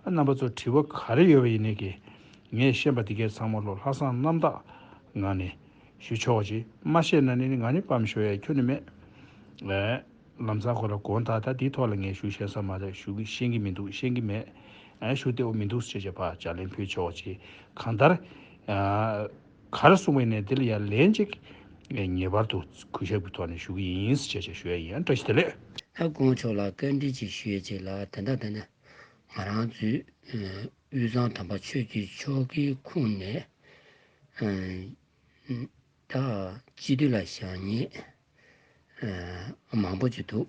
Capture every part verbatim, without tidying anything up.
རྣམ་པ་ཚོ་དྲི་བ་ག་རེ་ཡོད་པ་ཡིན་ནའི་གི་ངས་ཤེས་པ་འདི་གས་ཚང་མ་ལོ་ལྷག་བསམ་རྣམ་དག་ངང་ནས་ཞུ་ཆོག་ཅིག་མ་ཤེས་ན་ནི་ང་ནི་ཕམ་ཤོར་ཡ་ཁྱོན་ནས་མེད། ཨེ། ལམ་སང་ཁོ་ལ་དགོངས་དག་ད་འདིའི་ཐོག་ལ་ངས་ཞུ་ཤེས་ས་མ་རེད། ཞུ་གི་ཤེས་ཀྱི་མི་འདུག་ཤེས་ཀྱི་མེད། ཨེ་ཞུ་བདེ་བོ་མི་འདུག་ཅེས་བྱས་པ་ལྗགས་ལན་ཕུལ་ཆོག་ཅིག་གང་ལྟར། ཨ། ག་རེ་གསུངས་པ་ཡིན་ནའི་དེ་ལ་ཡང་ལན་ཅིག་ངེས་པར་དུ་གུས་ཞབས་ཀྱི་ཐོག་ནས་ཞུ་གི་ཡིན་ཅེས་བྱས་ཞུ་ཡ་ཡིན། བཀྲ་ཤིས་བདེ་ལེགས། ད་སྐུ་ངོ་མཆོག་ལ་བཀའ་འདྲི་ཅིག་ཞུ་ཡ་ཅིག་ལ་ད་ལྟ་ད་ནི་ང་རང་ཚོའི་ཨ་དབུས་གཙང་དམ་པ་ཆོས་ཀྱི་ཕྱོགས་ཀྱི་ཁོངས་ནས་ཨ་ད་སྤྱི་འཐུས་ལ་བཞེངས་མཁན་ཨ་མང་པོ་ཅིག་འདུག་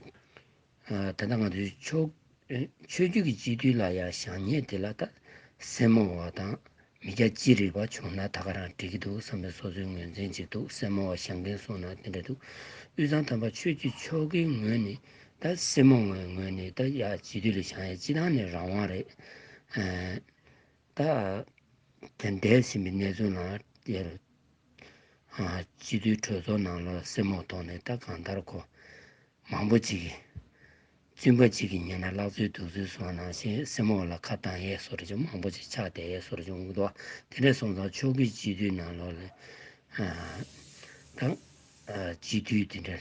ཨ་ད་ལྟ་ང་ཚོའི་ཆོས་ཨ་ཆོས་བརྒྱུད་ཀྱི་སྤྱི་འཐུས་ལ་ཡ་བཞེངས་མཁན་དེ་ལ་ད་སེར་མོ་བ་དང་མི་སྐྱ་ཅི་རིགས་པ་བྱུང་ན་ད་ག་རང་འགྲིག་གི་འདུག་བསམ་པའི་སོ་སོའི་ངོས་འཛིན་ཅིག་འདུག་སེར་མོ་བ་བཞེངས་མཁན་གསུངས་ན་དེ་འདྲ་འདུག་དབུས་གཙང་དམ་པ་ཆོས་ཀྱི་ཕྱོགས་ཀྱི་ངོས་ནས་ད་སེར་མོ་བའི་ངོས་ནས་ད་ཡ་སྤྱི་འཐུས་ལ་བཞེངས་ཡ་སྤྱི་བཏང་ནས་རང་དབང་རེད། ཨ་ད་དེ་འདས་ཟིན་པའི་གནས་ཚུལ་ནང་དེར་ཨ་སྤྱི་འཐུས་གྲོས་ཚོགས་ནང་ལོགས་སེར་མོ་ཐོག་ནས་ད་གང་ལྟར་ཁོ་མང་པོ་ཅིག་གིས་བཙུན་པ་ཅིག་གིས་ཉན་ན་ལག་འཛོལ་སྡུག་འཛོལ་སོང་ནང་བཞིན་སེར་མོ་ལ་ཁ་བཏང་ཡས་བཟོ་འདྲ་ཅིག་མང་པོ་ཅིག་ཆགས་བསྡད་ཡས་བཟོ་འདྲ་ཅིག་འོང་གི་འདུག་དེ་འདྲ་སོང་ཙང་ཕྱོགས་ཀྱི་སྤྱི་འཐུས་ནང་ལོགས་ལ་ཨ་ད་ཨ་སྤྱི་འཐུས་དེ་འདྲ་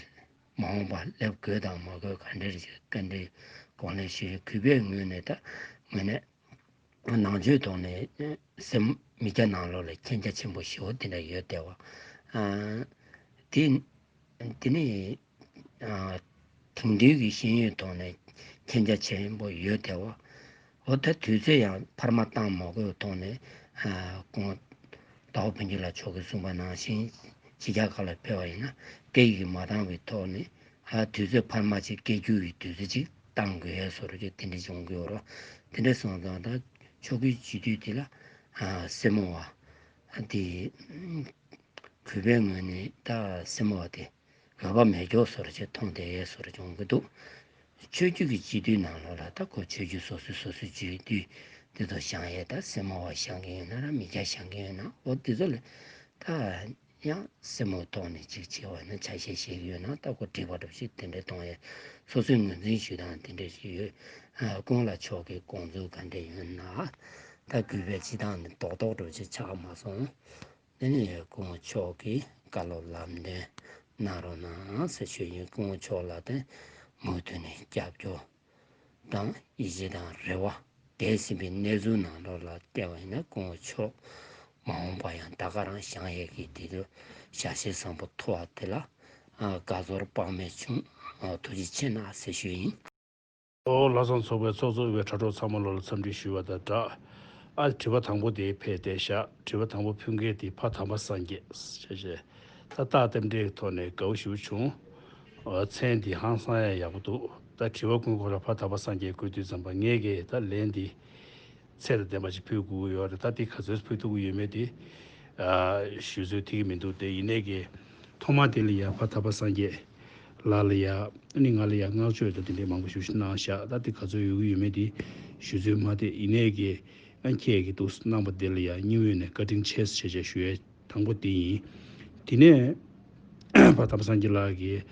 མ་འོངས་པ་སླེབས་དགོས་དང་མ་དགོས་ག་འདྲ་རེད་ཅེས་བཀའ་འདྲི་གོང་ལན་ཞུས། གུས་པའི་ངོས་ནས་ད་ངོས་ནས་ནང་ཆོས་ཐོག་ནས་སེམས་མི་སྐྱ་ནང་ལོགས་ལ་མཁྱེན་རྒྱ་ཆེན་པོ་ཞེ་པོ་དེ་འདྲ་ཡོད་བསྡད་པ། ཨ་དེ་དེ་ནི་ཨ་དེང་དུས་ཀྱི་ཤེས་ཡོན་ཐོག་ནས་མཁྱེན་རྒྱ་ཆེན་པོ་ཡོད་བསྡད་པ། འོ་ད་དུས་ཚོད་ཡང་འཕར་མ་བཏང་མ་དགོས་ཐོག་ནས་ཨ་ཁོང་ཟླ་བ་ཕུན་སྐྱིད་ལགས་མཆོག་གིས་གསུངས་པ་ནང་བཞིན་ཕྱི་རྒྱལ་ཁག་ལ་ཕེབས་པ་ཡིན་ན་སྐད་ཡིག་མ་འདང་བའི་ཐོག་ནས་ཨ་དུས་ཚོད་འཕར་མ་ཅིག་སྐད་སྒྱུར་གྱི་དུས་ཚོད་ཅིག་བཏང་དགོས་ཡས་བཟོ་འདྲ་ཅིག་དེ་འདྲ་བྱུང་གི་ཡོད་རེད། དེ་འདྲ་སོང་ཙང་ད་ཕྱོགས་ཀྱི་སྤྱི་འཐུས་དེ་ལ་ཨ་སེར་མོ་བ་དེ་གུས་པའི་ངོས་ནས་ད་སེར་མོ་བ་དེ་འོས་པ་མེད་མཁན་བཟོ་འདྲ་ཅིག་མཐོང་བསྡད་ཡས་བཟོ་འདྲ་བྱུང་གི་འདུག་ཆོས་བརྒྱུད་ཀྱི་སྤྱི་འཐུས་ནང་ལོགས་ལ་ད་ཁོ་ཆོས་བརྒྱུད་སོ་སོའི་སོ་སོའི་སྤྱི་འཐུས་འདི་ཚོ་བཞེངས་ཡས་ད་སེར་མོ་བ་བཞེངས་མཁན་ཡོད་ན་ར་མི་སྐྱ་བཞེངས་མཁན་ཡོད་ན་འོ་འདི་ཚོ་ལ་ད་ཡང་སེར་མོ་ཐོག་ནས་ཅིག་བྱས་པ་ན་ཆ་ཤས་བཞེས་ཀྱི་ཡོད་ན་ད་ཁོ་འགྲིག་པ་འདྲ་ཞིག་དེ་འདྲ་གཏོང་ཡས་སོ་སོའི་ངོས་འཛིན་ཞུ་སྟངས་དེ་འདྲ་ཞིག་ཡོད། ཨ་ཀུན་ལེགས་མཆོག་གི་དགོངས་ཚུལ་ག་འདྲ་ཡོད་ན་ད་གུས་པས་སྤྱི་བཏང་ནས་རྡོག་རྡོག་འདྲ་ཞིག་ཆགས་མ་སོང་། དེ་ནས་སྐུ་ངོ་མཆོག་གིས་བཀའ་སློབ་ལམ་སྟོན་གནང་རོགས་གནང་ཟེར་ཞུ་ཡིན། སྐུ་ངོ་མཆོག་ལ་དེ་མུ་མཐུད་ནས་རྒྱབ་སྐྱོར་དང་ཡིད་ཆེས་དང་རེ་བ། འདས་ཟིན་པའི་གནས་ཚུལ་ནང་ལོགས་ལ་བལྟས་པ་ཡིན་ན་སྐུ་ངོ་མཆོག་མ་འོངས་པ་ཡང་ད་ག་རང་བཞེངས་ཡས་ཀྱི་དེ་ལ་ཞལ་བཞེས་བཟང་པོ་ཐོབ་པ་དེ་ལ་ཨ་དགའ་ཚོར་དཔག་མེད་བྱུང་། ཨ་ཐུགས་རྗེ་ཆེ་གནང་ཟེར་ཞུ་ཡིན། ཨོ་ལྷག་བསམ་ཚོགས་པའི་ཚོགས་གཙོ་དབུས་པའི་དྲ་གྲོགས་ཚང་མ་ལོ་ལ་འཚམས་འདྲི་ཞུ་བ་དང་སྦྲགས། ཨ་དྲི་བ་དང་པོ་དེ་ཕེབས་བསྡད་ཤག་དྲི་བ་དང་པོ་ཕུལ་མཁན་དེ་ཕ་དམ་པ་སངས་རྒྱས་ཞེས་བྱས། ད་རྟགས་རྟེན་འབྲེལ་གྱི་ཐོག་ནས་དགའ་བོ་ཞེ་པོ་བྱུང་། ཨོ་མཚན་འདི་ཧང་སང་ཡ་ཡག་པོ་འདུག་ད་དྲི་བ་ཀུན་ཁོ་ལ་ཕ་དམ་པ་སངས་རྒྱས་བཀོད་དུས་ཙམ་པ་ངས་ཀྱིས་ད་ལན་འདི་ཚད་དང་ལྡན་པ་ཞིག་ཕུལ་དགོས་ཀྱི་ཡོད་རེད། ད་འདི་ག་ཚོད་ཕུལ་ཐུབ་ཀྱི་ཡོད་མེད་དེ་ཨ་ཞུ་ཚོད་ཐིག་གི་མི་འདུག་དེ་ཡིན་ནའི་གི་ཐོག་མ་དེ་ལ་ཡ་ཕ་དམ་པ་སངས་རྒྱས་ལགས་ལ་ཡ། ཨ་ནི་ང་ལ་ཡ་བསྔགས་བརྗོད་དང་དེ་འདྲའི་མང་པོ་ཞུ་ཞུ་གནང་བཞག་ད་དེ་ག་ཚོད་ཡོད་ཀྱི་ཡོད་མེད་དེ་ཞུ་ཚོད་མ་དེ་ཡིན་ནའི་གི་ཨ་ཁྱེད་ཀྱི་འདུག་གནང་པ་དེ་ལ་ཡ་སྙིང་དབུས་ནས་བཀའ་དྲིན་ཆེ་ཞེས་བྱས་ཞུ་ཡས་དང་པོ་དེ་ཡིན། དེ་ནས་ཕ་དམ་པ་སངས་རྒྱས་ལགས་ཀྱིས་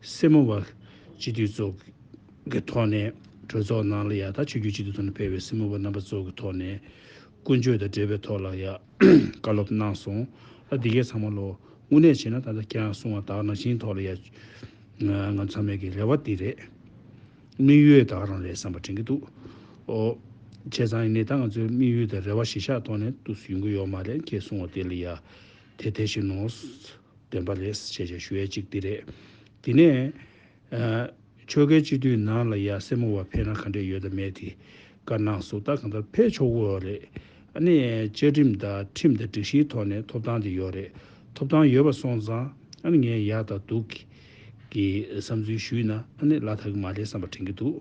སེར་མོ་བ་སྤྱི་འཐུས་ཚོགས་ཀྱི་ཐོག་ནས་གྲོས་ཚོགས་ནང་ལ་ཡ་ད་ཆོས་བརྒྱུད་སྤྱི་འཐུས་ཚོགས་ནས་ཕེབས་པའི་སེར་མོ་བ་རྣམ་པ་ཚོ་གི་ཐོག་ནས་ཀུན་སྤྱོད་དང་འབྲེལ་བའི་ཐོག་ལ་ཡ་བཀའ་སློབ་གནང་སོང་། ཨ་འདི་གས་ཚང་མ་ལོ་དངོས་གནས་བྱས་ན་ད་ལྟ་ཁྱེད་རང་གསུངས་པ་དག་ནང་བཞིན་ཐོག་ལ་ཡ་ང་ང་ཚང་མས་ཀྱི་རེ་བ་འདི་རེད། དམིགས་ཡུལ་དག་རང་རེད་བསམ་པ་དྲན་གྱི་འདུག་ཨོ། བྱས་ཙང་ཡིན་ནའི་ད་ང་ཚོའི་དམིགས་ཡུལ་དང་རེ་བ་གཞི་བཞག་ཐོག་ནས་འདུག་ཡོང་གི་ཡོད་མ་རེད། ཁྱེད་གསུངས་པ་དེ་ལ་ཡ་དེ་དེ་བཞིན་ནོ། བདེན་པ་རེད་ཞེས་བྱས་ཞུ་ཡས་གཅིག་འདི་རེད། དེ་ནས་ཨ་ཆོལ་ཁའི་སྤྱི་འཐུས་ནང་ལ་ཡ་སེར་མོ་བ་ཕེབས་ན་ག་འདྲས་ཡོད་དམ་མེད་དེ་བཀའ་གནང་སོང་། ད་གང་ལྟར་ཕེབས་ཆོག་གི་ཡོད་རེད། ཨ་ནི་བཅའ་ཁྲིམས་དང་ཁྲིམས་དང་སྒྲིག་གཞིའི་ཐོག་ནས་ཐོབ་ཐང་དེ་ཡོད་རེད། ཐོབ་ཐང་ཡོད་པ་སོང་ཙང་ཨ་ནི་ངས་ཡག་དང་སྡུག་གི་བསམ་ཚུལ་ཞུས་ན་ཨ་ནི་ལ་དག་གི་མ་རེད་བསམ་པ་དྲན་གྱི་འདུག་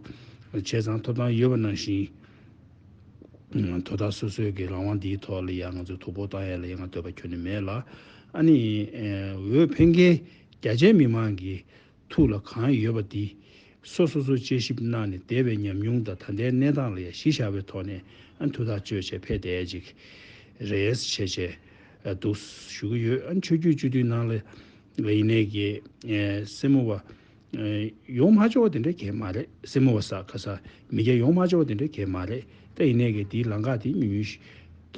བྱས་ཙང་ཐོབ་ཐང་ཡོད་པ་ནང་བཞིན། དོ་བདག་སོ་སོའི་གི་རང་དབང་འདིའི་ཐོག་ལ་ཡང་ང་ཚོས་དོ་ཕོག་བཏང་ཡ་ལ་ཡང་ང་འདོད་པ་ཁྱོན་ནས་མེད་ལ། ཨ་ནི་འོས་འཕེན་མཁན་རྒྱ་ཆེའི་མི་མང་གི་ཐུགས་ལ་གང་ཡོད་པ་འདི་སོ་སོ་སོ་དཔྱད་ཞིབ་གནང་ནས་འདས་པའི་ཉམས་མྱོང་དང་ད་ལྟའི་གནས་སྟངས་ལ་ཡང་གཞི་བཞག་པའི་ཐོག་ནས་ཨ་ཐུགས་ཐག་གཅོད་བྱས་ཕེབས་བསྡད་ཅིག་རེད་བྱས་བྱས་འདུག་ཞུ་གི་ཡོད། ཨ་ནི་ཆོས་བརྒྱུད་སྤྱི་འཐུས་ནང་ལ་ཡིན་ནའི་གི་སེར་མོ་བ། ཡོང་མ་ཆོག་པ་དེ་འདྲ་གས་མ་རེད། སེར་མོ་བ་ས་ཁ་ས་མི་སྐྱ་ཡོང་མ་ཆོག་པ་དེ་འདྲ་གས་མ་རེད། ད་ཡིན་ནའི་གི་དེའི་ལམ་ཁ་དེ་ཉུང་ཉུང་ཞིག་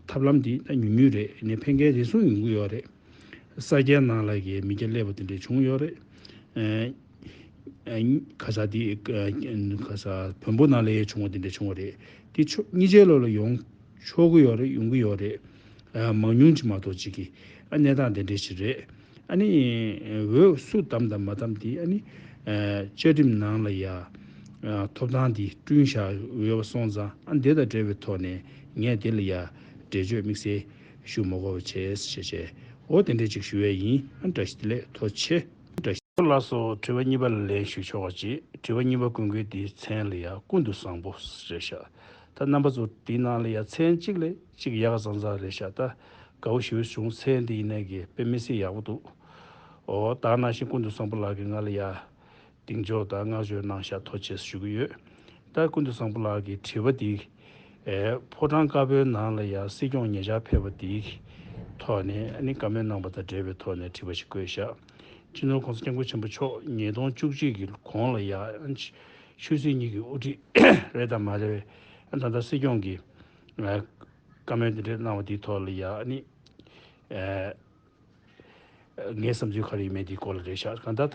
ཐབས་ལམ་དེ་ད་ཉུང་ཉུང་རེད། ཡིན་ནའི་ཕན་ཁེ་རེ་ཟུང་ཡོང་གི་ཡོད་རེད། ས་སྐྱའི་ནང་ལ་གི་མི་སྐྱ་སླེབས་པ་དེ་འདྲས་བྱུང་ཡོད་རེད། ཨེ་ཨེ་ཁ་ས་དེ་ཨེ་ཁ་ས་བོན་པོ་ནང་ལ་ཡང་བྱུང་བ་དེ་འདྲས་བྱུང་བ་རེད། དེ་ཆོ་གཉིས་ཆའི་ལོགས་ལ་ཡོང་ཆོག་གི་ཡོད་རེད། ཡོང་གི་ཡོད་རེད། ཨ་མང་ཉུང་ཅིག་མ་གཏོགས་ཅིག་གི་ཨ་གནས་སྟངས་དེ་འདྲས་ཞིག་རེད། ཨ་ནི་འོས་སུ་བདམས་དང་མ་བདམས་དེ་ཨ་ནི་ཨ་བཅའ་ཁྲིམས་ནང་ལ་ཡ་ཨ་ཐོབ་ཐང་དེ་བསྐྲུན་བཞག་ཡོད་པ་སོང་ཙང་ཨ་འདི་དང་འབྲེལ་བའི་ཐོག་ནས་ངས་དེ་ལ་ཡ་འགྲེལ་བརྗོད་དམིགས་བསལ་ཞུ་མ་དགོས་པ་བྱས་བྱས་བྱས། འོ་དེ་འདྲས་ཅིག་ཞུ་ཡས་ཡིན། ཨ་བཀྲ་ཤིས་བདེ་ལེགས། ཐུགས་རྗེ་ཆེ། བཀྲ་ཤིས། ལགས་སོ། དྲི་བ་གཉིས་པ་ལ་ལན་ཞུ་ཆོག་པ་ཅིག་དྲི་བ་གཉིས་པ་ཀུན་མཁྱེན་དེའི་མཚན་ལ་ཡ་ཀུན་ཏུ་བཟང་པོ་རེད་ཤག་ད་རྣམ་པ་ཚོ་དེའི་ནང་ལ་ཡ་མཚན་གཅིག་ལས་གཅིག་ཡག་ག་ཙང་ཙང་རེད་ཤག་ད་དགའ་བོ་ཞེ་པོ་བྱུང་། མཚན་དེ་ཡིན་ནའི་གི་དཔེ་མི་སྲིད་ཡག་པོ་འདུག་ཨོ་ད་ནང་བཞིན་ཀུན་ཏུ་བཟང་པོ་ལགས་ཀྱིས་ང་ལ་ཡ་གདེང་འཇོག་དང་བསྔགས་བརྗོད་གནང་ཤག་ཐུགས་རྗེ་ཆེ་ཞུ་གི་ཡོད། ད་ཀུན་ཏུ་བཟང་པོ་ལགས་ཀྱི་དྲི་བ་འདི་ཨེ་ཕོ་བྲང་དཀར་པོའི་ནང་ལ་ཡང་སྲིད་སྐྱོང་ཉེ་ཆར་ཕེབས་པ་འདིའི་ཐོག་ནས་ཨ་ནི་བཀའ་མོལ་གནང་བ་དང་འབྲེལ་བའི་ཐོག་ནས་དྲི་བ་ཞིག་བཀོད་ཤག་སྤྱི་ནོར་༸གོང་ས་༸སྐྱབས་མགོན་ཆེན་པོ་མཆོག་ཉིས་སྟོང་བཅུ་གཅིག་གི་གོང་ལ་ཡང་ཆོས་སྲིད་གཉིས་ཀྱི་དབུ་ཁྲིད་རེད་དམ་མ་རེད། ད་ལྟ་སྲིད་སྐྱོང་གིས་ཨ་བཀའ་མོལ་འདི་འདྲ་གནང་བ་འདིའི་ཐོག་ལ་ཡང་ཨ་ནི་ཨེ། ངའི་བསམ་ཚུལ་ག་རེ་ཡིན་མིན་དེའི་སྐོར་ལ་རེད་ཤག་གང་ལྟར་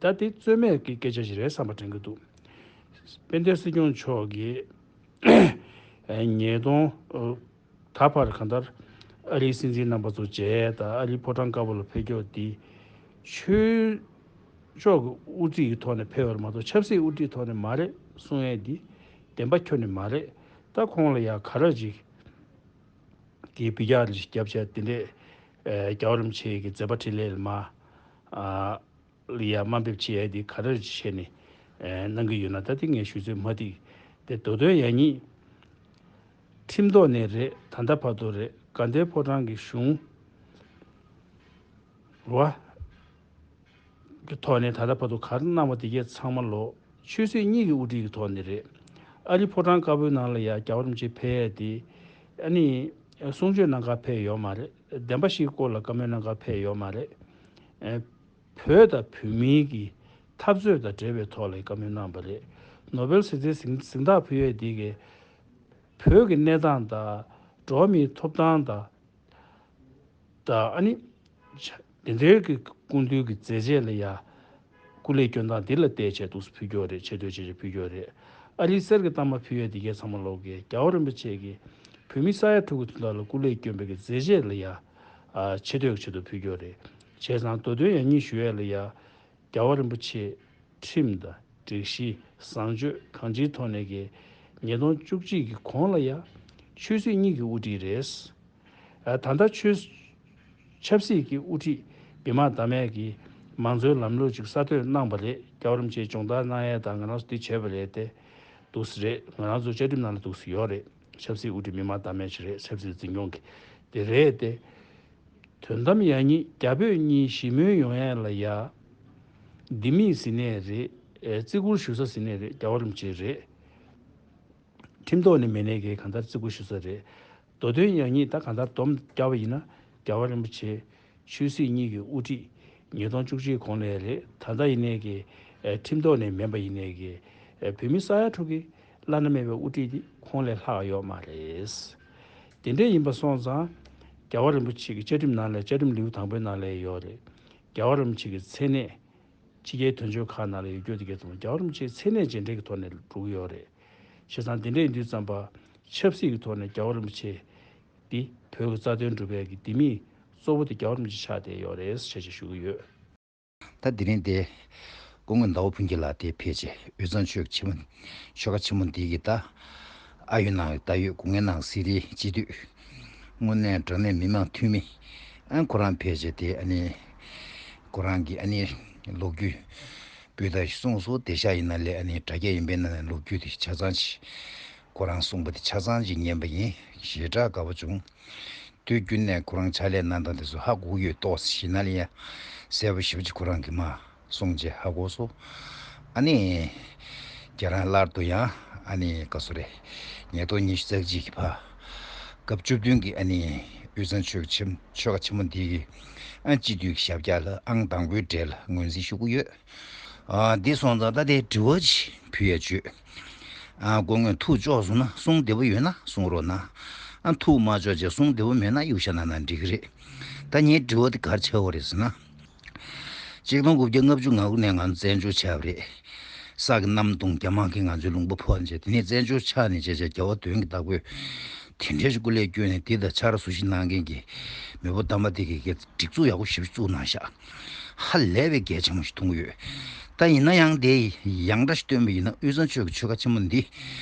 ད་ད་དེ་རྩོད་མེད་ཀྱི་སྐད་ཆ་ཞིག་རེད་བསམ་པ་དྲན་གྱི་འདུག་དཔལ་ལྡན་སྲིད་སྐྱོང་མཆོག་གིས་ཉིས་སྟོང་ད་བར་གང་ལྟར་ཨ་རིའི་སྲིད་འཛིན་རྣམ་པ་ཚོ་མཇལ་དང་ཨ་རིའི་ཕོ་བྲང་དཀར་པོ་ལ་ཕེབས་ཀྱོག་དེ་ཆོས་ཕྱོགས་ཀྱི་དབུ་ཁྲིད་ཀྱི་ཐོག་ནས་ཕེབས་པར་མ་གཏོགས་ཆབ་སྲིད་དབུ་ཁྲིད་ཐོག་ནས་མ་རེད་གསུང་ཡས་འདི་བདེན་པ་ཁྱོན་ནས་མ་རེད། ད་ཁོང་ལ་ཡང་ག་རེ་ཅིག་གི་འབུད་རྒྱག་རྒྱབ་བྱས་དེ་འདྲས་ཨེ་རྒྱལ་བ་རིན་པོ་ཆེ་གི་མཛད་པ་འཕྲིན་ལས་ལ་མ་ཨ་ལ་ཡ་དམའ་འབེབས་བྱེད་ཡས་དེ་ག་རེ་བྱས་ནས་ཨེ་གནང་གི་ཡོད་ན། ད་དེ་ངས་ཞུ་ཚོད་མ་ཐིག་དེ་མདོ་དོན་ཡང་སྙིང་ཁྲིམས་ཐོག་ནས་རེད། ད་ལྟ་བར་དུ་རེད། དགའ་ལྡན་ཕོ་བྲང་གི་གཞུང་རེད་བ། གི་ཐོག་ནས་ད་ལྟ་བར་དུ་ག་རེ་གནང་བ་དེ་གས་ཚང་མ་ལོ་ཆོས་སྲིད་གཉིས་ཀྱི་དབུ་ཁྲིད་ཀྱི་ཐོག་ནས་རེད། ཨ་རི་ཕོ་བྲང་དཀར་པོའི་ནང་ལ་ཡ་རྒྱལ་བ་རིན་པོ་ཆེ་ཕེབས་ཡས་དེ་ཨ་ནི་གསུང་ཆོས་གནང་གར་ཕེབས་ཡོད་མ་རེད། བདེན་པ་ཞིག་སྐོར་ལ་བཀའ་མོལ་གནང་གར་ཕེབས་ཡོད་མ་རེད། ཨེ་བོད་དང་བོད་མིའི་གི་འཐབ་རྩོད་དང་འབྲེལ་བའི་ཐོག་ལ་བཀའ་མོལ་གནང་བ་རེད། ནོ་བེལ་ཞི་བདེའི་གཟེངས་གཟེངས་རྟགས་ཕུལ་ཡས་དེ་གས་བོད་ཀྱི་གནས་སྟངས་དང་འགྲོ་བ་མིའི་ཐོབ་ཐང་དང་། ད་ཨ་ནི། དེ་འདྲའི་གི་སྐུ་མདུན་གྱི་མཛད་རྗེས་ལ་ཡ། སྐུ་ལས་སྐྱོན་སྟངས་འདི་ལ་བལྟས་བྱས་འདུག་སེ་ཕུལ་གྱི་ཡོད་རེད། ཆེ་བསྟོད་ཆེ་ཆེ་ཕུལ་གྱི་ཡོད་རེད། ཨ་རིའི་གསེར་གྱི་རྟགས་མ་ཕུལ་ཡས་འདི་གས་ཚང་མ་ལོག་གི་རྒྱལ་བ་རིན་པོ་ཆེ་གིས་བོད་མི་ས་ཡ་དྲུག་གི་དོན་དག་ལ་སྐུ་ལས་བསྐྱོན་པའི་གི་མཛད་རྗེས་ལ་ཡ། ཨ་ཆེ་བསྟོད་ཀྱི་ཆེད་དུ་ཕུལ་གྱི་ཡོད་རེད། བྱས་ཙང་མདོ་དོན་ཡང་སྙིང་ཞུ་ཡས་ལ་ཡ། རྒྱལ་བ་རིན་པོ་ཆེ་ཁྲིམས་དང་སྒྲིག་གཞི་བཟང་སྤྱོད་གང་ཅིའི་ཐོག་ནས་ཀྱི་ཉིས་སྟོང་བཅུ་གཅིག་གི་གོང་ལ་ཡང་ཆོས་སྲིད་གཉིས་ཀྱི་དབུ་ཁྲིད་རེད། ཨ་ད་ལྟ་ཆོས་ཆབ་སྲིད་ཀྱི་དབུ་ཁྲིད་མི་མང་བདམས་ཡས་ཀྱི་མང་གཙོའི་ལམ་ལུགས་ཅིག་གསར་གཏོད་གནང་བ་རེད། རྒྱལ་བ་རིན་པོ་ཆེས་སྦྱོང་བརྡར་གནང་ཡས་དང་ང་རང་ཚོ་འདི་བྱས་པ་རེད་དེ། འདུག་སེ་རེད། ང་རང་ཚོ་བཅའ་ཁྲིམས་ནང་ལ་འདུག་སེ་ཡོད་རེད། ཆབ་སྲིད་དབུ་ཁྲིད་མི་མང་བདམས་ཡས་ཅིག་རེད། ཆབ་སྲིད་འཛིན་སྐྱོང་གི་དེ་རེད་དེ། དོན་དམ་ཡང་སྙིང་རྒྱ་བོད་གཉིས་ཞི་མོལ་ཡོང་ཡས་ལ་ཡ། ལྡེ་མིག་ཟེར་ནས་རེད། ཨེ་བརྩི་བཀུར་ཞུ་ས་ཟེར་ནས་རེད། རྒྱལ་བ་རིན་པོ་ཆེ་རེད། ཁྲིམས་ཐོག་ནས་མེད་ནས་ཀྱི་གང་ལྟར་བརྩི་བཀུར་ཞུ་ས་རེད། མདོ་དོན་ཡང་སྙིང་ད་གང་ལྟར་སྡོམ་རྒྱག་པ་ཡིན་ན་རྒྱལ་བ་རིན་པོ་ཆེ་ཆོས་སྲིད་གཉིས་ཀྱི་དབུ་ཁྲིད་ཉིས་སྟོང་བཅུ་གཅིག་གོང་ལ་རེད། ད་ལྟ་ཡིན་ནས་ཀྱི་ཨེ་ཁྲིམས་ཐོག་ནས་མེད་པ་ཡིན་ནས་ཀྱི་ཨེ་བོད་མི་ས་ཡ་དྲུག་གི་བླ་ན་མེད་པའི་དབུ་ཁྲིད་འདི་ཁོང་ལས་ལྷག་ཡོད་མ་རེད། དེ་འདྲ་ཡིན་པ་སོང་ཙང་རྒྱལ་བ་རིན་པོ་ཆེ་གི་བཅའ་ཁྲིམས་ནང་ལ་བཅའ་ཁྲིམས་ལེའུ་དང་པོའི་ནང་ལ་ཡོད་རེད། རྒྱལ་བ་རིན་པོ་ཆེ་གི་མཚན་གནས་ཕྱི་རྒྱལ་དོན་གཅོད་ཁག་ནང་ལ་ཡོད་རྒྱུ་དེ་གའི་ཐོག་རྒྱལ་བ་རིན་པོ་ཆེའི་མཚན་གནས་རྗེས་འབྲང་གི་ཐོག་ནས་འགྲོ་གི་ཡོད་རེད། བྱས་ཙང་དེ་འདྲ་ཡིན་དུས་ཙམ་པ་ཆབ་སྲིད་ཀྱི་ཐོག་ནས་རྒྱལ་བ་རིན་པོ་ཆེ་འདི་བོད་ཀྱི་རྩ་དོན་སྒྲུབ་པའི་གི་ལྡེ་མིག་གཙོ་བོ་དེ་རྒྱལ་བ་རིན་པོ་ཆེ་ཆགས་བསྡད་ཡོད་རེད་ཞེས་ཞུ་གི་ཡོད། ད་དེ་རིང་དེ་སྐུ་ངོ་ཟླ་བ་ཕུན་སྐྱིད་ལགས་དེ་ཕལ་ཆེར་དབུས་གཙང་ཆོལ་ཆེན་མོ་ཆོལ་ཁ་ཆེན་མོ་འདི་གི་ད་ཨ་ཡོད་ནང་ཡོད་ད་ཡོད་སྐུ་ངལ་ནང་སི་རིའི་སྤྱི་འཐུས་དངོས་གནས་དྲང་གནས་མི་མང་འཐུས་མི་ཨ་ཁོ་རང་ཕལ་ཆེར་དེ་ཨ་ནི་ཁོ་རང་གི་ཨ་ནི་ལོ་རྒྱུས་སྤུས་དག་ཞིག་གསུངས་སོང་། དེ་ཤག་ཡིན་ན་ལས་ཨ་ནི་དྲ་རྒྱ་ཡིན་པའི་ནང་ནས་ལོ་རྒྱུས་དེ་ཆ་ཚང་ཞིག་ཁོ་རང་གསུངས་པ་དེ་ཆ་ཚང་ཞིག་ཉན་པ་ཡིན། ཞེ་དྲག་དགའ་པོ་བྱུང་། དུས་རྒྱུན་ནས་ཁོ་རང་ཕྱག་ལས་གནང་སྟངས་དེ་ཚོ་ཧ་གོ་གི་ཡོད་ཏོག་ཙམ་ཞིག་ན་ལ་ཡ་གསལ་པོ་ཞེ་པོ་ཅིག་ཁོ་རང་གིས་མར་གསུངས་རྗེས་ཧ་གོ་སོང་། ཨ་ནི་ཁྱེད་རང་སླར་དུ་ཡང་ཨ་ནི་ག་སོ་རེད། ཉིས་སྟོང་ཉི་ཤུ་རྩ་གཅིག་གི་བར་སྐབས་བཅུ་བདུན་གྱི་ཨ་ནི་དབུས་གཙང་ཆོལ་ཁ་ཆེན་ཆོལ་ཁ་ཆེན་མོ་འདི་གི་ཨ་སྤྱི་འཐུས་ཀྱི་ཞབས་བཀྱག་ལ་ཨང་དང་པོའི་གྲས་ལ་ངོས་འཛིན་ཞུ་གི་ཡོད། ཨ་འདི་སོང་ཙང་ད་དེ་དྲི་བ་ཅིག་ཕུལ་ཡ་བྱོས། ཨ་སྐུ་ངོས་ཐུགས་ལྕོགས་སོང་ན་གསུང་བདེ་པོ་ཡོད་ན་གསུང་རོགས་གནང་། ཨ་ཐུགས་མ་ལྕོགས་བྱས་གསུང་བདེ་པོ་མེད་ན་གཡུག་བཞག་གནང་ན་འགྲིག་གི་རེད། ད་ངའི་དྲི་བ་དེ་ག་རེ་ཆགས་པ་རེད་ཟེར་ན། ཆིག་སྟོང་དགུ་བརྒྱ་ལྔ་བཅུ་ང་དགུ་ནས་ང་ཚོ་བཙན་བྱོལ་ཆགས་པ་རེད། ས་གི་གནམ་སྟོང་རྒྱ་དམག་གིས་ང་ཚོའི་ལུང་པ་ཕོག་བྱས། དེ་ནས་བཙན་བྱོལ་ཆགས་ནས་བྱས་བྱས་རྒྱལ་བ་དོན་གྱི་བདག་པོས་དེ་འདྲའི་ཞིག་སྐུ་ལས་བསྐྱོན་ནས་དེ་དང་ཆ་ར་ཟུར་བཞི་གནང་མཁན་གྱི་མེས་པོ་དམ་པ་དེ་གིས་སྒྲིག་འཛུགས་ཡག་པོ་ཞེ་པོ་བཙུགས་གནང་ཤག་ཧ་ལས་པའི་གལ་ཆེན་པོ་ཞིག་མཐོང་གི་ཡོད། ད་ཡིན་ན་ཡང་དེ་ཡང་བསྒྲགས་ཤིག་བཏོན་པ་ཡིན་ན་དབུས་གཙང་ཆོལ་ཁའི་ཆོལ་ཁ་ཆེན་མོ་འདི་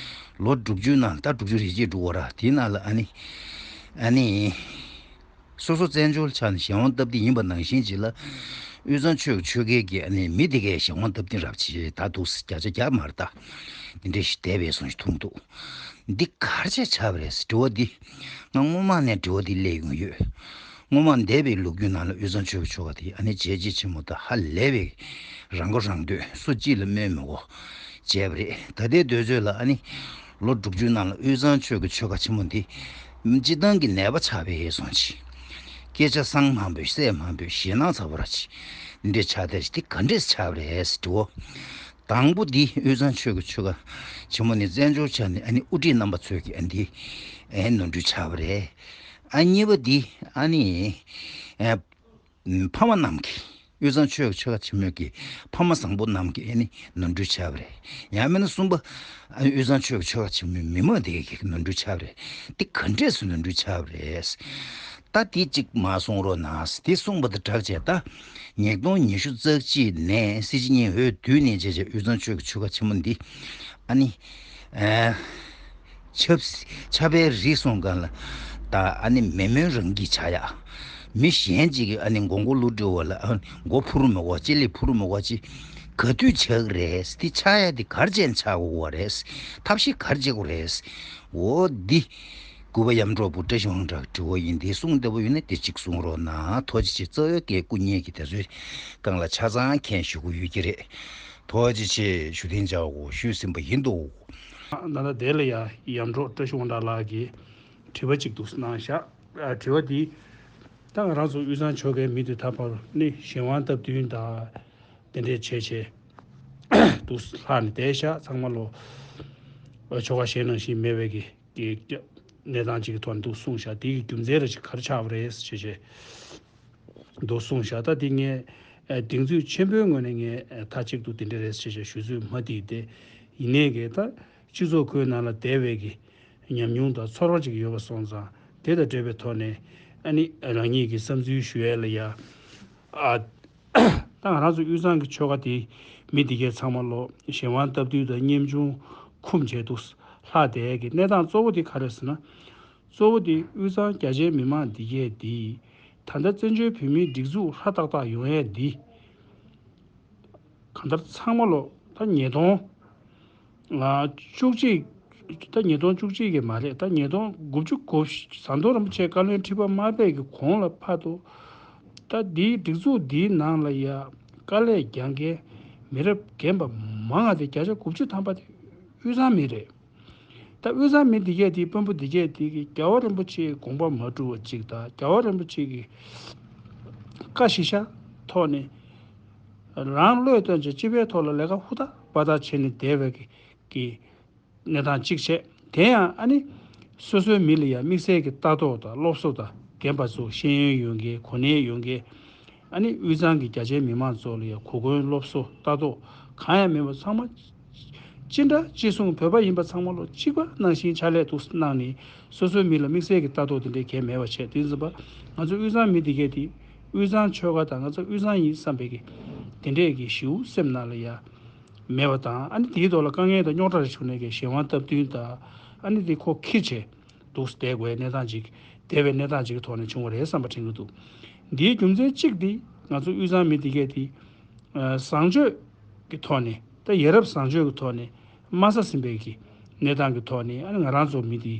ལོ་དྲུག་ཅུའི་ནང་ད་དྲུག་ཅུ་རེ་གཅིག་འགྲོ་གི་ཡོད་རེད། དེའི་ནང་ལ་ཨ་ནི་ཨ་ནི། སོ་སོ་བཙན་བྱོལ་ཆགས་ནས་གཞན་དབང་སྟབས་བདེ་ཡིན་པ་ནང་བཞིན་ཅིག་ལ། དབུས་གཙང་ཆོལ་ཁའི་ཆོལ་ཁའི་གི་ཨ་ནི་མི་དེ་གའི་གཞན་དབང་སྟབས་བདེ་རབ་ཆེ་ད་འདུག་སེ་བརྒྱ་ཆ་བརྒྱ་མ་རེད་ད། དེ་འདྲ་ཞིག་བསྡད་པའི་བཟོ་ཞིག་མཐོང་འདུག་འདི་ག་རེ་བྱས་ཆགས་པ་རེད་ཟེར་དྲི་བ་འདི། ང་སྔོན་མ་ནས་དྲི་བ་འདི་སླེབས་ཡོང་གི་ཡོད། སྔོན་མ་འདས་པའི་ལོ་རྒྱུས་ནང་ལ་དབུས་གཙང་ཆོལ་ཁའི་ཆོལ་ཁ་དེ་ཨ་ནི་བྱས་རྗེས་ཆེན་མོ་དང་ཧ་ལས་པའི་རང་མགོ་རང་ཐོན། སུ་གཅིག་ལ་དམོད་མི་དགོས་བྱས་པ་རེད། ད་ལྟའི་དུས་ཚོད་ལ་ཨ་ནི་ལོ་དྲུག་ཅུའི་ནང་ལ་དབུས་གཙང་ཆོལ་ཁའི་ཆོལ་ཁ་ཆེན་མོ་འདི་སྤྱི་བཏང་གི་ནད་པ་ཆགས་པའི་སོང་ཅིག་སྐད་ཆ་གསང་མང་པོས་གསལ་མང་པོས་ཞེད་སྣང་ཚ་པོ་ར་ཅིག་འདི་འདྲ་ཆགས་བསྡད་ཅིག་འདི་ག་འདྲས་ཆགས་པ་རེད་ཟེར་དྲི་བ། དང་པོ་འདི་དབུས་གཙང་ཆོལ་ཁའི་ཆོལ་ཁ་ཆེན་མོ་ནི་བཙན་བྱོལ་ཆགས་ནས་ཨ་ནི་དབུ་ཁྲིད་རྣམ་པ་ཚོས་ཀྱི་ཨ་འདི་ཨེ་ནོར་འཁྲུལ་ཆགས་པ་རེད། ཨ་གཉིས་པ་འདི་ཨ་ནི་ཨེ་ཕ་མ་རྣམས་ཀྱིས་དབུས་གཙང་ཆོལ་ཁའི་ཆོལ་ཁ་ཆེན་མོའི་གི་ཕ་མ་བཟང་པོ་རྣམས་ཀྱིས་ཨ་ནི་ནོར་འཁྲུལ་ཆགས་པ་རེད། ཡང་མིན་ན་གསུམ་པ་ཨ་ནི་དབུས་གཙང་ཆོལ་ཁའི་ཆོལ་ཁ་ཆེན་མོའི་མི་མང་དེ་གིས་ནོར་འཁྲུལ་ཆགས་པ་རེད། འདི་ག་འདྲས་སུ་ནོར་འཁྲུལ་ཆགས་པ་རེད། ད་དེ་གཅིག་མ་གསུང་རོགས་གནང་། དེ་གསུངས་པ་དང་སྦྲགས་བྱས་ད་ཉིས་སྟོང་ཉི་ཤུ་རྩ་གཅིག་ནས་སྲིད་སྤྱི་གཉིས་འོས་བསྡུས་ནས་བྱས་བྱས་དབུས་གཙང་ཆོལ་ཁའི་ཆོལ་ཁ་ཆེན་མོ་འདི་ཨ་ནི་ཨ་ཆབ་ཆབ་དཔལ་རིག་གསུང་མཁན་ལ་ད་ཨ་ནི་མི་མོན་རང་གིས་ཆགས་ཡ། མི་གཞན་གཅིག་གིས་ཨ་ནི་མགོ་མགོ་བླུག་འགྲོ་བ་ལ་ཨ་མགོ་འཕུར་མི་དགོས། ལྕེ་ལེབ་འཕུར་མི་དགོས། ཅི་ག་དུས་ཆགས་ཀྱི་རེད། དེ་ཆགས་ཡ་དེ་ག་རེ་བྱས་ནས་ཆགས་དགོས་པ་རེད། ཐབས་ཤེས་ག་རེ་བྱེད་དགོས་རེད། འོ་འདི། སྐུ་པ་གཡམ་སྒྲོག་པུ་བཀྲ་ཤིས་དབང་གྲགས་དྲི་བ་ཡིན། དེ་གསུང་བདེ་པོ་ཡོད་ན་དེ་གཅིག་གསུང་རོགས་གནང་། ཐུགས་རྗེ་ཆེ། རྩ་བའི་གི་སྐུ་ངེད་ཀྱི་དེ་ཚོའི་སྒང་ལ་ཆ་ཚང་མཁྱེན་ཞུ་གི་ཡོད་ཀྱི་རེད། ཐུགས་རྗེ་ཆེ་ཞུ་རྟེན་བཅའ་དགོས་ཞུས་ཟིན་པ་ཡིན་འདུག་ད་ལྟ་དེ་ལ་ཡ་གཡམ་སྒྲོག་བཀྲ་ཤིས་དབང་གྲགས་ལགས་ཀྱིས་དྲི་བ་གཅིག་འདུག་གནང་བཞག་ཨ་དྲི་བ་འདི། ད་ང་རང་ཚོ་དབུས་གཙང་ཆོལ་ཁའི་མི་དེ་ད་བར་ནི་གཞན་དབང་སྟབས་བསྟུན་དང་དེ་འདྲས་བྱས་བྱས་འདུག་ལྷག་ནས་བསྡད་ཤག་ཚང་མ་ལོ་ཆོལ་ཁ་གཞན་ནང་བཞིན་མེད་པའི་གི་གི་གནས་སྟངས་ཅིག་གི་ཐོག་ནས་འདུག་གསུངས་ཤག་དེ་གི་རྒྱུ་མཚན་རེ་ཞིག་ག་རེ་ཆགས་པ་རེད་ཞེས་བྱས་འདུག་གསུངས་ཤག་ད་དེ་ངས་ཨ་གདེང་ཚོད་ཆེན་པོའི་ངོས་ནས་ངས་ཨ་མཐའ་གཅིག་ཏུ་དེ་འདྲ་རེད་ཞེས་བྱས་ཞུ་ཚོད་མ་བསྡད་དེ། ཡིན་ནའི་གི་ད་སྤྱི་ཚོགས་ཁོའི་ནང་ལ་བསྡད་པའི་གི་ཉམས་མྱོང་དང་ཚོར་བ་ཅིག་ཡོད་པ་སོང་ཙང་དེ་དང་འབྲེལ་བའི་ཐོག་ནས་ཨ་ནི་རང་ཉིད་ཀྱི་བསམ་ཚུལ་ཞུ་ཡས་ལ་ཡ། ཨ། ད་ང་རང་ཚོ་དབུས་གཙང་གི་ཆོལ་ཁ་དེ་མི་དེ་གས་ཚང་མ་ལོ་གཞན་དབང་སྟབས་བསྟུན་དང་གཉེན་ཆུང་འཁུམས་བྱས་འདུག་ལྷག་བསྡད་ཀྱི་གནས་སྟངས་གཙོ་བོ་དེ་ག་རེ་ཟེར་ན། གཙོ་བོ་དེ་དབུས་གཙང་རྒྱ་ཆེའི་མི་མང་འདི་གས་དེ་ད་ལྟ་བཙན་བྱོལ་བོད་མིའི་སྒྲིག་འཛུགས་ལྷ་ཏག་ཏག་ཡོང་ཡས་འདི་གང་ལྟར་ཚང་མ་ལོ་ད་ཉིས་སྟོང་བཅུ་གཅིག་ད་ཉིས་སྟོང་བཅུ་གཅིག་གི་མ་རེད། ད་ཉིས་སྟོང་དགུ་བཅུ་གོ་ཟམ་གདོང་རིན་པོ་ཆེ་བཀའ་བློན་ཁྲི་པ་དམར་པོའི་གི་གོང་ལ་ཕར་འདུག་ད་འདིའི་སྒྲིག་འཛུགས་འདིའི་ནང་ལ་ཡ་དཀའ་ལས་རྒྱག་མཁན་མི་རབས་རྒན་པ་མང་ང་དེ་བརྒྱ་ཆ་དགུ་བཅུ་ཐམ་པ་དེ་དབུས་གཙང་མི་རེད། ད་དབུས་གཙང་མི་འདི་གས་དེ་དཔོན་པོ་འདི་གས་དེ་གི་རྒྱལ་བ་རིན་པོ་ཆེའི་དགོངས་པ་མ་སྒྲུབ་པ་ཅིག་དང་རྒྱལ་བ་རིན་པོ་ཆེ་གི་བཀའ་གཞིར་བཞག་ཐོག་ནས་རང་བློས་བཏོན་བྱས་སྤྱི་པའི་ཐོག་ལ་ལས་ཀ་ཧུར་ཐག་པ་ཐག་བྱས་ནས་བསྡད་པའི་གི་གི་གནས་སྟངས་གཅིག་བྱས། དེ་ཡང་ཨ་ནི་སོ་སོའི་མི་ལ་ཡང་དམིགས་བསལ་གྱི་ལྟ་རྟོག་དང་སློབ་གསོ་དང་། རྒན་པ་ཚོ་ཤེས་ཡོན་ཡོད་མཁན་གོ་གནས་ཡོད་མཁན། ཨ་ནི་དབུས་གཙང་གི་རྒྱ་ཆེའི་མི་མང་ཚོ་ལ་ཡང་གོ་སྐོན་སློབ་གསོ་ལྟ་རྟོག་གང་ཡང་མེད་པ་ཚང་མ། ཅི་འདྲ་ཅི་གསུང་བོད་པ་ཡིན་པ་ཚང་མ་ལོ་གཅིག་པ་ནང་བཞིན་ཕྱག་ལས་འདུག་གནང་ནས་སོ་སོའི་མི་ལ་དམིགས་བསལ་གྱི་ལྟ་རྟོག་དེ་འདྲའི་གང་ཡང་མེད་པ་བྱས། དེ་ཙམ་པ་ང་ཚོ་དབུས་གཙང་མི་དེ་གས་དེ་དབུས་གཙང་ཆོལ་ཁ་དང་ང་ཚོ་དབུས་གཙང་ཡིན་བསམ་པའི་གི་དེ་འདྲས་ཀྱི་ཞེ་པོ་སེམས་ནང་ལ་ཡ། མེད་པ་དང་། ཨ་ནི་དེའི་ཐོག་ལ་དཀའ་ངལ་དང་རྙོག་དྲ་རེ་བྱུང་ནས་ཀྱི་གཞན་དབང་སྟབས་བསྟུན་དང་། ཨ་ནི་དེ་ཁོ་ཁྱི་བྱས་འདུག་བསྡད་དགོས་གནས་སྟངས་ཅིག་བསྡད་པའི་གནས་སྟངས་ཅིག་གི་ཐོག་ནས་བྱུང་བ་རེད་བསམ་པ་དྲན་གྱི་འདུག་འདིའི་རྒྱུ་མཚན་གཅིག་འདི་ང་ཚོ་དབུས་གཙང་མི་འདི་གས་འདི་བཟང་སྤྱོད་ཀྱི་ཐོག་ནས། ད་ཡ་རབས་བཟང་སྤྱོད་ཀྱི་ཐོག་ནས་དམའ་ས་ཟིན་པའི་གི་གནས་སྟངས་ཀྱི་ཐོག་ནས། ཨ་ནི་ང་རང་ཚོ་མི་འདི་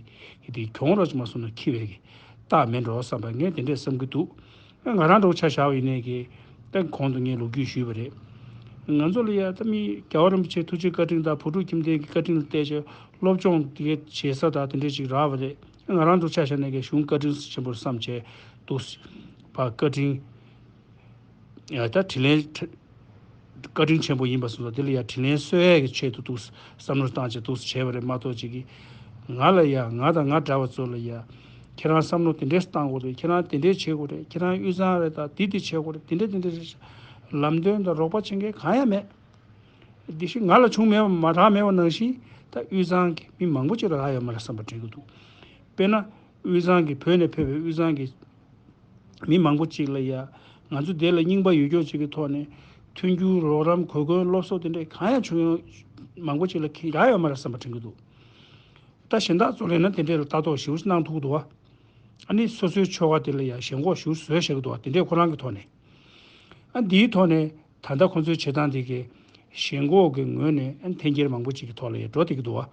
གི་འདི་གྱོང་རོགས་ཅིག་མ་སོང་ན་ཁྱི་བའི་གི་རྟགས་མེད་འགྲོ་བསམ་པ་ངས་དེ་འདྲས་བསམ་གྱི་འདུག་ང་རང་འདྲ་བོ་ཆ་བཞག་པ་ཡིན་ནའི་གི་ད་གོང་དུ་ངས་ལོ་རྒྱུས་ཞུས་པ་རེད། ང་ཚོ་ལ་ཡ་ད་མི་རྒྱལ་བ་རིན་པོ་ཆེའི་ཐུགས་རྗེ་བཀའ་དྲིན་དང་བོད་ཕྲུག་ཁྱིམ་སྡེ་གི་བཀའ་དྲིན་ལ་བརྟེན་བྱས་སློབ་སྦྱོང་དེ་གའི་བྱེད་ས་དང་དེ་འདྲས་ཅིག་རག་པ་རེད། ང་རང་འདྲ་བོ་ཆ་བཞག་ནའི་གི་གཞུང་བཀའ་དྲིན་ཆེན་པོར་བསམ་བྱས་འདུག་ཕར་བཀའ་དྲིན་ཡ་ད་དྲིན་ལན། བཀའ་དྲིན་ཆེན་པོ་ཡིན་པ་སོང་ཙང་དེ་ལ་ཡ་དྲིན་ལན་གསོ་ཡས་ཀྱི་ཆེད་དུ་འདུག་བསམ་བློ་བཏང་བྱས་འདུག་བྱས་པ་རེད་མ་གཏོགས་ཅིག་གིས་ང་ལ་ཡ་ང་དང་ང་འདྲ་བ་ཚོ་ལ་ཡ་ཁྱེད་རང་བསམ་བློ་དེ་འདྲས་བཏང་དགོས་རེད། ཁྱེད་རང་དེ་འདྲས་བྱེད་དགོས་རེད། ཁྱེད་རང་དབུས་གཙང་རེད། ད་འདི་འདི་བྱེད་དགོས་རེད། དེ་འདྲས་དེ་འདྲས་རེད། ལམ་སྟོན་དང་རོགས་པ་བྱེད་མཁན་གང་ཡང་མེད། དེ་བཞིན་ང་ལ་བྱུང་མེད་པ་མ་རག་མེད་པ་ནང་བཞིན་ད་དབུས་གཙང་གི་མི་མང་པོ་ཅིག་ལ་རག་ཡོད་མ་རེད་བསམ་པ་དྲན་གྱི་འདུག་དཔེར་ན་དབུས་གཙང་གི་བོད་ནས་ཕེབས་པའི་དབུས་གཙང་གི་མི་མང་པོ་ཅིག་ལ་ཡ་ང་ཚོ་དེ་ལ་རྙིང་པ་ཡོད་སྐྱོ་ཅིག་གི་ཐོག་ནས་མཐུན་འགྱུར་རོགས་རམ་གོ་སྐོན་སློབ་གསོ་དེ་འདྲས་གང་ཡང་བྱུང་ཡོད་མང་པོ་ཅིག་ལ་ཁེ་རག་ཡོད་མ་རེད་བསམ་པ་དྲན་གྱི་འདུག་ད་གཞན་དག་ཚོ་ལས་ན་དེ་འདྲས་ལ་ལྟ་རྟོག་ཞེ་པོ་ཅིག་གནང་ཐུབ་ཀྱི་འདུག་བ། ཨ་ནི་སོ་སོའི་ཆོལ་ཁ་དེ་ལ་ཡང་ཞེན་ཁོག་ཞེ་པོ་བཟོས་བཞག་གི་འདུག་བ། དེ་འདྲས་ཁོ་རང་གི་ཐོག་ནས། ཨ་འདིའི་ཐོག་ནས་ད་ལྟ་ཁོ་ཚོའི་བྱེད་སྟངས་དེ་གའི་ཞེན་ཁོག་གི་ངོས་ནས་ཨ་འཐེན་འཁྱེར་མང་པོ་ཅིག་གི་ཐོག་ལ་ཡང་འགྲོ་བསྡད་ཀྱི་འདུག་བ།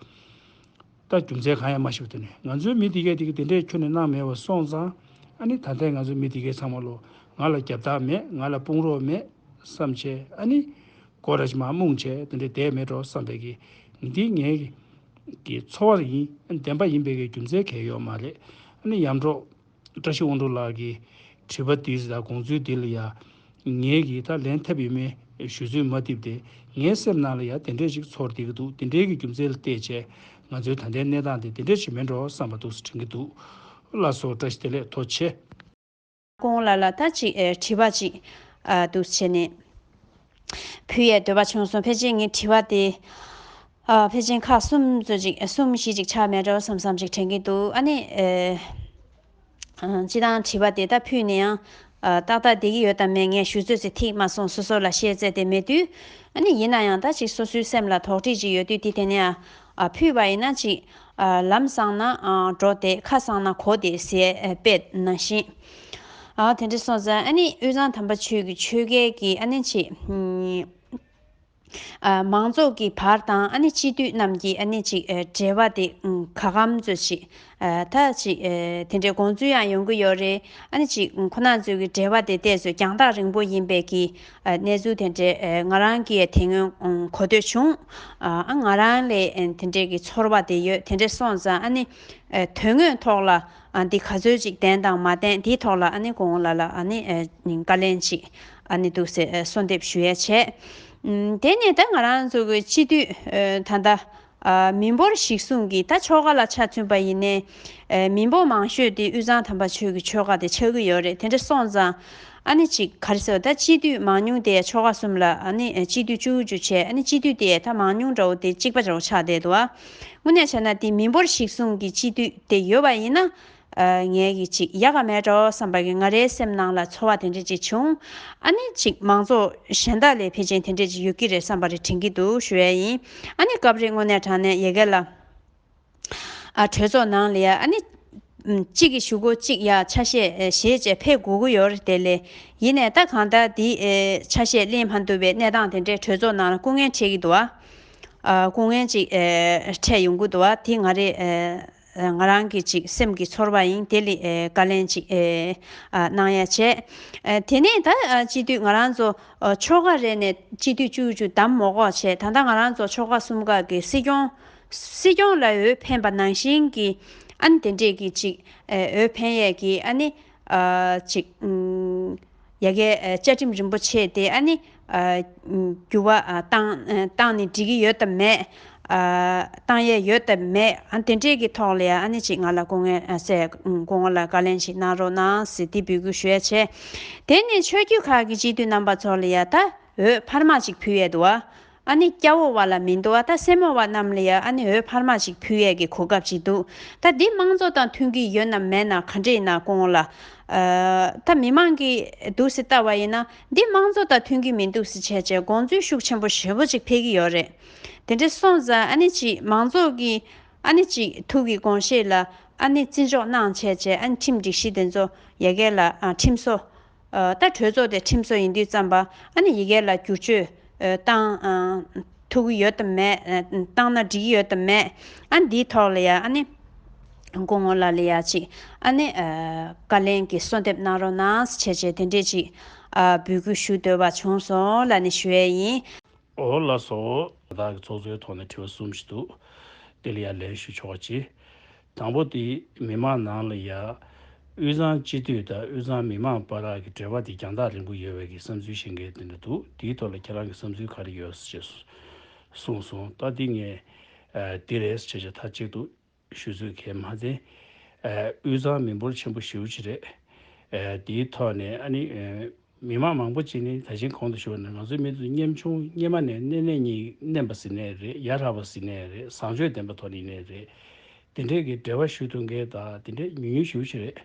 ད་རྒྱུ་མཚན་གང་ཡང་མ་ཤེས་པ་དེ་ནས་ང་ཚོའི་མི་དེ་གས་དེ་གས་དེ་འདྲས་ཁྱོན་ནས་གནང་མེད་པ་སོང་ཙང་། ཨ་ནི་ད་ལྟའི་ང་ཚོའི་མི་དེ་གས་ཚང་མ་ལོ་ང་ལ་རྒྱབ་རྟགས་མེད། ང་ལ་དཔུང་རོགས་མེད་བསམ་བྱས། ཨ་ནི་སྒོ་ར་ཅིག་མར་རྨོངས་བྱས་དེ་འདྲས་བསྡད་མེད་འགྲོ་བསམ་པའི་གི་འདི་ངའི་གི་ཚོར་བ་ཡིན། བདེན་པ་ཡིན་པའི་གི་རྒྱུ་མཚན་གང་ཡང་ཡོད་མ་རེད། ཨ་ནི་ཡམ་འབྲོག་བཀྲ་ཤིས་དབང་འདུས་ལགས་ཀྱི་དྲི་བ་འདི་དང་དགོངས་ཚུལ་འདི་ལ་ཡ། ངས་ཀྱིས་ད་ལན་ཐེབས་ཡོད་མེད་ཞུ་ཚོད་མ་ཐེབས་ཏེ། ངའི་སེམས་ནང་ལ་ཡ་དེ་འདྲས་ཞིག་ཚོར་བསྡད་ཀྱི་འདུག་དེ་འདྲའི་གི་རྒྱུ་མཚན་ལ་བལྟས་བྱས་ང་ཚོའི་ད་ལྟའི་གནས་སྟངས་དེ་དེ་འདྲས་ཞིག་མིན་འགྲོ་བསམ་པ་འདུག་སེ་དྲན་གྱི་འདུག་ལགས་སོ། བཀྲ་ཤིས་བདེ་ལེགས། ཐུགས་རྗེ་ཆེ། སྐུ་ངོ་ལགས་ལ་ད་ཅིག་ཨེ་དྲི་བ་ཅིག་ཨ་འདུག་བྱས་ནས་ཕུལ་ཡས་འདོད་པ་བྱུང་སོང་། ཕལ་ཆེར་ངའི་དྲི་བ་དེ་ཨ་ཕལ་ཆེར་ཁག་གསུམ་ཙམ་ཅིག་གསུམ་བཞི་ཅིག་ཆགས་མེད་འགྲོ་བསམ་བསམ་ཅིག་དྲན་གྱི་འདུག་ཨ་ནི་ཨེ། ཨ་སྤྱི་བཏང་དྲི་བ་དེ་ད་ཕུལ་ནས་ཡང་ཨ་ཏག་ཏག་བསྡད་ཀྱི་ཡོད་དམ་མེད་ངས་ཞུ་ཚོད་ཅིག་ཐིག་མ་སོང་། སོ་སོ་ལ་བཤད་ཚད་དེ་མེད་དུས། ཨ་ནི་ཡིན་ན་ཡང་ད་ཅིག་སོ་སོའི་སེམས་ལ་དོགས་འདྲི་ཅིག་ཡོད་དུས་དེ་དེ་ནས་ཨ་ཕུལ་བ་ཡིན་ན་ཅིག་ཨ་ལམ་སང་ན་ཨ་འགྲོ་བསྡད། ཁ་སང་ན་གོ་བསྡད་ཟེར་ཨ་དཔེ་ནང་བཞིན། ཨ་དེ་འདྲ་སོང་ཙང་ཨ་ནི་དབུས་གཙང་དམ་པ་ཆོས་ཀྱི་ཆོལ་ཁའི་གི་ཨ་ནི་ཅིག་ཨ་མང་ཚོགས་ཀྱི་བར་དང་ཨ་ནི་སྤྱི་འཐུས་རྣམས་ཀྱི་ཨ་ནི་ཅིག་ཨ་འབྲེལ་བ་དེ་ཨ་ག་གམ་ཚོད་ཅིག་ཨ་ད་ཅིག་ཨ་དེ་འདྲའི་དགོངས་ཚུལ་ཡང་ཡོང་གི་ཡོད་རེད། ཨ་ནི་ཅིག་ཁོ་རང་ཚོའི་གི་འབྲེལ་བ་དེ་ཏོག་ཙམ་རྒྱང་ཐག་རིང་པོ་ཡིན་པའི་གི་ཨ་གནས་ཚུལ་དེ་འདྲའི་ཨ་ང་རང་གིས་དེ་སྔོན་ཨ་གོ་ཐོས་བྱུང་། ཨ་ང་རང་ལ་ཨ་དེ་འདྲའི་གི་ཚོར་བ་དེ་ཡོད། དེ་འདྲ་སོང་ཙང་ཨ་ནི་ཨ་དོན་དངོས་ཐོག་ལ་ཨ་འདི་ག་ཚོད་ཅིག་བདེན་དང་མ་བདེན་འདིའི་ཐོག་ལ་ཨ་ནི་སྐུ་ངོ་ལགས་ལ་ཨ་ནི་ཨ་བཀའ་ལན་ཅིག་ཨ་ནི་འདུག་སེ་ཨ་གསོལ་འདེབས་ཞུ་ཡས་བྱས། ཨ་དེ་ནས་ད་ང་རང་ཚོ་གི་སྤྱི་འཐུས་ཨ་ད་ལྟ་ཨ་མི་འབོར་གཞིར་བཟུང་གི་ད་ཆོལ་ཁ་ལ་ཆ་མཚོན་པ་ཡིན་ནའི་ཨ་མི་འབོར་མང་ཤོས་དེ་དབུས་གཙང་དམ་པ་ཆོས་ཀྱི་ཆོལ་ཁ་དེ་ཆགས་ཀྱི་ཡོད་རེད། དེ་འདྲ་སོང་ཙང་ཨ་ནི་ཅིག་ག་རེ་ཟེར་བ། ད་སྤྱི་འཐུས་མང་ཉུང་དེ་ཆོལ་ཁ་གསུམ་ལ་ཨ་ནི་ཨ་སྤྱི་འཐུས་བཅུ་བཅུ་བྱས། ཨ་ནི་སྤྱི་འཐུས་དེ་ད་མང་ཉུང་འདྲ་བོ་དེ་གཅིག་པ་འདྲ་བོ་ཆགས་བསྡད་འདུག་ཨ། དངོས་གནས་བྱས་ན་དེ་མི་འབོར་གཞིར་བཟུང་གི་སྤྱི་འཐུས་དེ་ཡོད་པ་ཡིན་ན། ཨ་ངས་ཀྱི་ཅིག་ཡག་ག་མེད་འགྲོ་བསམ་པ་གི་ང་རའི་སེམས་ནང་ལ་ཚོར་བ་དེ་འདྲ་ཅིག་བྱུང་། ཨ་ནི་ཅིག་མང་ཚོགས་གཞན་དག་ལས་ཕལ་ཆེར་དེ་འདྲ་ཅིག་ཡོད་ཀྱི་རེད་བསམ་པ་རེ་དྲན་གྱི་འདུག་ཞུ་ཡ་ཡིན། ཨ་ནི་སྐབས་རེ་དངོས་གནས་དྲང་གནས་ཡ་གི་ལ་ཨ་གྲོས་ཚོགས་ནང་ལ་ཡ་ཨ་ནི་ཨམ་གཅིག་གི་གཞུག་གུ་གཅིག་ཡ་ཆ་ཤས་ཨེ་བཞེས་བྱས་ཕེབས་དགོས་ཀྱི་ཡོད་རེད། དེ་ལས་ཡིན་ནའི་ད་གང་ལྟར་འདི་ཨེ་ཆ་ཤས་ལེན་མ་ཐུབ་པའི་གནས་སྟངས་དེ་འདྲའི་གྲོས་ཚོགས་ནང་ལ་སྐུ་ངལ་འཕྲད་ཀྱི་འདུག་ཨ། ཨ་སྐུ་ངལ་ཅིག་ཨེ་འཕྲད་ཡོང་གི་འདུག་ཨ། དེ་ང་རེ་ཨེ། ང་རང་གི་ཅིག་སེམས་ཀྱི་ཚོར་བ་ཡིན། དེ་ལ་ཨེ་བཀའ་ལན་ཅིག་ཨེ་ཨ་གནང་ཡ་བྱས། ཨེ་དེ་ནས་ད་ཨ་སྤྱི་འཐུས་ང་རང་ཚོ་ཨ་ཆོལ་ཁ་རེ་ནས་སྤྱི་འཐུས་བཅུ་བཅུ་བདམས་མ་དགོས་བྱས། ད་ལྟ་ང་རང་ཚོ་ཆོལ་ཁ་གསུམ་ཀ་གི་སྲིད་སྐྱོང་སྲིད་སྐྱོང་ལ་འོས་འཕེན་པ་ནང་བཞིན་གྱི་ཨ་ནི་དེ་འདྲས་ཀྱི་ཅིག་ཨེ་འོས་འཕེན་ཡས་ཀྱི་ཨ་ནི་ཨ་ཅིག་ཨུམ། ཡ་གི་ཨ་བཅའ་ཁྲིམས་རིན་པོ་ཆེ་དེ་ཨ་ནི་ཨ་འགྱུར་བ་ཨ་བཏང་ཨ་བཏང་ནས་འགྲིག་གི་ཡོད་དམ་མེད། ཨ་བཏང་ཡས་ཡོད་དམ་མེད། ཨ་དེ་འདྲས་ཀྱི་ཐོག་ལ་ཡ་ཨ་ནི་ཅིག་ང་ལ་སྐུ་ངལ་ཨ་སེ་སྐུ་ངོ་ལ་བཀའ་ལན་ཞིག་གནང་རོགས་གནང་ཟེར་འདི་འབོད་སྐུལ་ཞུ་ཡ་བྱས། དེ་ནས་ཆོས་བརྒྱུད་ཁག་གི་སྤྱི་འཐུས་རྣམ་པ་ཚོ་ལ་ཡ་ད་འོས་འཕར་མ་ཅིག་ཕུལ་ཡས་འདུག་ཨ། ཨ་ནི་སྐྱ་བོ་བ་ལ་མི་འདུག་ཨ། ད་སེར་མོ་བ་རྣམས་ལ་ཡ་ཨ་ནི་འོས་འཕར་མ་ཅིག་ཕུལ་ཡས་ཀྱི་གོ་སྐབས་ཅིག་འདུག་ད་འདི་དམངས་གཙོ་དང་མཐུན་གྱི་ཡོད་ན་མེད་ན་ག་འདྲས་ཡིན་ན་སྐུ་ངོ་ལ། ཨ་ད་མི་མང་གིས་འདུག་སེ་ལྟ་བ་ཡིན་ན་འདི་དམངས་གཙོ་དང་མཐུན་གྱི་མི་འདུག་སེ་བྱས་བྱས་དགོངས་ཚུལ་ཤུགས་ཆེན་པོ་ཞེ་པོ་ཅིག་འཕེལ་གྱི་ཡོད་རེད། དེ་འདྲས་སོང་ཙང་ཨ་ནི་ཅིག་མང་ཚོགས་ཀྱིས་ཨ་ནི་ཅིག་ཐུགས་ཀྱི་དགོངས་བཞེད་ལ་ཨ་ནི་བརྩི་འཇོག་གནང་བྱས་བྱས། ཨ་ནི་ཁྲིམས་སྒྲིག་གཞི་དེ་ཚོ་ཡ་གི་ལ་ཨ་ཁྲིམས་བཟོ། ཨ་ད་གྲོས་ཚོགས་དེ་ཁྲིམས་བཟོ་ཡིན་དུས་ཙམ་པ་ཨ་ནི་ཡ་གི་ལ་བསྒྱུར་བཅོས་ཨ་བཏང་ཨ་ཐུབ་ཀྱི་ཡོད་དམ་མེད། ཨ་བཏང་ན་འགྲིག་གི་ཡོད་དམ་མེད། ཨ་འདིའི་ཐོག་ལ་ཡ་ཨ་ནི་སྐུ་ངོ་ལགས་ལ་ཡ་ཅིག་ཨ་ནི་ཨ་བཀའ་ལན་གྱི་གསོལ་འདེབས་གནང་རོགས་གནང་ཟེར་བྱས་བྱས་དེ་འདྲས་ཅིག་ཨ་འབོད་སྐུལ་ཞུ་འདོད་པ་བྱུང་སོང་ལབ་ནས་ཞུ་ཡས་ཡིན། འོ་ལགས་སོ། ད་ལྟ་གི་ཚོགས་གཙོའི་ཐོག་ནས་དྲི་བ་གསུམ་ཞིག་འདུག་དེ་ལ་ཡང་ལན་ཞུ་ཆོག་ཅིག་དང་པོ་དེ་མི་མང་ནང་ལ་ཡ་ དབུས་གཙང་སྤྱི་འཐུས་དང་དབུས་གཙང་མི་མང་བར་གྱི་འབྲེལ་བ་དེ་རྒྱང་ཐག་རིང་པོ་ཡོད་པའི་གི་བསམ་ཚུལ་བཤད་མཁན་དེ་འདྲ་འདུག་དེའི་ཐོག་ལ་ཁྱེད་རང་གི་བསམ་ཚུལ་ག་རེ་ཡོད་ཞེས་གསུངས་སོང་། ད་འདི་ངས་ཨ་འདི་རེད་ཞེས་བྱས་མཐའ་གཅིག་ཏུ་ཞུ་ཚོད་གལ་མ་ཚད། ཨ་དབུས་གཙང་མི་འབོར་ཆེན་པོ་ཞེ་པོ་ཅིག་རེད། ཨ་དེའི་ཐོག་ནས་ཨ་ནི་ཨ་མི་མང་མང་པོ་ཅིག་ནི་ད་གིན་གོང་དུ་ཞུས་པ་ནང་ང་ཚོའི་མི་ཚོ་ཉམ་ཆུང་སྔོན་མ་ནས་གནས་གནས་གཉིས་མནན་པ་ཟེར་ནའི་རེད། ཡ་རབས་པ་ཟེར་ནའི་རེད། བཟང་སྤྱོད་ལྡན་པ་ཐོག་ནས་ཡིན་ནའི་རེད། དེ་འདྲས་ཀྱི་འབྲེལ་བ་ཞུ་ཐུབ་མཁན་དང་དེ་འདྲས་ཉུང་ཉུང་ཞེ་པོ་ཅིག་རེད།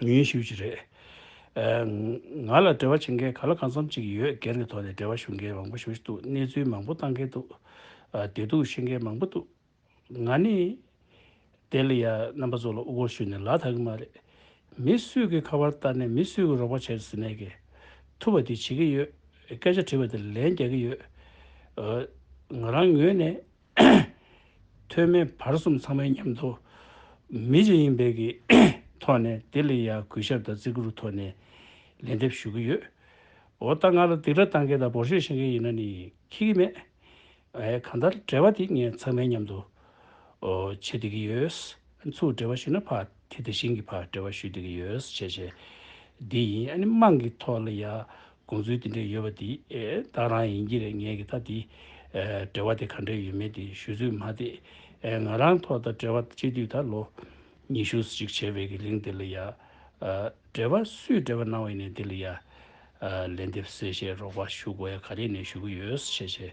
ཉུང་ཉུང་ཞེ་པོ་ཅིག་རེད། ཨ་ང་ལ་འབྲེལ་བ་བྱེད་མཁན་ག་ལ་གང་འཚམ་ཅིག་ཡོད། སྒེར་གྱི་ཐོག་ནས་འབྲེལ་བ་ཞུ་མཁན་མང་པོ་ཞེ་པོ་ཅིག་འདུག་གནས་ཚུལ་མང་པོ་བཏང་མཁན་འདུག་ཨ་བདེ་སྡུག་ཤེས་མཁན་མང་པོ་འདུག་ང་ནི་དེ་ལ་ཡ་རྣམ་པ་ཚོ་ལ་དབུ་སྐོར་ཞུས་ནས་ལབ་ཐག་གི་མ་རེད། མི་སུས་ཀྱི་ཁ་པར་བཏང་ནས་མི་སུས་ཀྱི་རོགས་པ་བྱས་ཟེར་ནས་ཀྱི་ཐུབ་པ་དེ་བྱེད་ཀྱི་ཡོད། སྐད་ཆ་དྲིས་པ་དེ་ལན་རྒྱག་གི་ཡོད། ཨ་ང་རང་ངོས་ནས་མཐོ་དམན་བར་གསུམ་ཚང་མའི་མཉམ་དུ་མི་གཅིག་ཡིན་པའི་གི་ཐོག་ནས་དེ་ལ་ཡ་གུས་ཞབས་དང་བརྩི་བཀུར་ཐོག་ནས་ལན་འདེབས་ཞུ་གི་ཡོད། འོ་ད་ང་ལ་སྡིགས་ར་བཏང་མཁན་དང་འབོར་ཆེན་བཤད་མཁན་ཡིན་ན་ནི་ཁྱི་གི་མེད། ཨེ་གང་ལྟར་འབྲེལ་བ་དེ་ངས་ཚང་མའི་མཉམ་དུ་ཨོ་བྱེད་བསྡད་ཀྱི་ཡོད། ཚུར་འབྲེལ་བ་ཞུས་ན་ཕར་དེ་དེ་བཞིན་གྱི་ཕར་འབྲེལ་བ་ཞུ་བསྡད་ཀྱི་ཡོད་བྱས་བྱས་འདི་ཡིན། ཨ་ནི་དམངས་ཀྱི་ཐོག་ལ་ཡ་དགོངས་ཚུལ་དེ་འདྲ་ཡོད་པ་དེ་ཨེ་ད་རང་ཡིན་གྱི་རེད། ངས་ཀྱི་ད་དེ་ཨེ་འབྲེལ་བ་དེ་ག་འདྲ་ཡོད་མེད་དེ་ཞུ་ཚོད་མ་བསྡད། ཨེ་ང་རང་ཐོག་ད་འབྲེལ་བ་སྤྱི་འཐུས་ད་ལོ་ཉི་ཤུ་ཅིག་བྱས་པའི་གི་རིང་དེ་ལ་ཡ། ཨ་འབྲེལ་བ་སུས་འབྲེལ་བ་གནང་བ་ཡིན་ནའི་དེ་ལ་ཡ། ཨ་ལན་འདེབས་གསལ་བཤད་རོགས་པ་ཞུ་དགོས་ཡ་ག་རེ་ནས་ཞུ་གི་ཡོད་ཞེས་བྱས་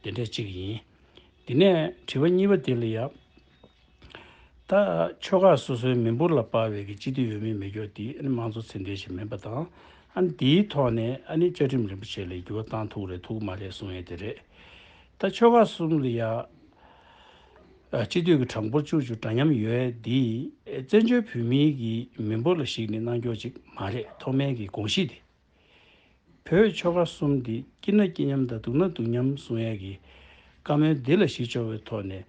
དེ་འདྲ་གཅིག་ཡིན། དེ་ནས་དྲི་བ་གཉིས་པ་དེ་ལ་ཡ། ད་ཆོལ་ཁ་སོ་སོའི་མི་འབོར་ལ་དཔག་པའི་གི་སྤྱི་འཐུས་ཡོད་མིན་མེད་རྒྱུ་དེ་ཨ་ནི་དམངས་གཙོ་ཚད་ལྡན་ཞིག་མིན་པ་དང་། ཨ་ནི་དེའི་ཐོག་ནས་ཨ་ནི་བཅའ་ཁྲིམས་རིན་པོ་ཆེ་ལ་འགྱུར་བ་བཏང་ཐུབ་རེད་ཐུབ་མ་རེད་གསུང་ཡས་དེ་རེད། ད་ཆོལ་ཁ་གསུམ་ལ་ཡ། ཨ་སྤྱི་འཐུས་ཀྱི་གྲངས་འབོར་བཅུ་བཅུ་འདྲ་མཉམ་ཡོད་འདི་བཙན་བྱོལ་བོད་མིའི་གི་མི་འབོར་ལ་གཞིགས་ནས་གནང་ཕྱོགས་ཅིག་མ་རེད། ཐོག་མའི་གི་དགོངས་གཞི་འདི་བོད་ཆོལ་ཁ་གསུམ་འདི་སྐྱིད་ན་སྐྱིད་མཉམ་དང་སྡུག་ན་སྡུག་མཉམ་གསུང་ཡས་ཀྱི་བཀའ་མོལ་འདི་ལ་གཞི་བཅོལ་བའི་ཐོག་ནས་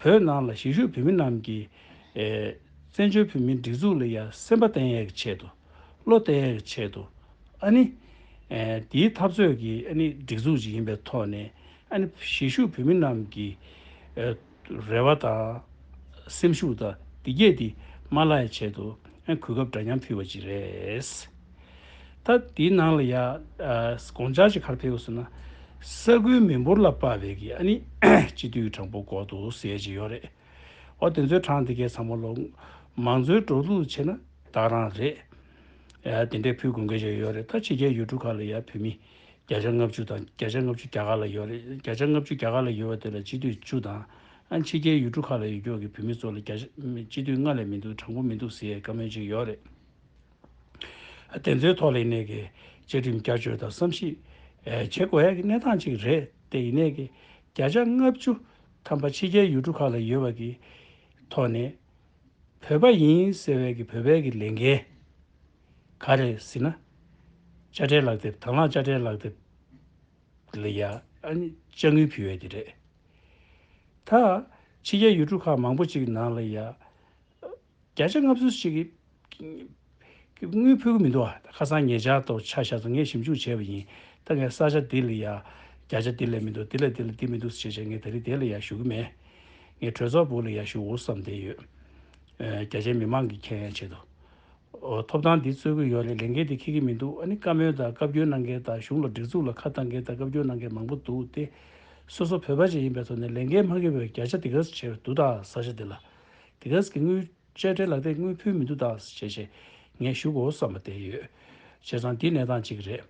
བོད་ནང་ལ་གཞིས་བཞུགས་བོད་མི་རྣམས་ཀྱི་ཨེ་བཙན་བྱོལ་བོད་མིའི་སྒྲིག་འཛུགས་ལ་ཡ་སེམས་པ་བརྟན་ཡས་ཀྱི་ཆེད་དུ་བློ་བརྟན་ཡས་ཀྱི་ཆེད་དུ་ཨ་ནི་ཨེ་དེའི་འཐབ་རྩོད་ཀྱི་ཨ་ནི་སྒྲིག་འཛུགས་ཅིག་ཡིན་པའི་ཐོག་ནས། ཨ་ནི་གཞིས་བཞུགས་བོད་མི་རྣམས་ཀྱི་ཨ་རེ་བ་དང་སེམས་ཤུགས་དང་འདི་གས་དེ་མ་བརླག་ཡའི་ཆེད་དུ་ཨ་གོ་སྐབས་འདྲ་མཉམ་ཕུལ་བ་ཅིག་རེད། ད་དེའི་ནང་ལ་ཡ་ཨ་དགོངས་འཆར་ཅིག་ག་རེ་ཕེབས་ཡོད་ཟེར་ན། ས་ཁུལ་མི་འབོར་ལ་དཔག་པའི་གི་ཨ་ནི་སྤྱི་འཐུས་གྲངས་འབོར་འགོར་འདུག་ཟེར་ཡ་ཅིག་ཡོད་རེད། འོ་དེ་ཚོའི་གྲངས་དེ་གས་ཚང་མ་ལོ་མང་གཙོའི་འགྲོ་ལུགས་བྱས་ན་ད་རང་རེད། ཨ་དེ་འདྲའི་ཕུལ་དགོས་མཁན་ཅིག་ཡོད་རེད། ད་ཕྱི་རྒྱལ་ཡུལ་གྲུ་ཁག་ལ་ཡ་བོད་མི་བརྒྱ་ཆ་ལྔ་བཅུ་དང་བརྒྱ་ཆ་ལྔ་བཅུ་རྒྱ་གར་ལ་ཡོད་རེད། བརྒྱ་ཆ་ལྔ་བཅུ་རྒྱ་གར་ལ་ཡོད་པ་དེ་ལ་སྤྱི་འཐུས་བཅུ་དང་། ཨ་ཕྱི་རྒྱལ་ཡུལ་གྲུ་ཁག་ལ་ཡོད་རྒྱུ་གི་བོད་མི་ཚོ་ལ་བརྒྱ་ཆ་སྤྱི་འཐུས་ལྔ་ལས་མི་འདུག་གྲངས་འབོར་མི་འདུག་ཟེར་ཡའི་བཀའ་མོལ་ཅིག་ཡོད་རེད། ཨ་དེ་ཚོའི་ཐོག་ལ་ཡིན་ནའི་གི་བཅའ་ཁྲིམས་བསྐྱར་བཅོས་དང་བསམ་གཞིག་ཨ་བྱེད་དགོས་ཡ་གི་གནས་སྟངས་ཅིག་རེད། དེ་ཡིན་ནའི་གི་བརྒྱ་ཆ་ལྔ་བཅུ་ཐམ་པ་ཕྱི་རྒྱལ་ཡུལ་གྲུ་ཁག་ལ་ཡོད་པ་གི་ཐོག་ནས། བོད་པ་ཡིན་ཟེར་བའི་གི་བོད་པའི་གི་ལས་འགན་ག་རེ་ཟེར་ན། དཔྱ་ཁྲལ་ལག་དེབ་དང་བླངས་དཔྱ་ཁྲལ་ལག་དེབ་ལ་ཡ་ཨ་ནི་དཔྱ་དངུལ་ཕུལ་བའི་དེ་རེད། ད་ཕྱི་རྒྱལ་ཡུལ་གྲུ་ཁག་མང་པོ་ཅིག་གི་ནང་ལ་ཡ་བརྒྱ་ཆ་ལྔ་བཅུ་ཞིག་གི་དངུལ་ཕུལ་གི་མི་འདུག་ཨ། ཁ་སང་ཉེ་ཆར་དུ་ཆ་བཞག་ཙང་ངས་ཞིབ་འཇུག་བྱས་པ་ཡིན། ད་ངས་ས་ཆ་འདི་ལ་ཡ་བརྒྱ་ཆ་འདི་ལས་མི་འདུག་འདི་ལ་འདི་ལ་འདི་མི་འདུག་ཟེར་བྱས་ངས་ད་རེས་དེ་ལ་ཡ་ཞུ་གི་མེད། ངས་གྲོས་ཚོགས་སྦུག་ལ་ཡ་ཞུ་འོ་བསམ་བསྡད་ཡོད། ཨ་རྒྱ་ཆེའི་མི་མང་གིས་མཁྱེན་ཡ་ཆེད་དུ། ཨོ་ཐོབ་ཐང་འདི་རྩོད་ཀྱི་ཡོད་རེད། ལས་འགན་འདི་འཁྱེར་གྱི་མི་འདུག་ཨ་ནི་བཀའ་མོལ་དང་བཀའ་བཀྱོན་གནང་མཁན་དང་གཞུང་ལ་སྒྲིག་འཛུགས་ལ་ཁ་བཏང་མཁན་དང་བཀའ་བཀྱོན་གནང་མཁན་མང་པོ་འདུག་སྟེ། སོ་སོ་བོད་པ་ཅིག་ཡིན་པའི་ཐོག་ནས་ལས་འགན་མ་འཁྱེར་བའི་བརྒྱ་ཆ་དེ་ག་ཙམ་བྱས་པ་འདུག་ད་ས་ཆ་འདི་ལ། དེ་ག་ཙམ་གྱི་དངུལ་དཔྱ་ཁྲལ་ལག་དེབ་དངུལ་ཕུལ་མི་འདུག་ད་ཟེར་བྱས་བྱས་ངས་ཞུ་དགོས་བསམ་པ་དེ་ཡོད། བྱས་ཙང་འདི་གནས་སྟངས་གཅིག་རེད།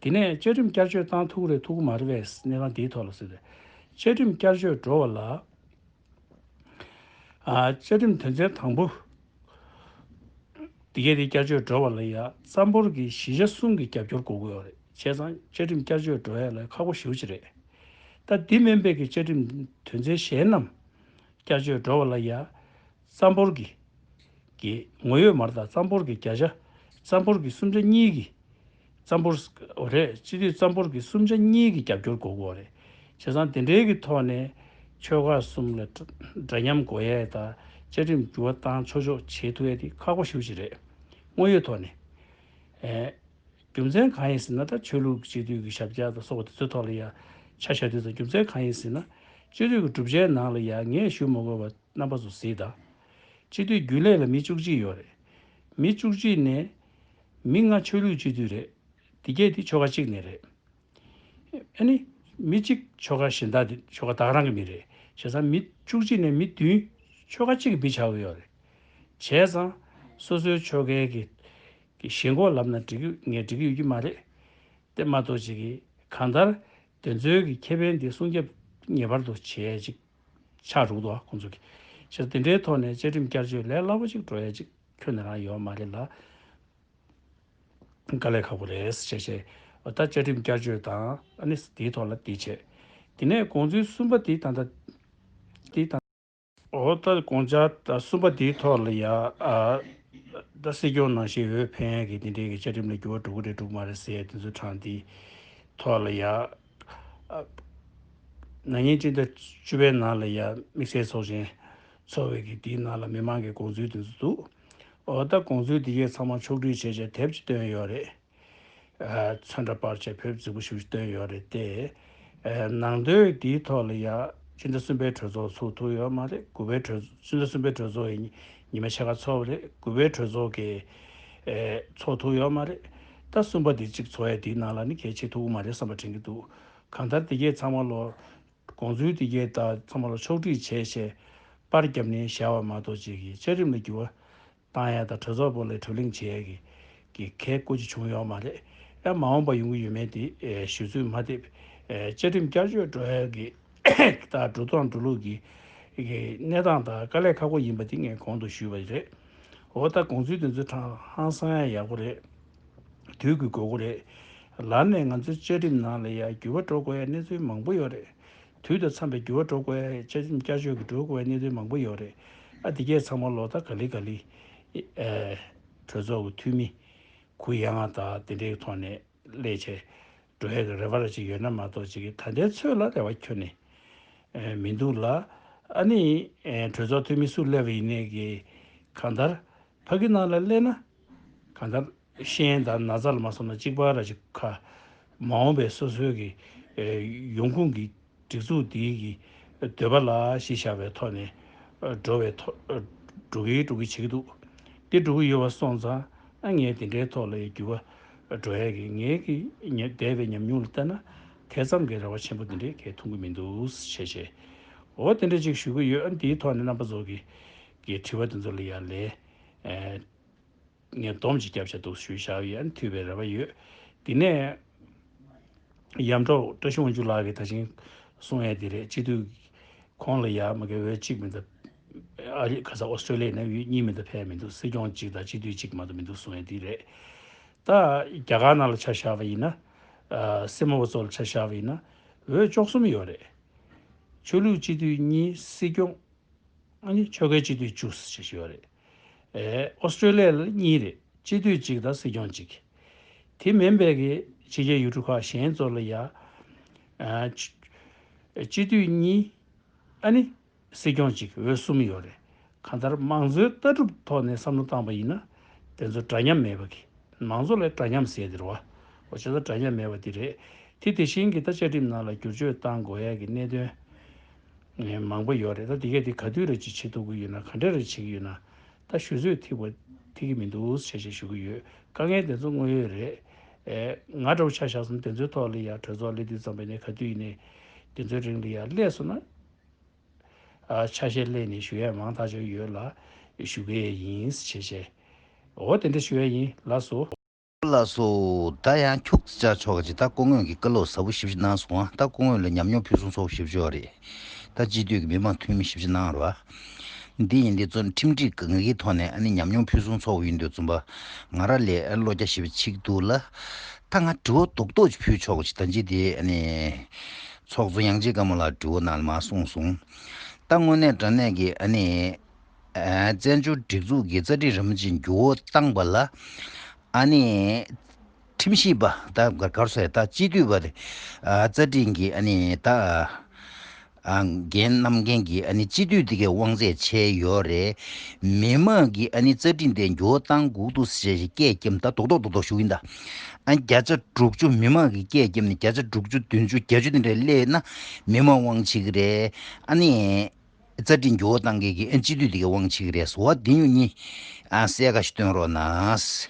དེ་ནས་བཅའ་ཁྲིམས་བསྐྱར་བཅོས་བཏང་ཐུབ་ཀྱི་རེད་ཐུབ་ཀྱི་མ་རེད་པས་གནས་སྟངས་འདིའི་ཐོག་ལ་ཟེར་ཏེ། བཅའ་ཁྲིམས་བསྐྱར་བཅོས་འགྲོ་བ་ལ། ཨ་བཅའ་ཁྲིམས་དོན་ཚན་དང་པོ། འདི་གའི་དེ་བསྐྱར་བཅོས་འགྲོ་བ་ལ་ཡ་རྩ་འབོར་གྱི་བཞི་ཆ་གསུམ་གྱི་རྒྱབ་སྐྱོར་དགོས་ཀྱི་ཡོད་རེད། བྱས་ཙང་བཅའ་ཁྲིམས་བསྐྱར་བཅོས་འགྲོ་ཡ་ལ་ཁག་པོ་ཞེ་པོ་ཅིག་རེད། ད་འདི་མིན་པའི་གི་བཅའ་ཁྲིམས་དོན་ཚན་གཞན་རྣམས་བསྐྱར་བཅོས་འགྲོ་བ་ལ་ཡ་རྩ་འབོར་གྱི་གི་ངོ་ཡོད་མ་རེད། ད་རྩ་འབོར་གྱི་བརྒྱ་ཆ་རྩ་འབོར་གྱི་གསུམ་ཆ་གཉིས་ཀྱི་རྩ་འབོར་འོ་རེད། སྤྱི་འཐུས་རྩ་འབོར་གྱི་གསུམ་ཆ་གཉིས་ཀྱི་རྒྱབ་སྐྱོར་དགོས་ཀྱི་ཡོད་རེད། བྱས་ཙང་དེ་འདྲའི་གི་ཐོག་ནས་ཆོལ་ཁ་གསུམ་ལ་འདྲ་མཉམ་དགོས་ཡས་དང་བཅའ་ཁྲིམས་འགྱུར་བ་བཏང་ཆོག་ཆོག་བྱེད་ཐུབ་ཡས་དེ་ཁག་པོ་ཞེ་པོ་ཅིག་རེད། དངོས་ཡོད་ཐོག་ནས། ཨེ། རྒྱུ་མཚན་གང་ཡིན་ཟེར་ན་ད་ཆོས་ལུགས་སྤྱི་འཐུས་ཀྱི་ཞབས་བཅགས་དང་སོགས་པ་དེ་ཚོའི་ཐོག་ལ་ཡ་ཆ་བཞག་དུས་ཙང་རྒྱུ་མཚན་གང་ཡིན་ཟེར་ན། སྤྱི་འཐུས་ཀྱི་གྲུབ་ཆའི་ནང་ལ་ཡ་ངས་ཞུ་མ་དགོས་པ་རྣམ་པ་ཚོ་གཟིགས་དང་། སྤྱི་འཐུས་རྒྱུན་ལས་ལ་མི་བཅུ་གཅིག་ཡོད་རེད། མི་བཅུ་གཅིག་ནས་མི་ལྔ་ཆོས་ལུགས་སྤྱི་འཐུས་རེད། དེ་གས་དེ་ཆོལ་ཁ་གཅིག་ནས་རེད། ཨ་ནི་མི་གཅིག་ཆོལ་ཁ་གཞན་དག་དེ་ཆོལ་ཁ་ད་ག་རང་གི་མི་རེད། བྱས་ཙང་མི་བཅུ་གཅིག་ནས་མི་བདུན་ཆོལ་ཁ་གཅིག་གི་མི་ཆགས་ཀྱི་ཡོད་རེད། བྱས་ཙང་སོ་སོའི་ཆོལ་ཁའི་གི་གི་ཞེན་ཁོག་ལབ་ན་འགྲིག་གི་ངས་འགྲིག་གི་ཡོད་ཀྱི་མ་རེད། དེ་མ་གཏོགས་ཅིག་གི་གང་ལྟར་དེ་ཚོའི་གི་ཁེ་ཕན་དེ་སྲུང་སྐྱོབ་ངེས་པར་དུ་བྱེད་ཡ་ཅིག་ཆགས་འགྲོ་གི་འདུག་ཁོང་ཚོ་གི། བྱས་ཙང་དེ་འདྲའི་ཐོག་ནས་བཅའ་ཁྲིམས་བསྐྱར་བཅོས་ལས་སླ་པོ་ཅིག་འགྲོ་ཡ་ཅིག་ཁྱོན་ནས་རང་ཡོད་མ་རེད་ལ། དཀའ་ལས་ཁག་པོ་རེད་ཟེར་བྱས་བྱས། ད་བཅའ་ཁྲིམས་བསྐྱར་བཅོས་དང་ཨ་ནི་དེའི་ཐོག་ལ་དེ་བྱས། དེ་ནས་དགོངས་ཚུལ་གསུམ་པ་དེ་ད་ལྟ་དེ་ད། འོ་ད་དགོངས་འཆར་ད་གསུམ་པ་དེའི་ཐོག་ལ་ཡ། ཨ། ད་སྲིད་སྐྱོང་ནང་བཞིན་འོས་འཕེན་ཡས་ཀྱི་དེ་འདྲའི་གི་བཅའ་ཁྲིམས་ལ་འགྱུར་བ་འགྲོ་གི་རེད་འགྲོ་གི་མ་རེད་ཟེར་ཡས་དེ་ཚོ་དྲངས་དེའི་ཐོག་ལ་ཡ། ཨ། ན་ནིང་སྤྱི་ཟླ་བཅུ་པའི་ནང་ལ་ཡ་དམིགས་བསལ་ཚོགས་ཆེན་ཚོགས་པའི་གི་དེའི་ནང་ལ་མི་མང་གི་དགོངས་ཚུལ་དེ་ཚོ་འདུག་འོ་ད་དགོངས་ཚུལ་དེ་གས་ཚང་མ་ཕྱོགས་སྒྲིག་བྱས་བྱས་དེབ་ཅིག་བཏོན་ཡོད་རེད། ཚོན་ཁྲ་པར་ཆས་བོད་རྫིག་པོ་ཞེ་པོ་ཅིག་བཏོན་ཡོད་རེད་དེ། ནང་དོན་དེའི་ཐོག་ལ་ཡ། སྤྱི་ཟླ་གསུམ་པའི་གྲོས་ཚོགས་ཚུགས་ཐུབ་ཡོད་མ་རེད། དགུ་པའི་གྲོས། སྤྱི་ཟླ་གསུམ་པའི་གྲོས་ཚོགས་ཡིན་ཉི་མ་ཕྱེད་ཀ་ཚོགས་པ་རེད། དགུ་པའི་གྲོས་ཚོགས་ཀྱི་ཚོགས་ཐུབ་ཡོད་མ་རེད། ད་གསུམ་པ་དེ་གཅིག་ཚོགས་ཡ་དེའི་ནང་ལ་ནི་གལ་ཆེ་ཐུབ་ཀྱི་མ་རེད་བསམ་པ་དྲན་གྱི་འདུག་གང་ལྟར་དེ་གས་ཚང་མ་ལོ། དགོངས་ཚུལ་དེ་གས་ད་ཚང་མ་ལ་ཕྱོགས་སྒྲིག་བྱས་བྱས་པར་བརྒྱབ་ནས་བཞག་པ་མ་གཏོགས་ཅིག་གི་བཅའ་ཁྲིམས་ལ་འགྱུར་བ་བཏང་ཡ་དང་གྲོས་ཚོགས་སྦུག་ལ་བགྲོ་གླེང་བྱེད་ཡ་གི་གི་གལ་སྐུ་ཅི་བྱུང་ཡོད་མ་རེད། ཡང་མ་འོངས་པ་ཡོང་གི་ཡོད་མེད་དེ་ཞུ་ཚོད་མ་ཐེབས། བཅའ་ཁྲིམས་བསྐྱར་བཅོས་འགྲོ་ཡ་གི་ད་འགྲོ་སྟངས་འགྲོ་ལུགས་ཀྱི་གི་གནས་སྟངས་དང་དཀའ་ལས་ཁག་པོ་ཡིན་པ་དེ་ངས་གོང་དུ་ཞུས་པ་རེད། འོ་ད་དགོངས་ཚུལ་དེ་ཚོ་དྲང་ཧང་སང་ཡ་ཡག་པོ་རེད། དུས་ཀྱི་དགོས་མཁོ་རེད། ལར་ནས་ང་ཚོའི་བཅའ་ཁྲིམས་ནང་ལ་ཡང་འགྱུར་བ་འགྲོ་དགོས་ཡ་གནས་ཚུལ་མང་པོ་ཡོད་རེད། དུས་དང་འཚམས་པའི་འགྱུར་བ་འགྲོ་དགོས་ཡ་བཅའ་ཁྲིམས་བསྐྱར་བཅོས་ཀྱི་འགྲོ་དགོས་ཡ་གནས་ཚུལ་མང་པོ་ཡོད་རེད། ཨ་དེ་གས་ཚང་མ་ལོ་ད་ག་ལེ་ག་ལེ། ཨེ། གྲོས་ཚོགས་ཀྱི་འཐུས་མི་གུ་ཡངས་དང་དེ་འདྲའི་ཐོག་ནས་སླེབས་བྱས་འགྲོ་ཡ་གི་རེ་བ་ར་ཅིག་ཡོད་ན་མ་གཏོགས་ཅིག་གི་ད་ལྟའི་ཚོད་ལ་རེ་བ་ཁྱོན་ནས་མི་འདུག་ལ། ཨ་ནི་གྲོས་ཚོགས་འཐུས་མི་སུ་སླེབས་པ་ཡིན་ནའི་གི་གང་ལྟར་ཕ་གི་ནང་ལ་སླེབས་ན་གང་ལྟར་ཤེས་ཡོན་དང་ན་ཚ་ལ་མ་སོང་ན་གཅིག་པ་ར་ཅིག་ཁ་མ་འོངས་པའི་སོ་སོའི་གི་ཡོང་ཁུངས་ཀྱི་སྒྲིག་འཛུགས་འདིའི་གི་འདོད་པ་ལ་གཞི་བཞག་པའི་ཐོག་ནས་འགྲོ་བའི་ཐོག་འགྲོ་གི་འགྲོ་གི་བྱེད་ཀྱི་འདུག་དེ་འགྲོ་གི་ཡོད་པ་སོང་ཙང་ཨ་ངས་དེ་འདྲའི་ཐོག་ལ་ཡི་འགྱུར་བ་འགྲོ་ཡ་གི་ངའི་གི་ཉ་འདས་པའི་ཉམས་མྱོང་ལ་བལྟས་ན་དེ་ཙམ་གྱི་རེ་བ་ཆེན་པོ་དེ་འདྲའི་གས་མཐོང་གི་མི་འདུག་ཞེས་བཤད། འོ་དེ་འདྲ་ཅིག་ཞུ་གི་ཡོད། ཨ་འདིའི་ཐོག་ནས་རྣམ་པ་ཚོ་གི་གི་དྲི་བ་དེ་ཚོ་ལ་ཡ་ལན་ངས་སྡོམ་ཅིག་བརྒྱབ་བྱ་འདུག་ཞུས་བཞག་ཡ་ཨ་ཐུབ་པའི་རེ་བ་ཡོད། དེ་ནས། ཡམ་གྲོགས་བཀྲ་ཤིས་དབང་ཕྱུག་ལགས་ཀྱིས་ད་ཅིང་གསུང་ཡས་དེ་རེད། སྤྱི་འཐུས་ཁོང་ལ་ཡ་མ་གི་འོས་གཅིག་མི་འདུག་ཨ་རི་ཁ་ས་ཨོ་སི་ཀྲོ་ལི་ཡ་ནས་འོས་གཉིས་མི་འདུག་ཕེབས་མི་འདུག་སྲིད་སྐྱོང་གཅིག་དང་སྤྱི་འཐུས་གཅིག་མ་གཏོགས་མི་འདུག་གསུང་ཡས་དེ་རེད། ད་རྒྱ་གར་ནང་ལ་ཆ་བཞག་པ་ཡིན་ན། ཨ་སྲིད་མ་བ་ཚོ་ལ་ཆ་བཞག་པ་ཡིན་ན་འོས་བཅུ་གསུམ་ཡོད་རེད། ཆོས་ལུགས་སྤྱི་འཐུས་གཉིས། སྲིད་སྐྱོང་། ཨ་ནི་ཆོལ་ཁའི་སྤྱི་འཐུས་བཅུ་ཞེས་ཡོད་རེད། ཨེ་ཨོ་སི་ཀྲོ་ལི་ཡ་ལ་གཉིས་རེད། སྤྱི་འཐུས་གཅིག་དང་སྲིད་སྐྱོང་གཅིག་དེ་མིན་པའི་གི་ཕྱི་རྒྱལ་ཡུལ་གྲུ་ཁག་གཞན་ཚོ་ལ་ཡ། ཨ་ཆ་སྤྱི་འཐུས་གཉིས། ཨ་ནི་སྲིད་སྐྱོང་གཅིག་འོས་གསུམ་ཡོད་རེད། གང་ལྟར་མང་གཙོའི་ལྟ་གྲུབ་ཐོག་ནས་བསམ་བློ་བཏང་པ་ཡིན་ན་དེ་ཚོ་འདྲ་མཉམ་མེད་པ་གི། མང་གཙོ་ལས་འདྲ་མཉམ་ཟེར་དེ་རེད་བ། འོ་བྱས་ཙང་འདྲ་མཉམ་མེད་པ་དེ་རེད། དེ་དེ་བཞིན་གྱི་ད་བཅའ་ཁྲིམས་ནང་ལ་བསྒྱུར་བཅོས་བཏང་དགོས་ཡ་གི་གནད་དོན་མང་པོ་ཡོད་རེད། ད་དེ་གས་དེ་ག་དུས་རེ་ཅིག་བྱེད་ཐུབ་ཀྱི་ཡོད་ན་ག་འདྲ་རེ་བྱེད་ཀྱི་ཡོད་ན་ད་ཞུ་ཚོད་ཐིག་པ་ཐིག་གི་མི་འདུག་ཞེས་ཞེས་ཞུ་གི་ཡོད། དཀའ་ངལ་དེ་ཚོ་དངོས་ཡོད་རེད། ཨེ་ང་འདྲ་བོ་ཆ་བཞག་སོང་དེ་ཚོའི་ཐོག་ལ་ཡ་གྲོས་ཚོགས་སླེབས་དུས་ཙམ་པ་ནས་ག་དུས་ཡིན་ནའི་དེ་ཚོའི་རིང་ལ་ཡ་སླེབས་སོང་ན། ཨ་ཆ་ཤས་ལེན་ནས་ཞུ་ཡས་མང་ཐག་ཆོད་ཡོད་ལ་ཞུ་གི་ཡིན་ཞེས་བཤད། འོ་དེ་འདྲ་ཞུ་ཡས་ཡིན། ལགས་སོ། ལགས་སོ། ད་ཡང་ཁྱུག་ཙམ་ཆོག་ཅིག་ད་སྐུ་ངོ་གིས་བཀའ་སློབ་ཟབ་པོ་ཞེ་པོ་ཅིག་གནང་སོང་ཨ། ད་སྐུ་ངོ་ལ་ཉམས་མྱོང་ཕུན་སུམ་ཚོགས་པོ་ཞེ་པོ་ཅིག་ཡོད་རེད། ད་སྤྱི་འཐུས་ཀྱི་མི་མང་འཐུས་མི་ཞེ་པོ་ཅིག་གནང་རོགས་ཨ། འདི་ཡིན་དུས་ཙམ་ཁྲིམས་སྒྲིག་ངེས་ཀྱི་ཐོག་ནས་ཨ་ནི་ཉམས་མྱོང་ཕུན་སུམ་ཚོགས་པོ་ཡིན་དུས་ཙམ་པ་ང་རང་ལས་ཨ་བློ་རྒྱ་ཞེ་པོ་ཅིག་འདུག་ལ། ད་ང་དྲི་བ་རྡོག་རྡོག་ཅིག་ཕུལ་ཆོག་ཅིག་ད་ཅི་དེ་ཨ་ནི། ཚོགས་གཙོ་དབྱངས་ཅན་དཀར་མོ་ལགས་དྲི་བ་ནང་ལ་མར་གསུངས་སོང་། ད་དངོས་གནས་དྲང་གནས་ཀྱི་ཨ་ནི། ཨ་བཙན་བྱོལ་སྒྲིག་འཛུགས་ཀྱི་རྩ་ཁྲིམས་རིམ་པ་བཞིན་འགྱུར་བ་བཏང་པ་ལ། ཨ་ནི། ཁྲིམས་ཞིབ་པ་ད་ག་ག་རེ་ཟེར་ད་སྤྱི་འཐུས་པ་རེད། ཨ་རྩ་ཁྲིམས་ཀྱི་ཨ་ནི་ད། ཨ་འགན་གནང་མཁན་གྱི་ཨ་ནི་སྤྱི་འཐུས་དེ་གའི་དབང་ཚད་ཆེ་ཡོད་རེད། མི་མང་གིས་ཨ་ནི་རྩ་ཁྲིམས་དེ་འགྱུར་བ་བཏང་དགོས་འདུག་ཟེར་ཞིག་སྐད་རྒྱབ་ད་རྡོག་རྡོག་རྡོག་རྡོག་ཞུ་གིན་ད། ཨ་བརྒྱ་ཆ་དྲུག་ཅུ་མི་མང་གིས་སྐད་རྒྱབ་ནས་བརྒྱ་ཆ་དྲུག་ཅུ་བདུན་ཅུ་བརྒྱད་ཅུ་དེ་འདྲ་སླེབས་ན་མི་མང་དབང་ཆེ་གི་རེད། ཨ་ནི། རྩ་ཁྲིམས་འགྱུར་བ་གཏང་མཁན་གྱི་ཨ་སྤྱི་འཐུས་དེ་གའི་དབང་ཆེ་གི་རེད། འོ་དེ་ཉུང་གཉིས་ཨ་གསལ་ཁ་ཞིག་སྟོན་རོགས་གནང་།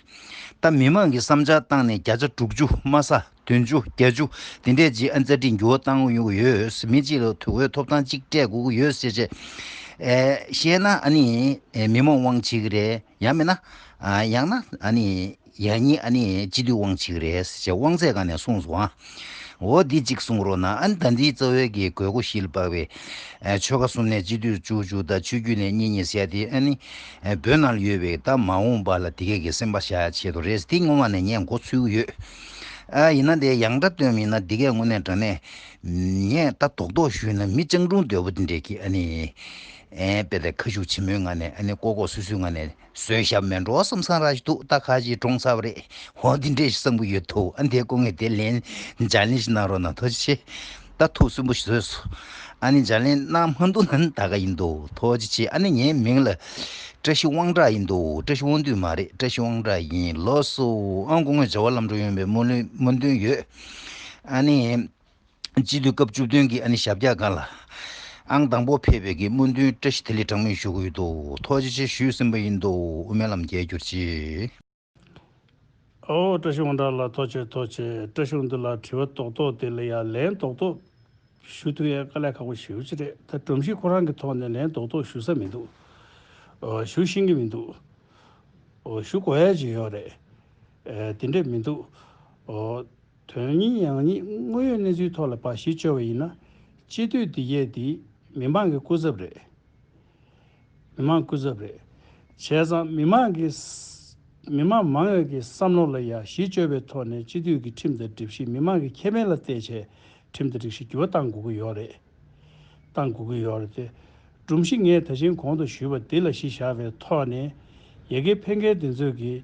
ད་མི་མང་གི་བསམ་འཆར་བཏང་ནས་བརྒྱ་ཆ་དྲུག་ཅུ་མ་ས་བདུན་ཅུ་བརྒྱད་ཅུ་དེ་འདྲས་ཅིག་ཨ་རྩ་ཁྲིམས་འགྱུར་བ་བཏང་དགོས་ཀྱི་ཡོད། མི་གཅིག་ལ་དུས་འགོའི་ཐོབ་ཐང་གཅིག་སྤྲད་དགོས་ཀྱི་ཡོད་ཟེར་བྱས་ཨེ་བཤད་ན་ཨ་ནི་ཨེ་མི་མང་དབང་ཆེ་གི་རེད། ཡང་མིན་ན་ཨ་ཡང་ན་ཨ་ནི་ཡང་ཉིད་ཨ་ནི་སྤྱི་འཐུས་དབང་ཆེ་གི་རེད་ཟེར་བྱས་དབང་ཚད་སྒང་ནས་གསུངས་སོང་ཨ། འོ་འདི་གཅིག་གསུང་རོགས་གནང་། ཨ་ནི་ད་འདིའི་རྩ་བའི་གི་དགོས་མཁོ་གཞི་ལ་དཔག་པའི་ཨ་ཆོལ་ཁ་གསུམ་ནས་སྤྱི་འཐུས་བཅུ་བཅུ་དང་ཆོས་བརྒྱུད་ནས་གཉིས་གཉིས་ཟེར་ཡ་དེ་ཨ་ནི་ཨ་བོད་ནང་ལ་ཡོད་པའི་ད་མ་འོངས་པ་ལ་དེ་གས་ཀྱི་སེམས་པ་བཞག་ཡ་ཆེད་དུ་རེད། དེ་སྔོན་མ་ནས་ངས་མགོ་ཚོས་ཀྱི་ཡོད། ཨ་ཡིན་ན་དེ་ཡང་སྒྲ་བཏོན་མིན་ན་དེ་གས་དངོས་གནས་དྲང་གནས་ངས་ད་རྡོག་རྡོག་ཞུས་ན་མི་སྤྱང་གྲུང་འདོད་པོ་དེ་འདྲས་ཀྱི་ཨ་ནི་ཨེ་དཔེ་དེ་ཁ་ཤུགས་ཆེན་མོའི་ངང་ནས་ཨ་ནི་ལྐོག་ལྐོག་སུད་སུད་ངང་ནས་བཟོས་བཞག་མེད་འགྲོ་བསམ་བསམ་ར་ཞིག་འདུག་ད་ཁ་ཅིག་གྲོངས་ཚར་བ་རེད། འོ་འདི་འདྲས་ཞིག་བསམ་གྱི་ཡོད་དོ། ཨ་འདི་སྐུ་ངོས་དེ་ལན་ལྗགས་ལན་ཞིག་གནང་རོགས་གནང་། ཐུགས་རྗེ་ཆེ། ད་ཐུགས་སུན་པོ་ཞིག་བཟོས་སོང་། ཨ་ནི་ལྗགས་ལན་གནང་མ་འདུག་ན་ནི་ད་ག་ཡིན་འདུག་ཐུགས་རྗེ་ཆེ། ཨ་ནི་ངའི་མིང་ལ་བཀྲ་ཤིས་དབང་གྲགས་ཡིན་འདུག་བཀྲ་ཤིས་དབང་འདུས་མ་རེད། བཀྲ་ཤིས་དབང་གྲགས་ཡིན། ལགས་སོ། ཨང་སྐུ་ངོས་བྱ་བ་ལམ་འགྲོ་ཡོང་བའི་སྨོན་ལམ་སྨོན་འདུན་ཡོད། ཨ་ནི། སྤྱི་འཐུས་སྐབས་བཅུ་བདུན་གྱི་ཨ་ནི་ཞབས་བཀྱག་སྒང་ལ། ཨང་དང་པོ་ཕེབས་པའི་གི་སྨོན་འདུན་བཀྲ་ཤིས་བདེ་ལེགས་གྲངས་མེད་ཞུ་གི་ཡོད་དོ། ཐུགས་རྗེ་ཆེ་ཞུས་ཟིན་པ་ཡིན་དོ། དབུ་མའི་ལམ་རྒྱས་གྱུར་ཅིག་ཨོ་བཀྲ་ཤིས་དབང་གྲགས་ལགས་ཐུགས་རྗེ་ཆེ་ཐུགས་རྗེ་ཆེ། བཀྲ་ཤིས་དབང་འདུས་ལགས་དྲི་བ་རྡོག་རྡོག་དེ་ལ་ཡང་ལན་རྡོག་རྡོག་ཞུ་ཐུབ་ཡས་དཀའ་ལས་ཁག་པོ་ཞེ་པོ་ཅིག་རེད། ད་སྒྲོམ་གཞི་ཁོ་རང་གི་ཐོག་ནས་ལན་རྡོག་རྡོག་ཞུ་ས་མི་འདུག་ཨོ་ཞུ་ཤེས་ཀྱི་མི་འདུག་ཨོ་ཞུ་དགོས་ཡས་ཅིག་ཡོད་རེད། ཨེ་དེ་འདྲས་མི་འདུག་ཨོ། དོན་སྙིང་ཡང་སྙིང་དངོས་ཡོད་གནས་ཚུལ་ཐོག་ལ་ཕར་གཞི་བཅོལ་བ་ཡིན་ན། སྤྱི་འཐུས་འདི་གས་འདི་མི་མང་གི་སྐུ་ཚབ་རེད། མི་མང་སྐུ་ཚབ་རེད། བྱས་ཙང་མི་མང་གི་མི་མང་མང་བའི་གི་བསམ་བློ་ལ་ཡང་གཞི་བཅོལ་བའི་ཐོག་ནས་སྤྱི་འཐུས་ཀྱི་ཁྲིམས་དང་སྒྲིག་གཞི་མི་མང་གི་ཁེ་ཕན་ལ་བལྟས་བྱས་ཁྲིམས་དང་སྒྲིག་གཞི་འགྱུར་བ་གཏང་དགོས་ཀྱི་ཡོད་རེད། གཏང་དགོས་ཀྱི་ཡོད་རེད་དེ། སྒྲོམ་གཞི་ངས་ད་ཅིང་གོང་དུ་ཞུས་པ་འདི་ལ་གཞི་བཞག་པའི་ཐོག་ནས་ཡ་གི་ཕན་ཁེ་འདི་ཚོས་ཀྱི་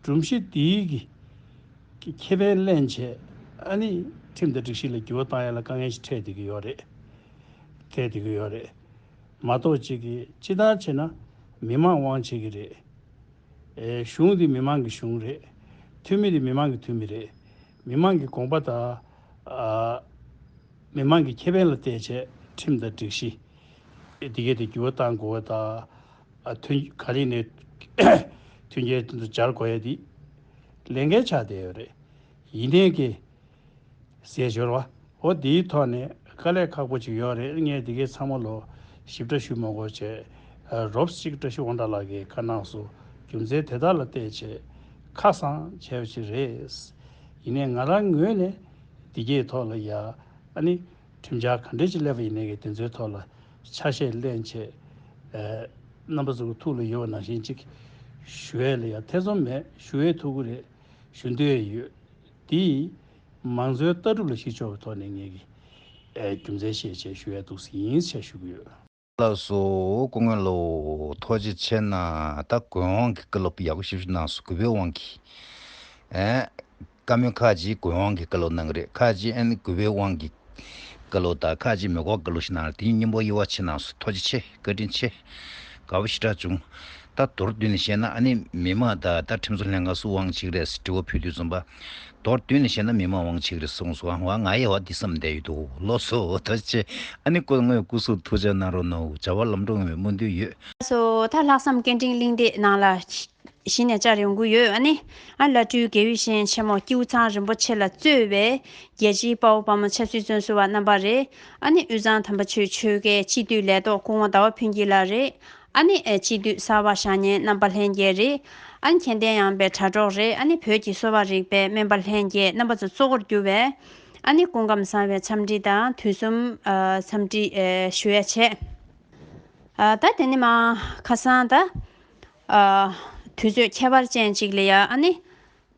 སྒྲོམ་གཞི་འདིའི་གི་ཁེ་ཕན་ལེན་བྱས་ཨ་ནི་ཁྲིམས་དང་སྒྲིག་གཞི་ལ་འགྱུར་བ་བཏང་ཡ་ལ་དཀའ་ངལ་ཞིག་འཕྲད་བསྡད་ཀྱི་ཡོད་རེད། འཕྲད་བསྡད་ཀྱི་ཡོད་རེད། མ་གཏོགས་གཅིག་གི་སྤྱི་བཏང་བྱས་ན་མི་མང་དབང་བྱེད་ཀྱི་རེད། ཨེ་གཞུང་འདི་མི་མང་གི་གཞུང་རེད། འཐུས་མི་འདི་མི་མང་གི་འཐུས་མི་རེད། མི་མང་གི་དགོངས་པ་དང་། ཨ། མི་མང་གི་ཁེ་ཕན་ལ་བལྟས་བྱས་ཁྲིམས་དང་སྒྲིག་གཞི། ཨེ་འདི་གས་དེ་འགྱུར་བ་གཏང་དགོས་པ་དང་། ཨ་མཐུན་ག་རེ་ནས་མཐུན་རྐྱེན་དེ་ཚོ་སྦྱར་དགོས་ཡ་འདི། ལས་འགན་ཆགས་བསྡད་ཡོད་རེད། ཡིན་ནའི་གི་ཟས་འབྱོར་བ། འོ་འདིའི་ཐོག་ནས་དཀའ་ལས་ཁག་པོ་ཅིག་ཡོད་རེད། ངས་འདི་གའི་ཚང་མ་ལོ་ཞིབ་ཕྲ་ཞུ་མ་དགོས་བྱས། རོབ་ཅིག་བཀྲ་ཤིས་དབང་གྲགས་ལགས་ཀྱིས་བཀའ་གནང་སོང་། རྒྱུ་མཚན་དེ་དག་ལ་བལྟས་བྱས་ཁ་སང་བྱས་པ་ཅིག་རེད། ཡིན་ནའི་ང་རང་ངོས་ནས་འདི་གའི་ཐོག་ལ་ཡ་ཨ་ནི་ཁྲིམས་འཆར་ག་འདྲས་ཅིག་སླེབས་པ་ཡིན་ནའི་གི་དེ་ཚོའི་ཐོག་ལ་ཆ་ཤས་ལེན་བྱས། རྣམ་པ་ཚོ་གི་ཐུགས་ལ་ཡོད་པ་ནང་བཞིན་ཅིག་ཞུ་ཡས་ལ་ཡ་ཐེ་ཚོམ་མེད་ཞུ་ཡས་ཐུགས་ཁུར་རེད། ཞུ་འདོད་ཡོད། དེ་མང་གཙོའི་ལྟ་གྲུབ་ལ་གཞི་བཅོལ་བའི་ཐོག་ནས་ངེད་ཀྱིས་ཨེ་རྒྱུ་མཚན་བཤད་བྱས་ཞུ་ཡ་འདུག་ཟིན་ཞེས་ཞུ་གི་ཡོད། ལགས་སོ། སྐུ་ངོ་ལགས་ཐུགས་རྗེ་ཆེ་གནང་། ད་དགོས་དབང་གི་བཀའ་སློབ་ཡག་པོ་ཞིག་ཞིག་གནང་སོང་། གུས་པའི་དབང་གིས། ཨེ། བཀའ་མོལ་ཁག་ཅིག་དགོས་དབང་གི་བཀའ་སློབ་གནང་གི་རེད། ཁག་ཅིག་ཨ་ནི་གུས་པའི་དབང་གི་བཀའ་སློབ་དང་། ཁག་ཅིག་མི་དགོས་བཀའ་སློབ་ཞིག་གནང་རེད། དེ་གཉིས་མཉམ་པོ་དབྱེ་བ་ཕྱེ་གནང་སོང་། ཐུགས་རྗེ་ཆེ། བཀའ་དྲིན་ཆེ། དགའ་པོ་ཞེ་དྲག་བྱུང་། ད་མདོར་བསྡུས་ནས་བཤད་ན་ཨ་ནི་མི་མང་དང་ད་ཁྲིམས་བཟོ་ལྷན་ཁང་སུ་དབང་ཆེ་གི་རེད་ཟེར་དྲི་བ་ཕུལ་དུས་ཙམ་པ། མདོར་བསྡུས་ནས་བཤད་ན་མི་མང་དབང་ཆེ་གི་རེད་གསུངས་སོང་། ང་ཡང་འོ་འདི་བསམ་བསྡད་ཡོད་དོ། ལགས་སོ། ད་ཅེ་ཨ་ནི་སྐུ་ངོས་སྐུ་གཟུགས་ཐུགས་ཅག་གནང་རོགས་གནང་། བྱ་བ་ལམ་འགྲོ་ཡོང་བའི་སྨོན་འདུན་ཡོད། ལགས་སོ། ད་ལྷག་བསམ་སྐད་འཕྲིན་གླེང་སྟེགས་ནང་ལ་གཞི་ནས་བཅར་ཡོང་གི་ཡོད། ཨ་ནི་ཨ་བླ་སྤྲུལ་དགེ་བའི་བཤེས་ཆེན་མོ་ཀེའུ་ཚང་རིན་པོ་ཆེ་ལ་གཙོས་པའི་རྒྱལ་སྤྱིའི་དཔའ་བོ་དཔའ་མོ་ཆབ་སྲིད་བཙོན་ཟུར་བ་རྣམ་པ་རེད། ཨ་ནི་དབུས་གཙང་དམ་པ་ཆོས་ཆོལ་ཁའི་སྤྱི་འཐུས་ལས་ཐོག་སྐུ་ངོ་ཟླ་བ་ཕུན་སྐྱིད་ལགས་རེད། ཨ་ནི་ཨེ་སྤྱི་འཐུས་གསར་པ་བཞེངས་མཁན་རྣམ་པ་ལྷན་རྒྱས་རེད། ཨ་ནི་མཁྱེན་ལྡན་ཡངས་པའི་དྲ་གྲོགས་རེད། ཨ་ནི་བོད་ཀྱི་གསོ་བ་རིག་པའི་སྨན་པ་ལྷན་རྒྱས་རྣམ་པ་ཚོ་གཙོ་བོར་གྱུར་པའི་ཨ་ནི་སྐུ་ཁམས་བཟང་བའི་འཚམས་འདྲི་དང་དུས་གསུམ་ཨ་འཚམས་འདྲི་ཨེ་ཞུ་ཡ་བྱས། ཨ་ད་དེ་ནི་མ་ཁ་སང་ད་ཨ་དུས་ཚོད་ཁྱད་པར་ཅན་ཅིག་ལ་ཡ་ཨ་ནི།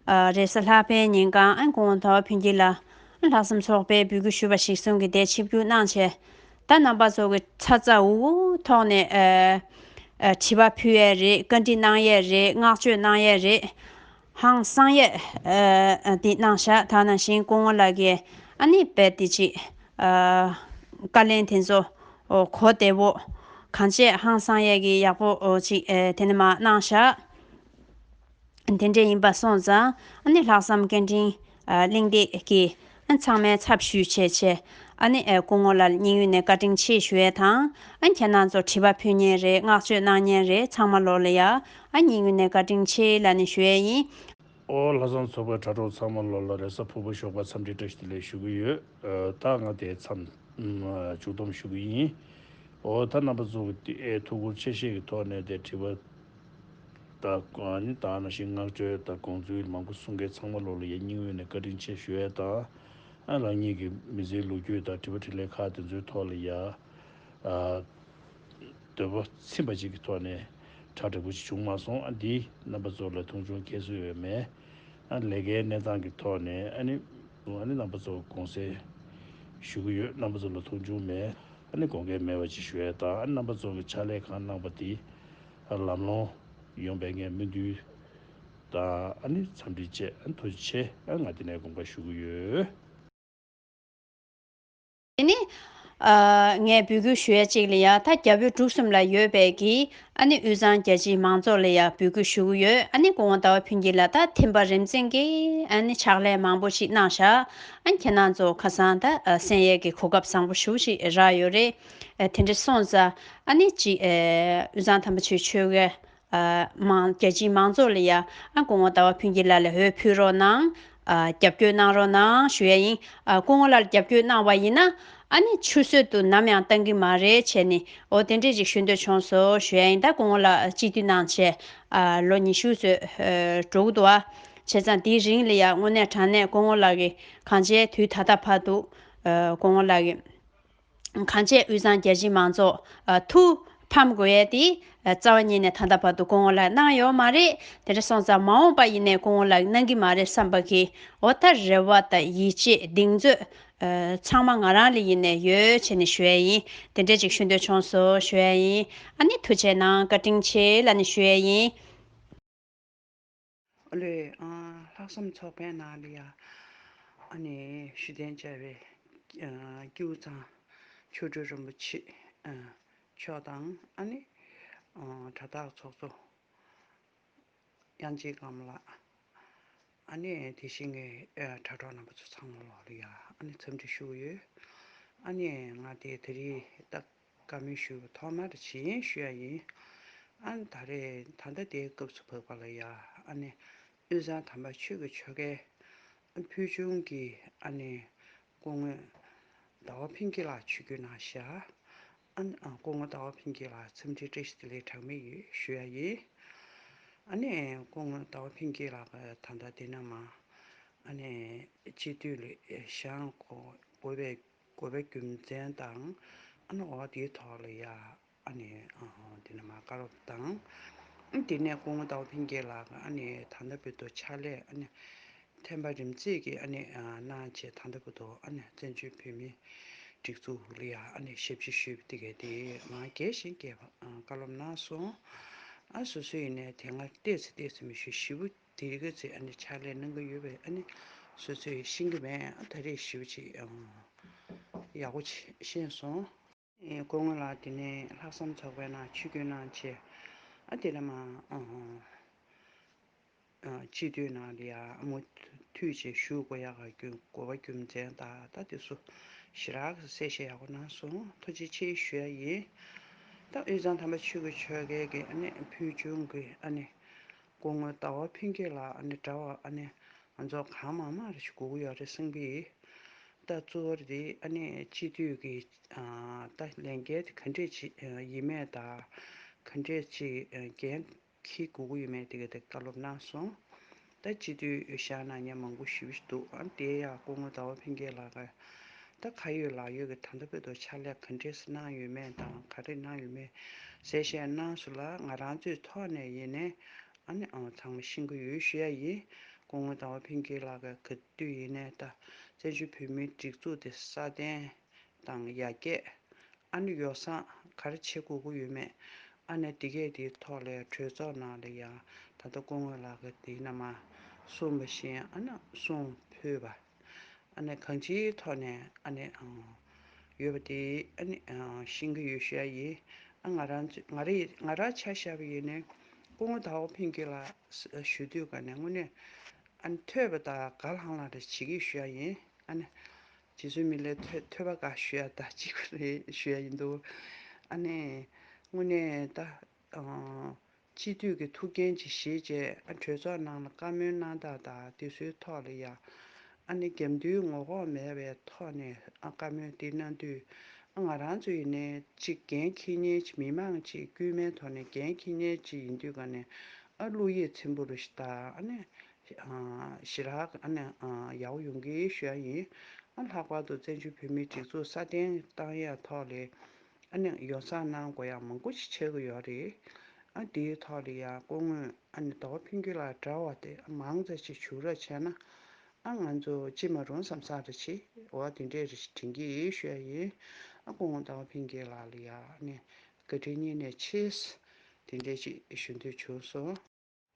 ཨ་རེས་གཟའ་ལྷག་པའི་ཉིན་གང་ཨ་སྐུ་ངོ་ཟླ་བ་ཕུན་སྐྱིད་ལ་ལྷག་བསམ་ཚོགས་པའི་འབོད་སྐུལ་ཞུས་པ་གཞིར་བཟུང་གིས་དེ་ཆིབས་བསྒྱུར་གནང་བྱས། ད་རྣམ་པ་ཚོ་གི་ཚ་ཚ་འུར་འུར་ཐོག་ནས་ཨ་ཨ་དྲི་བ་ཕུལ་ཡས་རེད། བཀའ་འདྲི་གནང་ཡས་རེད། བསྔགས་བརྗོད་གནང་ཡས་རེད། ཧང་སང་ཡས་ཨ་ཨ་འདི་གནང་བཞག་ད་ནང་བཞིན་སྐུ་ངོ་ལགས་ཀྱིས་ཨ་ནི་རྦད་དེ་ཅིག་ཨ་བཀའ་ལན་དེ་ཚོ་གོ་བདེ་བོ་གང་བྱས་ཧང་སང་ཡས་ཀྱི་ཡག་པོ་ཅིག་ཨ་དེ་ནས་མར་གནང་བཞག་དེ་འདྲ་ཡིན་པ་སོང་ཙང་ཨ་ནི་ལྷག་བསམ་སྐད་འཕྲིན་ཨ་གླེང་སྟེགས་ཀྱི་ཨ་ཚང་མའི་ཚབ་ཞུས་བྱས་བྱས་ ཨ་ནི་ཨེ་སྐུ་ངོ་ལགས་སྙིང་དབུས་ནས་བཀའ་དྲིན་ཆེ་ཞུ་ཡས་དང་། ཨ་ཁྱེད་རང་ཚོ་དྲི་བ་ཕུལ་མཁན་རེད། བསྔགས་བརྗོད་གནང་མཁན་རེད། ཚང་མ་ལོག་ལ་ཡ་ཨ་སྙིང་དབུས་ནས་བཀའ་དྲིན་ཆེ་ལབ་ནས་ཞུ་ཡས་ཡིན། ཨོ་ལྷག་བསམ་ཚོགས་པའི་དྲ་གྲོགས་ཚང་མ་ལོག་ལ་རེས་གཟའ་ཕུར་བུ་ཞོགས་པ་འཚམས་འདྲི་བཀྲ་ཤིས་བདེ་ལེགས་ཞུ་གི་ཡོད། ཨ་ད་ང་དེ་མཚམས་མཇུག་བསྡོམས་ཞུ་གི་ཡིན། ཨོ་ད་རྣམ་པ་ཚོ་གི་ཨེ་ཐུགས་ཁུར་ཆེ་བཞེས་ཀྱི་ཐོག་ནས་དེ་དྲི་བ་དང་ཨ་ནི་ད་ནང་བཞིན་བསྔགས་བརྗོད་དང་དགོངས་ཚུལ་མང་པོ་གསུང་མཁན་ཚང་མ་ལོག་ལ་ཡ་སྙིང་དབུས་ནས་བཀའ་དྲིན་ཆེ་ཞུ་ཡས་དང་། ཨ་རང་ཉིད་ཀྱི་མི་ཚེའི་ལོ་རྒྱུས་དང་དྲི་བ་དྲིས་ལན་ཁག་དེ་ཚོའི་ཐོག་ལ་ཡ། ཨ་འདོད་པ་ཚིམ་པ་ཅིག་གི་ཐོག་ནས་གྲ་འགྲིག་པོ་ཅིག་བྱུང་མ་སོང་། ཨ་འདི་རྣམ་པ་ཚོ་ལ་མཐོང་ཆུང་སྐྱེ་སྲོལ་ཡོད་མེད། ཨ་ལས་ཀའི་གནས་སྟངས་ཀྱི་ཐོག་ནས་ཨ་ནི་ཨ་ནི་རྣམ་པ་ཚོ་དགོངས་སེལ་ཞུ་གི་ཡོད། རྣམ་པ་ཚོ་ལ་མཐོང་ཆུང་མེད། ཨ་ནི་དགོངས་འགལ་མེད་པ་ཅིག་ཞུ་ཡས་དང་། ཨ་རྣམ་པ་ཚོ་གི་ཕྱག་ལས་གང་གནང་པ་དེ་ཨ་ལམ་ལྷོང་ཡོང་བའི་ངས་སྨོན་འདུན་དང་ཨ་ནི་འཚམས་འདྲི་བཅས་ཨ་ཐུགས་རྗེ་ཆེ། ཨ་ང་འདི་ནས་དགོངས་པ་ཞུ་གི་ཡོད། དེ་ནི། ཨ་ངས་འབོད་སྐུལ་ཞུ་ཡ་གཅིག་ལ་ཡ་ད་རྒྱ་བོད་འབྲུག་གསུམ་ལ་ཡོད་པའི་གི་ཨ་ནི་དབུས་གཙང་རྒྱལ་སྤྱིའི་མང་ཚོགས་ལ་ཡ་འབོད་སྐུལ་ཞུ་གི་ཡོད། ཨ་ནི་སྐུ་ངོ་ཟླ་བ་ཕུན་སྐྱིད་ལགས་ད་ཐེམ་པ་རིམ་འཛིན་གྱི་ཨ་ནི་ཕྱག་ལས་མང་པོ་ཞིག་གནང་བཞག་ཨ་ནི་ཁྱེད་རང་ཚོ་ཁ་སང་ད་ཨ་གསན་ཡས་ཀྱི་གོ་སྐབས་བཟང་པོ་ཞེ་པོ་ཞིག་རག་ཡོད་རེད། ཨ་དེ་འདྲ་སོང་ཙང་ཨ་ནི་ཅིག་ཨ་དབུས་གཙང་ཐར་མ་ཆོས་ཆོལ་ཁའི་ཨ་མང་རྒྱ་ཆེའི་མང་ཚོགས་ལ་ཡ་ཨ་སྐུ་ངོ་ཟླ་བ་ཕུན་སྐྱིད་ལགས་ལ་འོས་ཕུལ་རོགས་གནང་། ཨ་རྒྱབ་སྐྱོར་གནང་རོགས་གནང་ཞུ་ཡ་ཡིན། ཨ་སྐུ་ངོ་ལགས་ལ་རྒྱབ་སྐྱོར་གནང་བ་ཡིན་ན་ཨ་ནི་ཆུད་ཟོས་དུ་ནམ་ཡང་གཏང་གི་མ་རེད་བྱས་ནས། འོ་དེ་འདྲས་ཅིག་ཞུ་འདོད་བྱུང་སོང་ཞུ་ཡ་ཡིན། ད་སྐུ་ངོ་ལགས་སྤྱི་འཐུས་གནང་བྱས་ཨ་ལོ་ཉི་ཤུ་ཙམ་འགྲོ་གི་འདུག་ཨ་བྱས་ཙང་དེའི་རིང་ལ་ཡ་དངོས་གནས་དྲང་གནས་སྐུ་ངོ་ལགས་ཀྱི་གང་བྱས་དུས་ད་ལྟ་བར་དུ་ཨ་སྐུ་ངོ་ལགས་ཀྱི་གང་བྱས་དབུས་གཙང་རྒྱ་ཆེའི་མང་ཚོགས་ཨ་ཐུགས་ཕམ་དགོས་ཡས་དེ་ཨ་རྩ་བ་ཉིད་ནས་ད་ལྟ་བར་དུ་སྐུ་ངོ་ལགས་གནང་ཡོད་མ་རེད། དེ་འདྲ་སོང་ཙང་མ་འོངས་པ་ཡིན་ནའི་སྐུ་ངོ་ལགས་གནང་གི་མ་རེད་བསམ་པ་གི་འོ་ད་རེ་བ་དང་ཡིད་ཆེས་གདེང་ཚོད་ཨ་ཚང་མ་ང་རང་ལ་ཡིན་ནའི་ཡོད་བྱས་ནས་ཞུ་ཡས་ཡིན། དེ་འདྲས་ཅིག་ཞུ་འདོད་བྱུང་སོང་ཞུ་ཡས་ཡིན། ཨ་ནི་ཐུགས་རྗེ་གནང་བཀའ་དྲིན་ཆེ་ལབ་ནས་ཞུ་ཡས་ཡིན། ཨ་ལས་ཨ་ལྷག་བསམ་ཚོགས་པའི་ནང་ལ་ཡ་ཨ་ནི་ཤུགས་ལྡན་བྱ་བའི་ཨ་སྐྱེས་བུ་ཚང་ཆོས་སྒྲོན་རིན་པོ་ཆེ་ཨ་མཆོག་དང་ཨ་ནི་ཨ་དྲ་བདག་ཚོགས་གཙོ་དབྱངས་ཅན་དཀར་མོ་ལགས། ཨ་ནི་དེ་བཞིན་གྱི་ཨ་དྲ་གྲོགས་རྣམ་པ་ཚོ་ཚང་མ་ལོག་ལ་ཡ་ཨ་ནི་འཚམས་འདྲི་ཞུ་གི་ཡོད། ཨ་ནི་ང་དེ་དེ་རིང་ད་བཀའ་མོལ་ཞུ་བ་ཐོག་མར་ཇི་ཡིན་ཞུ་ཡ་ཡིན། ཨ་ནི་ད་རེས་ད་ལྟ་དེའི་སྐབས་སུ་བབས་པ་ལ་ཡ་ཨ་ནི་དབུས་གཙང་དམ་པ་ཆོས་ཀྱི་ཆོལ་ཁའི་ཕུལ་བྱུང་གི་ཨ་ནི་སྐུ་ངོ་ཟླ་བ་ཕུན་སྐྱིད་ལགས་ཆིབས་བསྒྱུར་གནང་བཞག་ཨ་ནི་ཨ་སྐུ་ངོ་ཟླ་བ་ཕུན་སྐྱིད་ལགས་འཚམས་འདྲི་བཀྲ་ཤིས་བདེ་ལེགས་གྲངས་མེད་ཡོད་ཞུ་ཡ་ཡིན། ཨ་ནི་སྐུ་ངོ་ཟླ་བ་ཕུན་སྐྱིད་ལགས་ད་ལྟ་འདི་ན་མ་ཨ་ནི་སྤྱི་འཐུས་ལ་བཞེངས་དགོས་པའི་དགོས་པའི་རྒྱུ་མཚན་དང་ཨ་ནི་འོ་དེའི་ཐོག་ལ་ཡ་ཨ་ནི་ཨ་འདི་ན་མ་བཀའ་སློབ་དང་། ཨ་དེ་ནས་སྐུ་ངོ་ཟླ་བ་ཕུན་སྐྱིད་ལགས་ཨ་ནི་ད་ལྟ་བར་དུ་ཕྱག་ལས་ཨ་ནི་ཐེམ་པ་རིམ་འཛེགས་ཀྱིས་ཨ་ནི་ཨ་གནང་བྱས་ད་ལྟ་བར་དུ་ཨ་ནི་བཙན་བྱོལ་བོད་མིའི་སྒྲིག་འཛུགས་ལ་ཡ་ཨ་ནི་ཞབས་ཕྱི་ཞུས་པ་དེ་གས་དེ་མ་རྒྱས་ཤིང་རྒྱས་པ་ཨ་བཀའ་སློབ་གནང་སོང་། ཨ་སོ་སོ་ཡིན་ནའི་དེ་སྔ་ཏོག་ཙམ་ཏོག་ཙམ་མི་ཞུ་ཞེ་པོ་དེ་རིགས་ཚོས་ཨ་ནི་ཕྱག་ལས་གནང་གི་ཡོད་པས་ཨ་ནི་སོ་སོས་ཤེས་ཀྱི་མེད། ཨ་ད་རེས་ཞེ་པོ་ཅིག་ཨ་ཡག་པོ་ཅིག་ཤེས་སོང་། ཨེ་སྐུ་ངོ་ལགས་དེ་ནས་ལྷག་བསམ་ཚོགས་པའི་ནང་ཆིབས་བསྒྱུར་གནང་བྱས་ཨ་དེ་ལ་མ་ཨ་ཨ་སྤྱི་འཐུས་ནང་ལ་ཡ་མུ་མཐུད་བྱས་ཞུགས་དགོས་ཡག་གི་དགོས་པ་རྒྱུ་མཚན་དང་ད་དེ་ཚོ་ཞེ་དྲག་གི་གསལ་བཤད་ཡག་པོ་གནང་སོང་། ཐུགས་རྗེ་ཆེ་ཞུ་ཡ་ཡིན། ད་དབུས་གཙང་དམ་པ་ཆོས་ཀྱི་ཆོལ་ཁའི་གི་ཨ་ནི་ཕུལ་བྱུང་གི་ཨ་ནི་སྐུ་ངོ་ཟླ་བ་ཕུན་སྐྱིད་ལགས་ཨ་ནི་འདྲ་བ་ཨ་ནི་ང་ཚོ་གང་མང་མང་རེ་ཞིག་དགོས་ཀྱི་ཡོད་རེད་བསམ་གི་ཡིན། ད་གཙོ་བོ་དེ་ཨ་ནི་སྤྱི་འཐུས་ཀྱི་ཨ་ད་ལས་འགན་དེ་ག་འདྲས་ཅིག་ཡིན་མེད་དང་ག་འདྲས་ཅིག་འགན་འཁྱེར་དགོས་ཀྱི་ཡོད་མེད་དེ་ག་དེ་བཀའ་སློབ་གནང་སོང་། ད་སྤྱི་འཐུས་བཞེངས་གནང་མཁན་མང་པོ་ཞེ་པོ་ཅིག་འདུག་ཨ་དེ་ཡང་སྐུ་ངོ་ཟླ་བ་ཕུན་སྐྱིད་ལགས་ཀྱིས་ད་ཁ་ཡོད་ལག་ཡོད་ཀྱི་ད་ལྟ་བར་དུ་ཕྱག་ལས་ག་འདྲས་གནང་ཡོད་མེད་དང་ག་རེ་གནང་ཡོད་མེད་གསལ་བཤད་གནང་སོང་ལ་ང་རང་ཚོའི་ཐོག་ནས་ཡིན་ནའི་ཨ་ནི་ཨང་ཚང་མ་ཤེས་ཀྱི་ཡོད་ཞུ་ཡ་ཡིན། སྐུ་ངོ་ཟླ་བ་ཕུན་སྐྱིད་ལགས་ཀྱིས་ག་དུས་ཡིན་ནའི་ད་བཙན་བྱོལ་བོད་མིའི་སྒྲིག་འཛུགས་དེ་སྲ་བརྟན་དང་ཡར་རྒྱས་ཨ་ནི་ཡོ་བསྲང་ག་རེ་བྱེད་དགོས་ཀྱི་ཡོད་མེད་ཨ་ནི་འདི་གས་དེའི་ཐོག་ལ་གྲོས་ཚོགས་ནང་ལ་ཡང་ད་ལྟ་སྐུ་ངོ་ལགས་ཀྱིས་དེའི་ནང་མ་གསུངས་པ་བཞིན་ཨ་ནི་གསུང་ཕུལ་བ། ཨ་ནི་གང་ཅིའི་ཐོག་ནས་ཨ་ནི་ཨང་ཡོད་པ་དེ་ཨ་ནི་ཨང་ཤེས་ཀྱི་ཡོད་ཞུ་ཡ་ཡིན། ཨ་ང་རང་ཚོ་ང་རེ་ང་རང་ཆ་བཞག་པ་ཡིན་ནའི་སྐུ་ངོ་ཟླ་བ་ཕུན་སྐྱིད་ལགས་ཞུ་དུས་ག་ནས་དངོས་གནས་ཨ་ནི་ཐོས་པ་དང་དགའ་ལྷང་ལྷང་རེ་བྱེད་ཀྱི་ཞུ་ཡ་ཡིན། ཨ་ནི་ རྗེ་བཙུན་མི་ལའི་ཐོད་ཐོད་པ་འགའ་ཞུ་ཡ་ད་གཅིག་པ་རེད་ཞུ་ཡ་ཡིན་འདུག་ཨ་ནི་དངོས་གནས་ད་ཨ་སྤྱི་འཐུས་ཀྱི་ཐུགས་འགན་ཅིག་བཞེས་བྱས་ཨ་གྲོས་ཚོགས་ནང་ལ་བཀའ་མོལ་གནང་སྟངས་དང་དེ་ཚོའི་ཐོག་ལ་ཡ་ཨ་ནི་རྒྱབ་མདུན་ངོ་ལྐོག་མེད་པའི་ཐོག་ནས་ཨ་བཀའ་མོལ་འདི་གནང་དུས་ཨ་ང་རང་ཚོ་ཡིན་ནའི་ཅིག་འགན་འཁྱེར་མཁན་ཅིག་མི་མང་ཅིག་དཀྱུས་མའི་ཐོག་ནས་འགན་འཁྱེར་མཁན་ཅིག་ཡིན་དུས་ག་ནས་ཨ་བློ་ཡིད་ཚིམ་པོ་རུ་ཞིག་ད་ཨ་ནི་ཞེ་དྲག་ཨ་ནི་ཡག་པོ་ཡོང་གི་ཞུ་ཡ་ཡིན། ཨ་ལྷག་པར་དུ་བཙན་བྱོལ་བོད་མིའི་སྒྲིག་འཛུགས་སྲ་བརྟན་བཏང་ཡ་ཐོག་ལ་ཨ་ནི་ཡོ་བསྲང་གནང་དགོས་ཡ་མང་པོ་ཞིག་ཆགས་ཀྱི་ཡོད་རེད། ཨ་དེའི་ཐོག་ལ་ཡ་སྐུ་ངོ་ཨ་ནི་ཟླ་བ་ཕུན་སྐྱིད་ལགས་འདྲ་བ་དེ་མང་ཙམ་ཞིག་བཞུགས་རོགས་བྱས་ན་ཨ་ང་ཚོ་ཅི་མ་རུང་བསམ་བསམ་རེ་བྱེད་འོ་དེ་འདྲས་རེ་ཞིག་དྲན་གྱི་ཡིན་ཞུ་ཡ་ཡིན། ཨ་སྐུ་ངོ་ཟླ་བ་ཕུན་སྐྱིད་ལགས་ལ་ཡ་ཨ་ནི་བཀའ་དྲིན་སྙིང་ནས་ཆེ། དེ་འདྲས་ཞིག་ཞུ་འདོད་བྱུང་སོང་།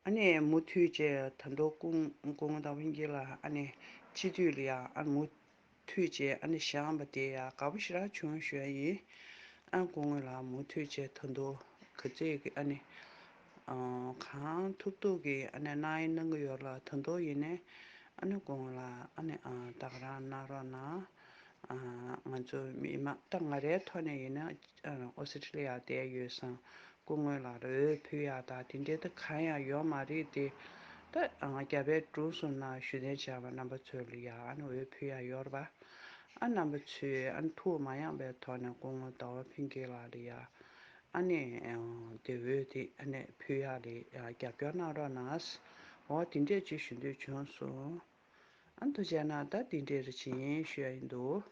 ཨ་ནི་མུ་མཐུད་བྱས་ད་དུང་སྐུ་སྐུ་ངོ་ཟླ་བ་ཕུན་སྐྱིད་ལགས་ཨ་ནི་སྤྱི་འཐུས་ལ་ཡ་ཨ་མུ་མཐུད་བྱས་ཨ་ནི་བཞེངས་པ་དེ་ཡ་དགའ་པོ་ཞེ་དྲག་བྱུང་ཞུ་ཡ་ཡིན། ཨ་སྐུ་ངོ་ལགས་མུ་མཐུད་བྱས་ད་དུང་ག་ཚད་ཀྱི་ཨ་ནི་ཨ་གང་ཐུབ་ཐུབ་ཀྱི་ཨ་ནི་གནང་ཡ་གནང་གི་ཡོད་ལ་ད་དུང་ཡིན་ནའི་ཨ་ནི་སྐུ་ངོ་ལགས་ཨ་ནི་ཨ་ད་ག་རང་གནང་རོགས་གནང་། ཨ་ང་ཚོ་མི་མང་ད་ང་རའི་ཐོག་ནས་ཡིན་ན་ཨ་ཨོ་སི་ཀྲི་ལི་ཡ་བསྡད་ཡོད་སང་སྐུ་ངོ་ལགས་ལ་འོས་ཕུལ་ཡག་དང་དེ་འདྲའི་ད་གང་ཡང་ཡོད་མ་རེད་དེ། ད་ཨ་རྒྱ་བལ་འབྲུག་གསུམ་ནང་བཞུགས་གདན་བཅར་བ་རྣམ་པ་ཚོ་ལ་ཡ་ཨ་ནི་འོས་ཕུལ་ཡག་ཡོད་རེད་པ། ཨ་རྣམ་པ་ཚོས་ཨ་ནི་ཐུགས་མ་ཡངས་པའི་ཐོག་ནས་སྐུ་ངོ་ཟླ་བ་ཕུན་སྐྱིད་ལགས་ལ་ཡ་ཨ་ནི་ཨ་དེ་འོས་དེ་ཨ་ནི་ཕུལ་ཡག་ལ་ཡ་རྒྱབ་སྐྱོར་གནང་རོགས་གནང་། འོ་དེ་འདྲས་ཅིག་ཞུ་འདོད་བྱུང་སོང་། ཨ་ཐུགས་རྗེ་གནང་། ད་འདི་འདྲས་རེ་བྱིན་ཞུ་ཡ་ཡིན་འདུག་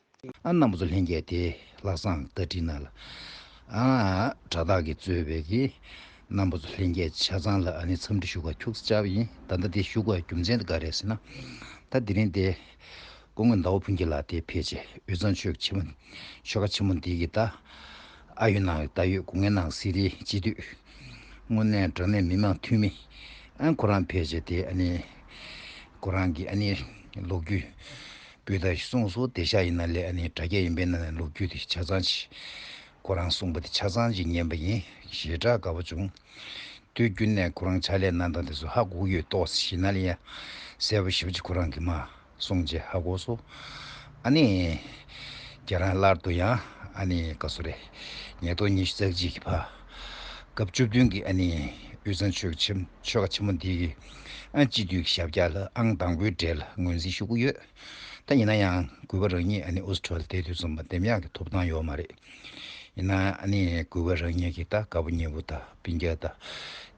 ཨ་རྣམ་པ་ཚོ་ལྷན་རྒྱས་དེ་ལྷག་བསམ་བརྡ་བསྒྲིགས་གནང་ལ། ཨ་དྲ་བདག་གིས་གཙོས་པའི་གི་རྣམ་པ་ཚོ་ལྷན་རྒྱས་ཆ་ཚང་ལ་ཨ་ནི་འཚམས་འདྲི་ཞུ་ག་ཁྱུག་ཙམ་བཅར་བ་ཡིན། ད་ལྟ་དེ་ཞུ་དགོས་རྒྱུ་མཚན་དེ་ག་རེད་ཟེར་ན། ད་དེ་རིང་དེ་སྐུ་ངོ་ཟླ་བ་ཕུན་སྐྱིད་ལགས་དེ་ཕེབས་བྱས་དབུས་གཙང་ཆོལ་ཆེན་མོ་ཆོལ་ཁ་ཆེན་མོ་འདི་གི་ད་ཨ་ཡོད་ནང་ད་ཡོད་སྐུ་ངལ་ནང་སི་རིའི་སྤྱི་འཐུས་དངོས་གནས་དྲང་གནས་མི་མང་འཐུས་མི་ཨ་ཁོ་རང་ཕེབས་བྱས་དེ་ཨ་ནི་ཁོ་རང་གི་ཨ་ནི་ལོ་རྒྱུས་སྤུས་དག་ཞིག་གསུངས་སོང་། དེ་ཤག་ཡིན་ན་ལས་ཨ་ནི་དྲ་རྒྱ་ཡིན་པའི་ནང་ནས་ལོ་རྒྱུས་དེ་ཆ་ཚང་ཞིག་ཁོ་རང་གསུངས་པ་དེ་ཆ་ཚང་ཞིག་ཉན་པ་ཡིན། ཞེ་དྲག་དགའ་པོ་བྱུང་། དུས་རྒྱུན་ནས་ཁོ་རང་ཕྱག་ལས་གནང་སྟངས་དེ་ཚོ་ཧ་གོ་གི་ཡོད་ཏོག་ཙམ་ཞིག་ན་ལ་ཡ་གསལ་པོ་ཞེ་པོ་ཅིག་ཁོ་རང་གིས་མ་གསུངས་རྗེས་ཧ་གོ་སོང་། ཨ་ནི་ཁྱེད་རང་སླར་དུ་ཡང་ཨ་ནི་ག་སོ་རེད། ཉིས་སྟོང་ཉི་ཤུ་རྩ་གཅིག་གི་བར་སྐབས་བཅུ་བདུན་གྱི་ཨ་ནི་དབུས་གཙང་ཆོལ་ཁ་ཆེན་ཆོལ་ཁ་ཆེན་མོ་འདི་གི་ཨ་སྤྱི་འཐུས་ཀྱི་ཞབས་བཀྱག་ལ་ཨང་དང་པོའི་གྲས་ལ་ངོས་འཛིན་ཞུ་གི་ཡོད། ད་ཡིན་ན་ཡང་གུས་པ་རང་ཉིད་ཨ་ནི་ཨུ་སི་ཁྲུ་ལ་བསྡད་དུས་ཙམ་པ་འདེམས་ཡག་གི་ཐོབ་ཐང་ཡོད་མ་རེད། ཡིན་ན་ཨ་ནི་གུས་པ་རང་ཉིད་ཀྱིས་ད་དགའ་པོ་ཉེ་པོ་དང་སྤུན་ཀྱག་དང་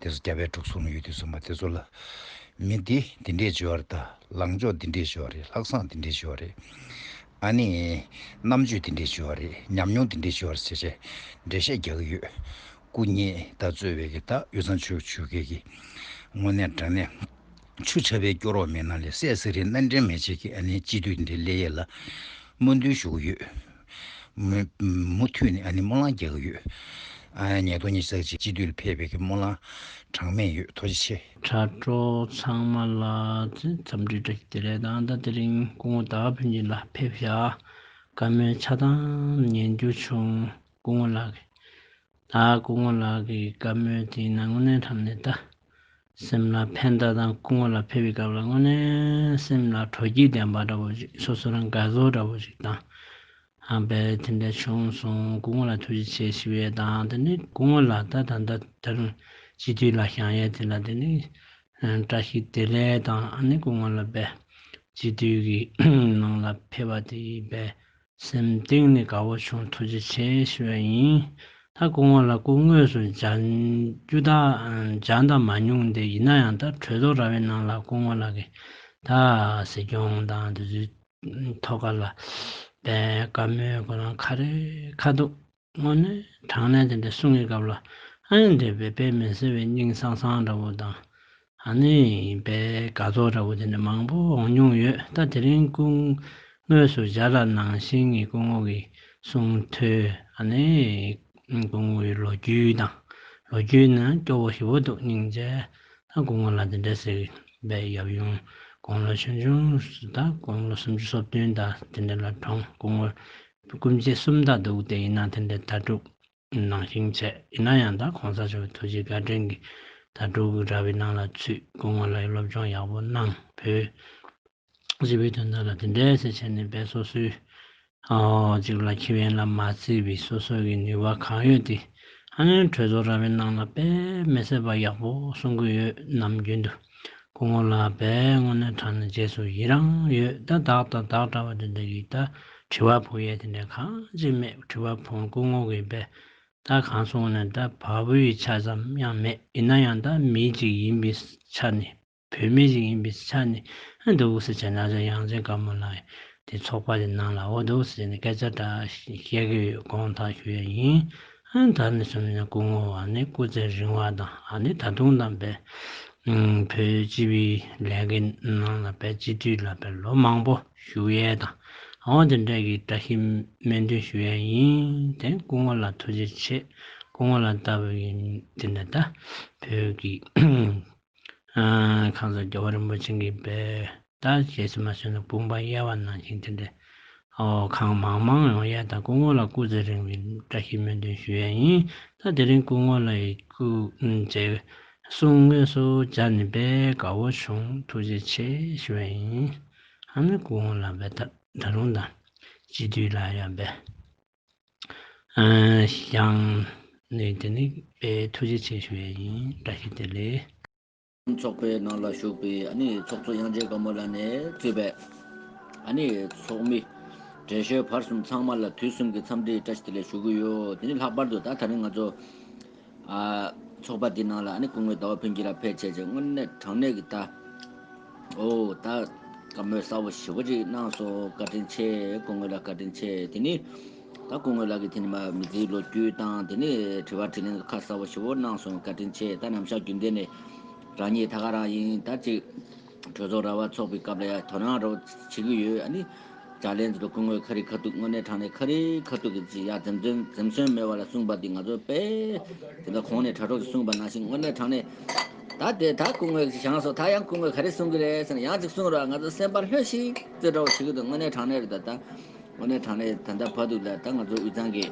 དེ་ཚོ་རྒྱ་བལ་འབྲུག་གསུམ་ཡོད་དུས་ཙམ་པ་དེ་ཚོ་ལ་མི་འདི་འདི་འདྲས་བྱོས་པ་རེད། ད་ལངས་ཕྱོགས་འདི་འདྲས་བྱོས་པ་རེད། ལྷག་བསམ་འདི་འདྲས་བྱོས་པ་རེད། ཨ་ནི་རྣམ་དཔྱོད་འདི་འདྲས་བྱོས་པ་རེད། ཉམས་མྱོང་འདི་འདྲས་བྱོས་པ་རེད་ཟེར་བྱས་འགྲེལ་བཤད་རྒྱག་གི་ཡོད། སྐུ་ཉིད་ད་གཙོས་པའི་གི་ད་དབུས་གཙང་ཆོལ་ཁ་ཆོལ་ཁའི་གི་དངོས་གནས་དྲང་གནས་ཆུ་ཆབ་པའི་སྐྱོ་རོགས་མེད་ན་ལས་སད་སི་རི་སྣ་འདྲེན་མེད་ཅིག་གི་ཨ་ནི་སྤྱི་འཐུས་འདི་སླེབས་ཡས་ལ་སྨོན་འདུན་ཞུ་གི་ཡོད། མུ་མུ་མཐུད་ནས་ཨ་ནི་སྨོན་ལམ་རྒྱག་གི་ཡོད། ཨ་ཉིས་སྟོང་ཉི་ཤུ་རྩ་གཅིག་སྤྱི་འཐུས་ལ་ཕེབས་པའི་གི་སྨོན་ལམ་གྲངས་མེད་ཡོད། ཐུགས་རྗེ་ཆེ། དྲ་གྲོགས་ཚང་མ་ལ་འཚམས་འདྲི་བཀྲ་ཤིས་བདེ་ལེགས་དང་། ད་དེ་རིང་སྐུ་ངོ་ཟླ་བ་ཕུན་སྐྱིད་ལགས་ཕེབས་ཤག་བཀའ་མོལ་ཆ་ཚང་ཉན་རྒྱུ་བྱུང་། སྐུ་ངོ་ལགས་ཀྱི་ད་སྐུ་ངོ་ལགས་ཀྱི་བཀའ་མོལ་དེ་ཡིན་ན་དངོས་གནས་དྲང་གནས་ད་སེམས་ལ་ཕན་ཐོགས་དང་། སྐུ་ངོ་ལགས་ཕེབས་པའི་སྐབས་ལ་དངོས་གནས་སེམས་ལ་དྲོ་སྐྱིད་ལྡན་པ་འདྲ་བོ་ཞིག་སོ་སོ་རང་དགའ་ཚོར་འདྲ་བོ་ཞིག་དང་། ཨ་བས་དེ་འདྲ་བྱུང་སོང་། སྐུ་ངོ་ལ་ཐུགས་རྗེ་ཆེ་ཞུ་ཡས་དང་། དེ་ནས་སྐུ་ངོ་ལ་ད་ད་ལྟ་ད་རུང་སྤྱི་འཐུས་ལ་བཞེངས་ཡས་དེ་ལ་དེ་ནས་བཀྲ་ཤིས་བདེ་ལེགས་དང་། ཨ་ནི་སྐུ་ངོ་ལ་བས་སྤྱི་འཐུས་ཀྱི་ནང་ལ་ཕེབས་པ་དེ་བས་སེམས་གཏིང་ནས་དགའ་བོ་བྱུང་། ཐུགས་རྗེ་ཆེ་ཞུ་ཡས་ཡིན། ད་སྐུ་ངོ་ལ་སྐུ་དངོས་སུ་མཇལ་རྒྱུ་ད་མཇལ་ད་མ་མྱོང་སྟེ། ཡིན་ན་ཡང་ད་གྲོས་ཚོགས་ར་བའི་ནང་ལ་སྐུ་ངོ་ལགས་ཀྱི་ད་གཟིགས་སྐྱོང་དང་དེ་ཚོའི་ཐོག་ཁ་ལ་བས་བཀའ་མོལ་ཁོ་རང་ཁ་རེ་ཁ་ཐུག་དངོས་གནས་དྲང་གནས་དེ་འདྲ་གསུང་གི་སྐབས་ལ་ཨ་ནི་འདྲ་བའི་དཔེ་མི་སྲིད་པའི་སྙིང་སང་སང་འདྲ་བོ་དང་། ཨ་ནི་དཔེ་དགའ་ཚོར་འདྲ་བོ་དེ་འདྲ་མང་པོ་འོང་མྱོང་ཡོད། ད་དེ་རིང་སྐུ་དངོས་སུ་མཇལ་ལ་ནང་བཞིན་གྱི་སྐུ་ངོ་གི་གསུང་ཐོས། ཨ་ནི་སྐུ་ངོ་གི་ལོ་རྒྱུས་དང་། ལོ་རྒྱུས་ནང་སྐྱོ་བོ་ཞེ་པོ་འདུག་སྙིང་རྗེ། ད་སྐུ་ངོ་ལ་དེ་འདྲ་ཟེར་བའི་ཡབ་ཡུམ་དགུང་ལོ་ཆུང་ཆུང་ད་དགུང་ལོ་སུམ་ཅུ་སོ་བདུན་ད་དེ་འདྲ་ལ་གྲོངས། སྐུ་ངོ་སྐུ་མཆེད་གསུམ་ད་འདུག་དེ་ཡིན་ན་དེ་འདྲ་ད་དྲུག་ནང་བཞིན་བྱས། ཡིན་ན་ཡང་ད་གོང་ས་མཆོག་གི་ཐུགས་རྗེ་བཀའ་དྲིན་གྱིས་ད་དྲུག་གི་ར་བའི་ནང་ལ་ཚུད། སྐུ་ངོ་ལ་ཡང་སློབ་སྦྱོང་ཡག་པོ་གནང་བོད་སྤྱི་པའི་དོན་དག་ལ་དེ་འདྲས་ཟེར་བྱས་ནས་བས་སོ་སོའི་ ཨོ་གཅིག་ལ་ཁྱི་བན་ལ་མ་བརྩིས་པའི་སོ་སོ་གི་ནུས་པ་གང་ཡོད་དེ་ཨ་ནི་གྲོས་ཚོགས་ར་བའི་ནང་ལ་དཔེ་མི་སྲིད་པ་ཡག་པོ་གསུང་གི་ཡོད། ནམ་རྒྱུན་དུ་སྐུ་ངོ་ལ་དཔེ་དངོས་གནས་དྲང་གནས་རྗེས་སུ་ཡི་རང་ཡོད། ད་བདག་དང་བདག་འདྲ་བ་དེ་འདྲ་ཡིས་ད་དྲི་བ་ཕོག་ཡས་དེ་འདྲ་གང་ཅི་མེད། དྲི་བ་ཕོག་སྐུ་ངོ་གིས་དཔེ་ད་གང་སོང་ནས་ད་བ་སྤུའི་ཆ་ཙམ་ཡང་མེད། ཡིན་ན་ཡང་ད་མི་གཅིག་ཡིན་པའི་ཆ་ནས་བོད་མི་ཞིག་ཡིན་པའི་ཆ་ནས་ཨ་འདུག་སེ་བྱས་ན་ཡང་རྩེ་དཀར་མོ་ལགས་དེ་ཚོགས་པ་དེ་ནང་ལ་འོ་འདུག་སེ་ནས་སྐད་ཆ་འདྲ་བཤད་ཀྱི་ཡོད། དགོངས་དག་ཞུ་ཡ་ཡིན། ཨ་ད་ནས་བཟུང་ནས་སྐུ་ངོ་བ་ནི་སྐུ་ཚེ་རིང་བ་དང་ཨ་ནི་ད་དུང་དམ་པའི་བོད་སྤྱི་པའི་ལས་ཀའི་ནང་ལ་དཔེ་སྤྱི་འཐུས་ལ་དཔེ་ལོ་མང་པོ་བཞུགས་ཡས་དང་འོ་དེ་འདྲ་གི་བཀྲ་ཤིས་སྨོན་འདུན་ཞུ་ཡས་ཡིན། དེ་སྐུ་ངོ་ལ་ཐུགས་རྗེ་ཆེ། སྐུ་ངོ་ལ་ལྟ་བུ་ཡིན་དེ་འདྲ་ད་བོད་ཀྱི་ཨ་ཁང་བཟང་རྒྱལ་བ་རིན་པོ་ཆེ་གི་དཔེ་ད་རྗེས་སུ་མ་བྱོན་ན་དཔུང་པ་གཡས་པ་ནང་བཞིན་དེ་འདྲ་ཨོ་གང་མང་མང་ཡོང་ཡ། ད་སྐུ་ངོ་ལ་སྐུ་ཚེ་རིང་བའི་བཀྲ་ཤིས་སྨོན་འདུན་ཞུ་ཡ་ཡིན། ད་དེ་རིང་སྐུ་ངོ་ལ་ཡི་སྐུ་མཇལ་གསུང་དངོས་སུ་མཇལ་ནས་དཔེ་དགའ་བོ་བྱུང་། ཐུགས་རྗེ་ཆེ་ཞུ་ཡ་ཡིན། ཨ་ནི་སྐུ་ངོ་ལ་དཔེ་ད་ད་རུང་ད་སྤྱི་འཐུས་ལ་ཡ་དཔེ་ཨ་ཞང་ནས་དེ་ནི་དཔེ་ཐུགས་རྗེ་ཆེ་ཞུ་ཡ་ཡིན། བཀྲ་ཤིས་བདེ་ལེགས། ཚོགས་པའི་ནང་ལ་ཞུགས་པའི་ཨ་ནི་ཚོགས་གཙོ་དབྱངས་ཅན་དཀར་མོ་ལགས་ནས་གཙོས་པའི་ཨ་ནི་ཚོགས་མི་བགྲེས་གཞོན་བར་གསུམ་ཚང་མ་ལ་དུས་གསུམ་གྱི་འཚམས་འདྲིའི་བཀྲ་ཤིས་བདེ་ལེགས་ཞུ་གི་ཡོད། དེ་ནི་ལྷག་པར་དུ་ད་ད་རིང་ང་ཚོ་ཨ་ཚོགས་པ་འདི་ནང་ལ་ཨ་ནི་སྐུ་ངོ་ཟླ་བ་ཕུན་སྐྱིད་ལགས་ཕེབས་བྱས་རྗེས་དངོས་གནས་དྲང་གནས་ཀྱི་ད་ཨོ་ད་བཀའ་མོལ་གསལ་པོ་ཞེ་པོ་ཅིག་གནང་སོང་། བཀའ་དྲིན་ཆེ། སྐུ་ངོ་ལ་བཀའ་དྲིན་ཆེ། དེ་ནི་ད་སྐུ་ངོ་ལགས་ཀྱིས་དེ་ནི་མ་མི་ཚེའི་ལོ་རྒྱུས་དང་དེ་ནི་དྲི་བ་དྲིས་ལན་ཁ་གསལ་པོ་ཞེ་པོ་གནང་སོང་། བཀའ་དྲིན་ཆེ། ད་ནམ་ཞག་རྒྱུན་ལྡན་ནས་རང་ཉིད་ད་ག་རང་ཡིན་ད་ཅིག་གྲོས་ཚོགས་ར་བ་ཚོགས་པའི་སྐབས་ལ་ཡ་དོ་སྣང་རོགས་བྱེད་ཀྱི་ཡོད། ཨ་ནི་ལྗགས་ལན་ཚོ་སྐུ་ངོས་ཁ་རི་ཁ་ཐུག་དངོས་གནས་དྲང་གནས་ཁ་རི་ཁ་ཐུག་གི་ཅིག་ཡ་འཛེམ་ཟོན་འཛེམ་ཟོན་མེད་པ་ལ་གསུངས་པ་འདི་ང་ཚོ་དཔེ་དེ་འདྲ་གོང་ནས་དྲ་གྲོགས་ཀྱིས་གསུངས་པ་ནང་བཞིན་དངོས་གནས་དྲང་གནས་ད་དེ་ད་སྐུ་ངོས་ཀྱིས་བཞེངས་སོང་། ད་ཡང་སྐུ་ངོས་ག་རེ་གསུང་གི་རེད་ཟེར་ན་ཡང་ཅིག་གསུང་རོགས། ང་ཚོ་སེམས་པ་ལྷོད་ཤིག་ཙེ་འདྲ་བོ་ཞིག་གི་འདུག་དངོས་གནས་དྲང་གནས་རེད། ད་ད་དངོས་གནས་དྲང་གནས་ད་ལྟ་བར་དུ་ལ་ད་ང་ཚོ་དབུས་གཙང་གི་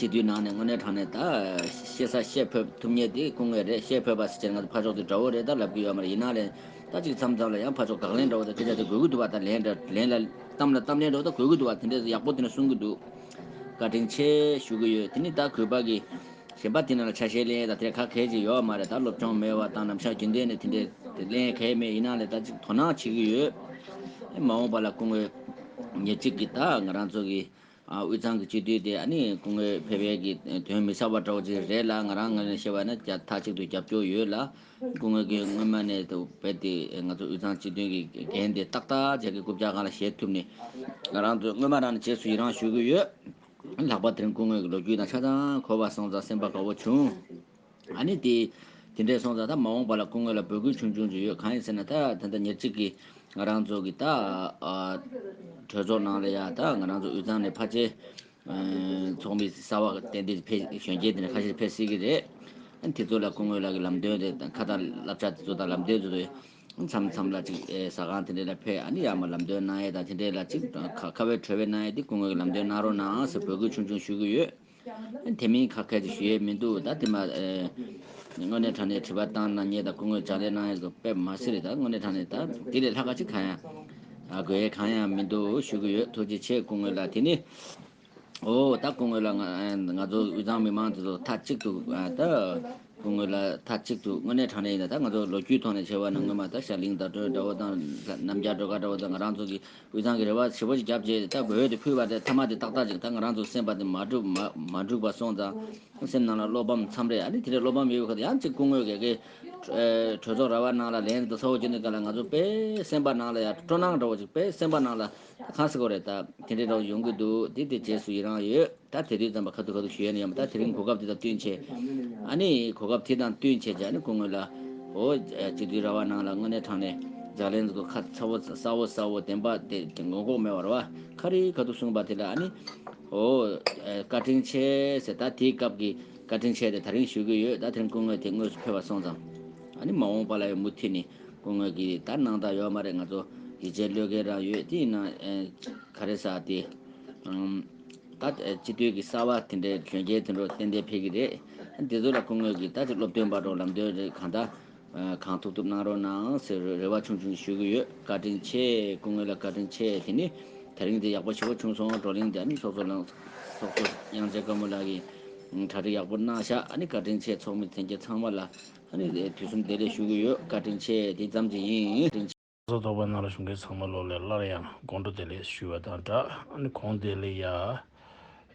སྤྱི་འཐུས་ནང་ནས་དངོས་གནས་དྲང་གནས་ད་བཤད་ས་བཤད་ཕོད་ཐུབ་མཁན་དེ་སྐུ་ངོས་རེད། བཤད་ཕོད་པ་ཟེར་ན་ང་ཚོ་ཕར་ཕྱོགས་དེ་འདྲ་བོ་རེད་ད་ལབ་ཀྱི་ཡོད་མ་རེད། ཡིན་ན་ལས་ད་ཅིག་མཚམས་མཚམས་ལ་ཡང་ཕར་ཕྱོགས་དགག་ལན་འདྲ་བོ་ད་སྐད་ཆ་དེ་དགོས་ཀྱི་འདུག་བ། ད་ལན་འདྲ་ལན་ལ་གཏམ་ལ་གཏམ་ལན་འདྲ་བོ་ད་དགོས་ཀྱི་འདུག་བ། དེ་འདྲས་ཡག་པོ་དེ་འདྲ་གསུང་གི་འདུག་བཀའ་དྲིན་ཆེ་ཞུ་གི་ཡོད། དེ་ནི་ད་གུས་པ་གི་གཞན་པ་དེ་ནང་ལ་ཆ་ཤས་ལེན་ཡས་དང་དེ་འདྲ་ག་གལ་ཅིག་ཡོད་མ་རེད། ད་སློབ་སྦྱོང་མེད་པ་དང་ནམ་ཞག་རྒྱུན་ལྡན་ནས་དེ་འདྲའི་དེ་ལེན་གལ་མེད། ཡིན་ནའང་ལས་ད་ཅིག་དོ་སྣང་བྱེད་ཀྱི་ཡོད། མ་འོངས་པ་ལ་སྐུ་ངོས་ཉེར་གཅིག་གི་ད་ང་རང་ཚོ་གི་ཨ་དབུས་གཙང་གི་སྤྱི་འཐུས་དེ་ཨ་ནི་སྐུ་ངོས་ཕེབས་ཡས་ཀྱི་དོན་མི་ཟབ་པ་འདྲ་བོ་ཅིག་རེད་ལ། ང་རང་ངོས་ནས་བཤད་པ་ན་རྒྱ་མཐའ་གཅིག་ཏུ་རྒྱབ་སྐྱོར་ཡོད་ལ། སྐུ་ངོས་ཀྱིས་སྔོན་མ་ནས་དུ་རྦད་དེ་ང་ཚོ་དབུས་གཙང་སྤྱི་འཐུས་ཀྱི་འགན་དེ་ཏག་ཏག་ཅིག་གི་རྐུབ་བཀྱག་སྒང་ལ་བཞེས་ཐུབ་ནས་ང་རང་ཚོས་སྔོན་མ་རང་ནས་རྗེས་སུ་ཡི་རང་ཞུ་གི་ཡོད། ལྷག་པར་དེ་རིང་སྐུ་ངོ་གི་ལོ་རྒྱུས་དང་ཆ་ཚང་གོ་བ་སོང་ཙང་སེམས་པ་དགའ་བོ་བྱུང་། ཨ་ནི་དེ་དེ་འདྲས་སོང་ཙང་ད་མ་འོངས་པ་ལ་སྐུ་ངོ་ལ་འབོད་སྐུལ་ཆུང་ཆུང་ཅིག་ཡོད། གང་ཡིན་ཟེར་ན་ད་ད་ལྟ་ཉེར་གཅིག་གི་ང་རང་ཚོ་གི་ད་ཨ་གྲོས་ཚོགས་ནང་ལ་ཡ་ད་ང་རང་ཚོ་དབུས་གཙང་ནས་ཕལ་ཆེར་ཨ་ཚོགས་མི་གསར་པ་ཏན་ཏན་ཕེབས་གཞོན་སྐྱེས་དེ་འདྲ་ཁ་ཤས་ཕེབས་སྲིད་ཀྱི་རེད། ཨ་ནི་དེ་ཚོ་ལ་སྐུ་ངོ་ལགས་ཀྱི་ལམ་སྟོན་དེ་ཁ་དང་བསླབ་བྱ་དེ་ཚོ་དང་ལམ་སྟོན་དེ་ཚོ་མཚམས་མཚམས་ལ་ཅིག་ཨེ་ཟ་ཁང་དེ་འདྲ་ལ་ཕེབས། ཨ་ནི་ཡར་མར་ལམ་སྟོན་གནང་ཡས་དང་དེ་འདྲས་ལ་ཅིག་ཁ་ཁ་བའི་གྲོས་བའི་གནང་ཡས་དེ་སྐུ་ངོ་གི་ལམ་སྟོན་གནང་རོགས་གནང་ཟེར་འབོད་སྐུལ་ཆུང་ཆུང་ཞུ་གི་ཡོད། ཨ་ནི་དེ་མིན་ཁ་ཁ་ཅིག་ཞུ་ཡས་མི་འདུག་ད་དེ་མ་ཨེ་དངོས་གནས་དྲང་གནས་དྲི་བ་བཏང་གནང་མཁན་དང་སྐུ་ངོ་ལྗགས་ལན་གནང་ཡས་ཚོ་དཔེ་མ་སྲིད་རེད། ད་དངོས་གནས་དྲང་གནས་ད་དེ་ལས་ལྷག་ག་ཅིག་གང་ཡང་ཨ་དགོས་ཡས་གང་ཡང་མི་འདུག་ཞུ་གི་ཡོད། ཐུགས་རྗེ་ཆེ་སྐུ་ངོ་ལགས། དེ་ནི་ཨོ་ད་སྐུ་ངོ་ལགས་ང་ང་ཚོ་དབུས་གཙང་མི་མང་དེ་ཚོ་མཐའ་གཅིག་ཏུ་ཨ་ད་སྐུ་ངོ་ལགས་མཐའ་གཅིག་ཏུ་དངོས་གནས་དྲང་གནས་ཡིན་ན་ད་ང་ཚོ་ལོ་རྒྱུས་ཐོག་ནས་བྱས་པ་ན་སྔོན་མ་ད་ཤར་གླིང་ཟླ་སྒྲོན་འདྲ་བོ་དང་རྣམ་རྒྱལ་སྒྲོལ་དཀར་འདྲ་བོ་དང་ང་རང་ཚོ་གི་དབུས་གཙང་གི་རེ་བ་ཞེ་པོ་ཅིག་བརྒྱབ་རྗེས་ད་འབོད་དེ་ཕུལ་བ་དེ་མཐའ་མ་དེ་ཏག་ཏག་ཅིག་ད་ང་རང་ཚོ་སེམས་པ་དེ་མ་འགྲུབ་མ་མ་འགྲུབ་པ་སོང་ཙང་སེམས་ནང་ལ་བློ་ཕམ་མཚམས་རེ། ཨ་ནི་དེ་འདྲའི་བློ་ཕམ་ཡོད་པའི་ཁ་ཐུག་ཡང་གཅིག་སྐུ་ངོ་གི་གི་གྲོས་ཚོགས་ར་བ་ནང་ལ་ལན་དུ་ཚ་བོ་བྱེད་ནས་ག་ལ་ང་ཚོ་དཔེ་སེམས་པ་ནང་ལ་ཡང་སྤྲོ་སྣང་འདྲ་བོ་ཅིག་དཔེ་སེམས་པ་ནང་ལ་གང་ཟེར་དགོས་རེད། ད་དེ་འདྲའི་འདྲ་བོ་ཡོང་གི་འདུག་དེ་དེ་རྗེས་སུ་ཡི་རང་ཡོད། ད་དེ་དུས་ཙམ་པ་ཁ་ཐུག་ཁ་ཐུག་ཞུ་ཡས་ནི་ཡོད་མ། ད་དེ་རིང་གོ་སྐབས་དེ་དང་བསྟུན་བྱས། ཨ་ནི་གོ་སྐབས་དེ་དང་བསྟུན་བྱས་ཀྱི་ཨ་ནི་སྐུ་ངོ་ལ་ཨོ་སྤྱི་འཐུས་ར་བ་ནང་ལ་དངོས་གནས་དྲང་གནས་ལྗགས་ལན་ཚོ་ཁ་ཚ་བོ་གསལ་བོ་གསལ་བོ་བདེན་པ་དེ་དེ་ངོ་ལྐོག་མེད་པ་རེད་བ། ཁ་རི་ཁ་ཐུག་གསུངས་པ་དེ་ལ་ཨ་ནི་ཨོ་བཀའ་དྲིན་ཆེ་ཟེར། ད་དེའི་སྐབས་ཀྱི་བཀའ་དྲིན་ཆེ་དེ་ད་རིང་ཞུ་གི་ཡོད། ད་དེ་རིང་སྐུ་ངོ་དེ་དངོས་སུ་ཕེབས་པ་སོང་ཙང་ཨ་ནི་མ་འོངས་པ་ལ་ཡང་མུ་མཐུད་ནས་སྐུ་ངོ་གི་ད་གནང་སྟངས་ཡོད་མ་རེད། ང་ཚོ་ཡིད་ཆེས་བློས་འགེལ་རང་ཡོད། དེ་ཡིན་ན་ག་རེ་ཟེར་དེ། ད་སྤྱི་འཐུས་ཀྱི་གསར་པ་དེ་འདྲའི་གཞོན་སྐྱེས་དེ་འདྲ་ཏན་ཏན་ཕེབས་ཀྱི་རེད། འདི་ཚོ་ལ་སྐུ་ངོ་གིས་ད་ཅིག་སློབ་སྟོན་པ་འདྲ་ལམ་སྟོན་རེ་གང་ལྟར་གང་ཐུབ་ཐུབ་གནང་རོགས་གནང་ཟེར་རེ་བ་ཆུང་ཆུང་ཞུ་གི་ཡོད། བཀའ་དྲིན་ཆེ། སྐུ་ངོ་ལ་བཀའ་དྲིན་ཆེ། དེ་ནི་ དེ་རིང་འདི་ཡག་པོ་ཞེ་པོ་བྱུང་སོང་། བགྲོ་གླེང་འདི་ཨ་ནི་ཚོགས་གཙོ་ལགས། ཚོགས་གཙོ་དབྱངས་ཅན་དཀར་མོ་ལགས་ཀྱིས་གྲ་སྒྲིག་ཡག་པོ་གནང་ཤག་ཨ་ནི་བཀའ་དྲིན་ཆེ། ཚོགས་མི་ལྷན་རྒྱས་ཚང་མ་ལ་ཨ་ནི་དུས་གསུམ་བདེ་ལེགས་ཞུ་གི་ཡོད། བཀའ་དྲིན་ཆེ། དེ་ཙམ་གྱིས་ཡིན། བཀྲ་ཤིས་བདེ་ལེགས། ཚོགས་ཐོག་པ་ནང་ལ་བཞུགས་མཁན་ཚང་མ་ལོ་ལ་སླར་ཡང་དགོང་དྲོ་བདེ་ལེགས་ཞུ་བ་དང་སྦྲགས། ཨ་ནི་གོང་དེ་ལ་ཡ་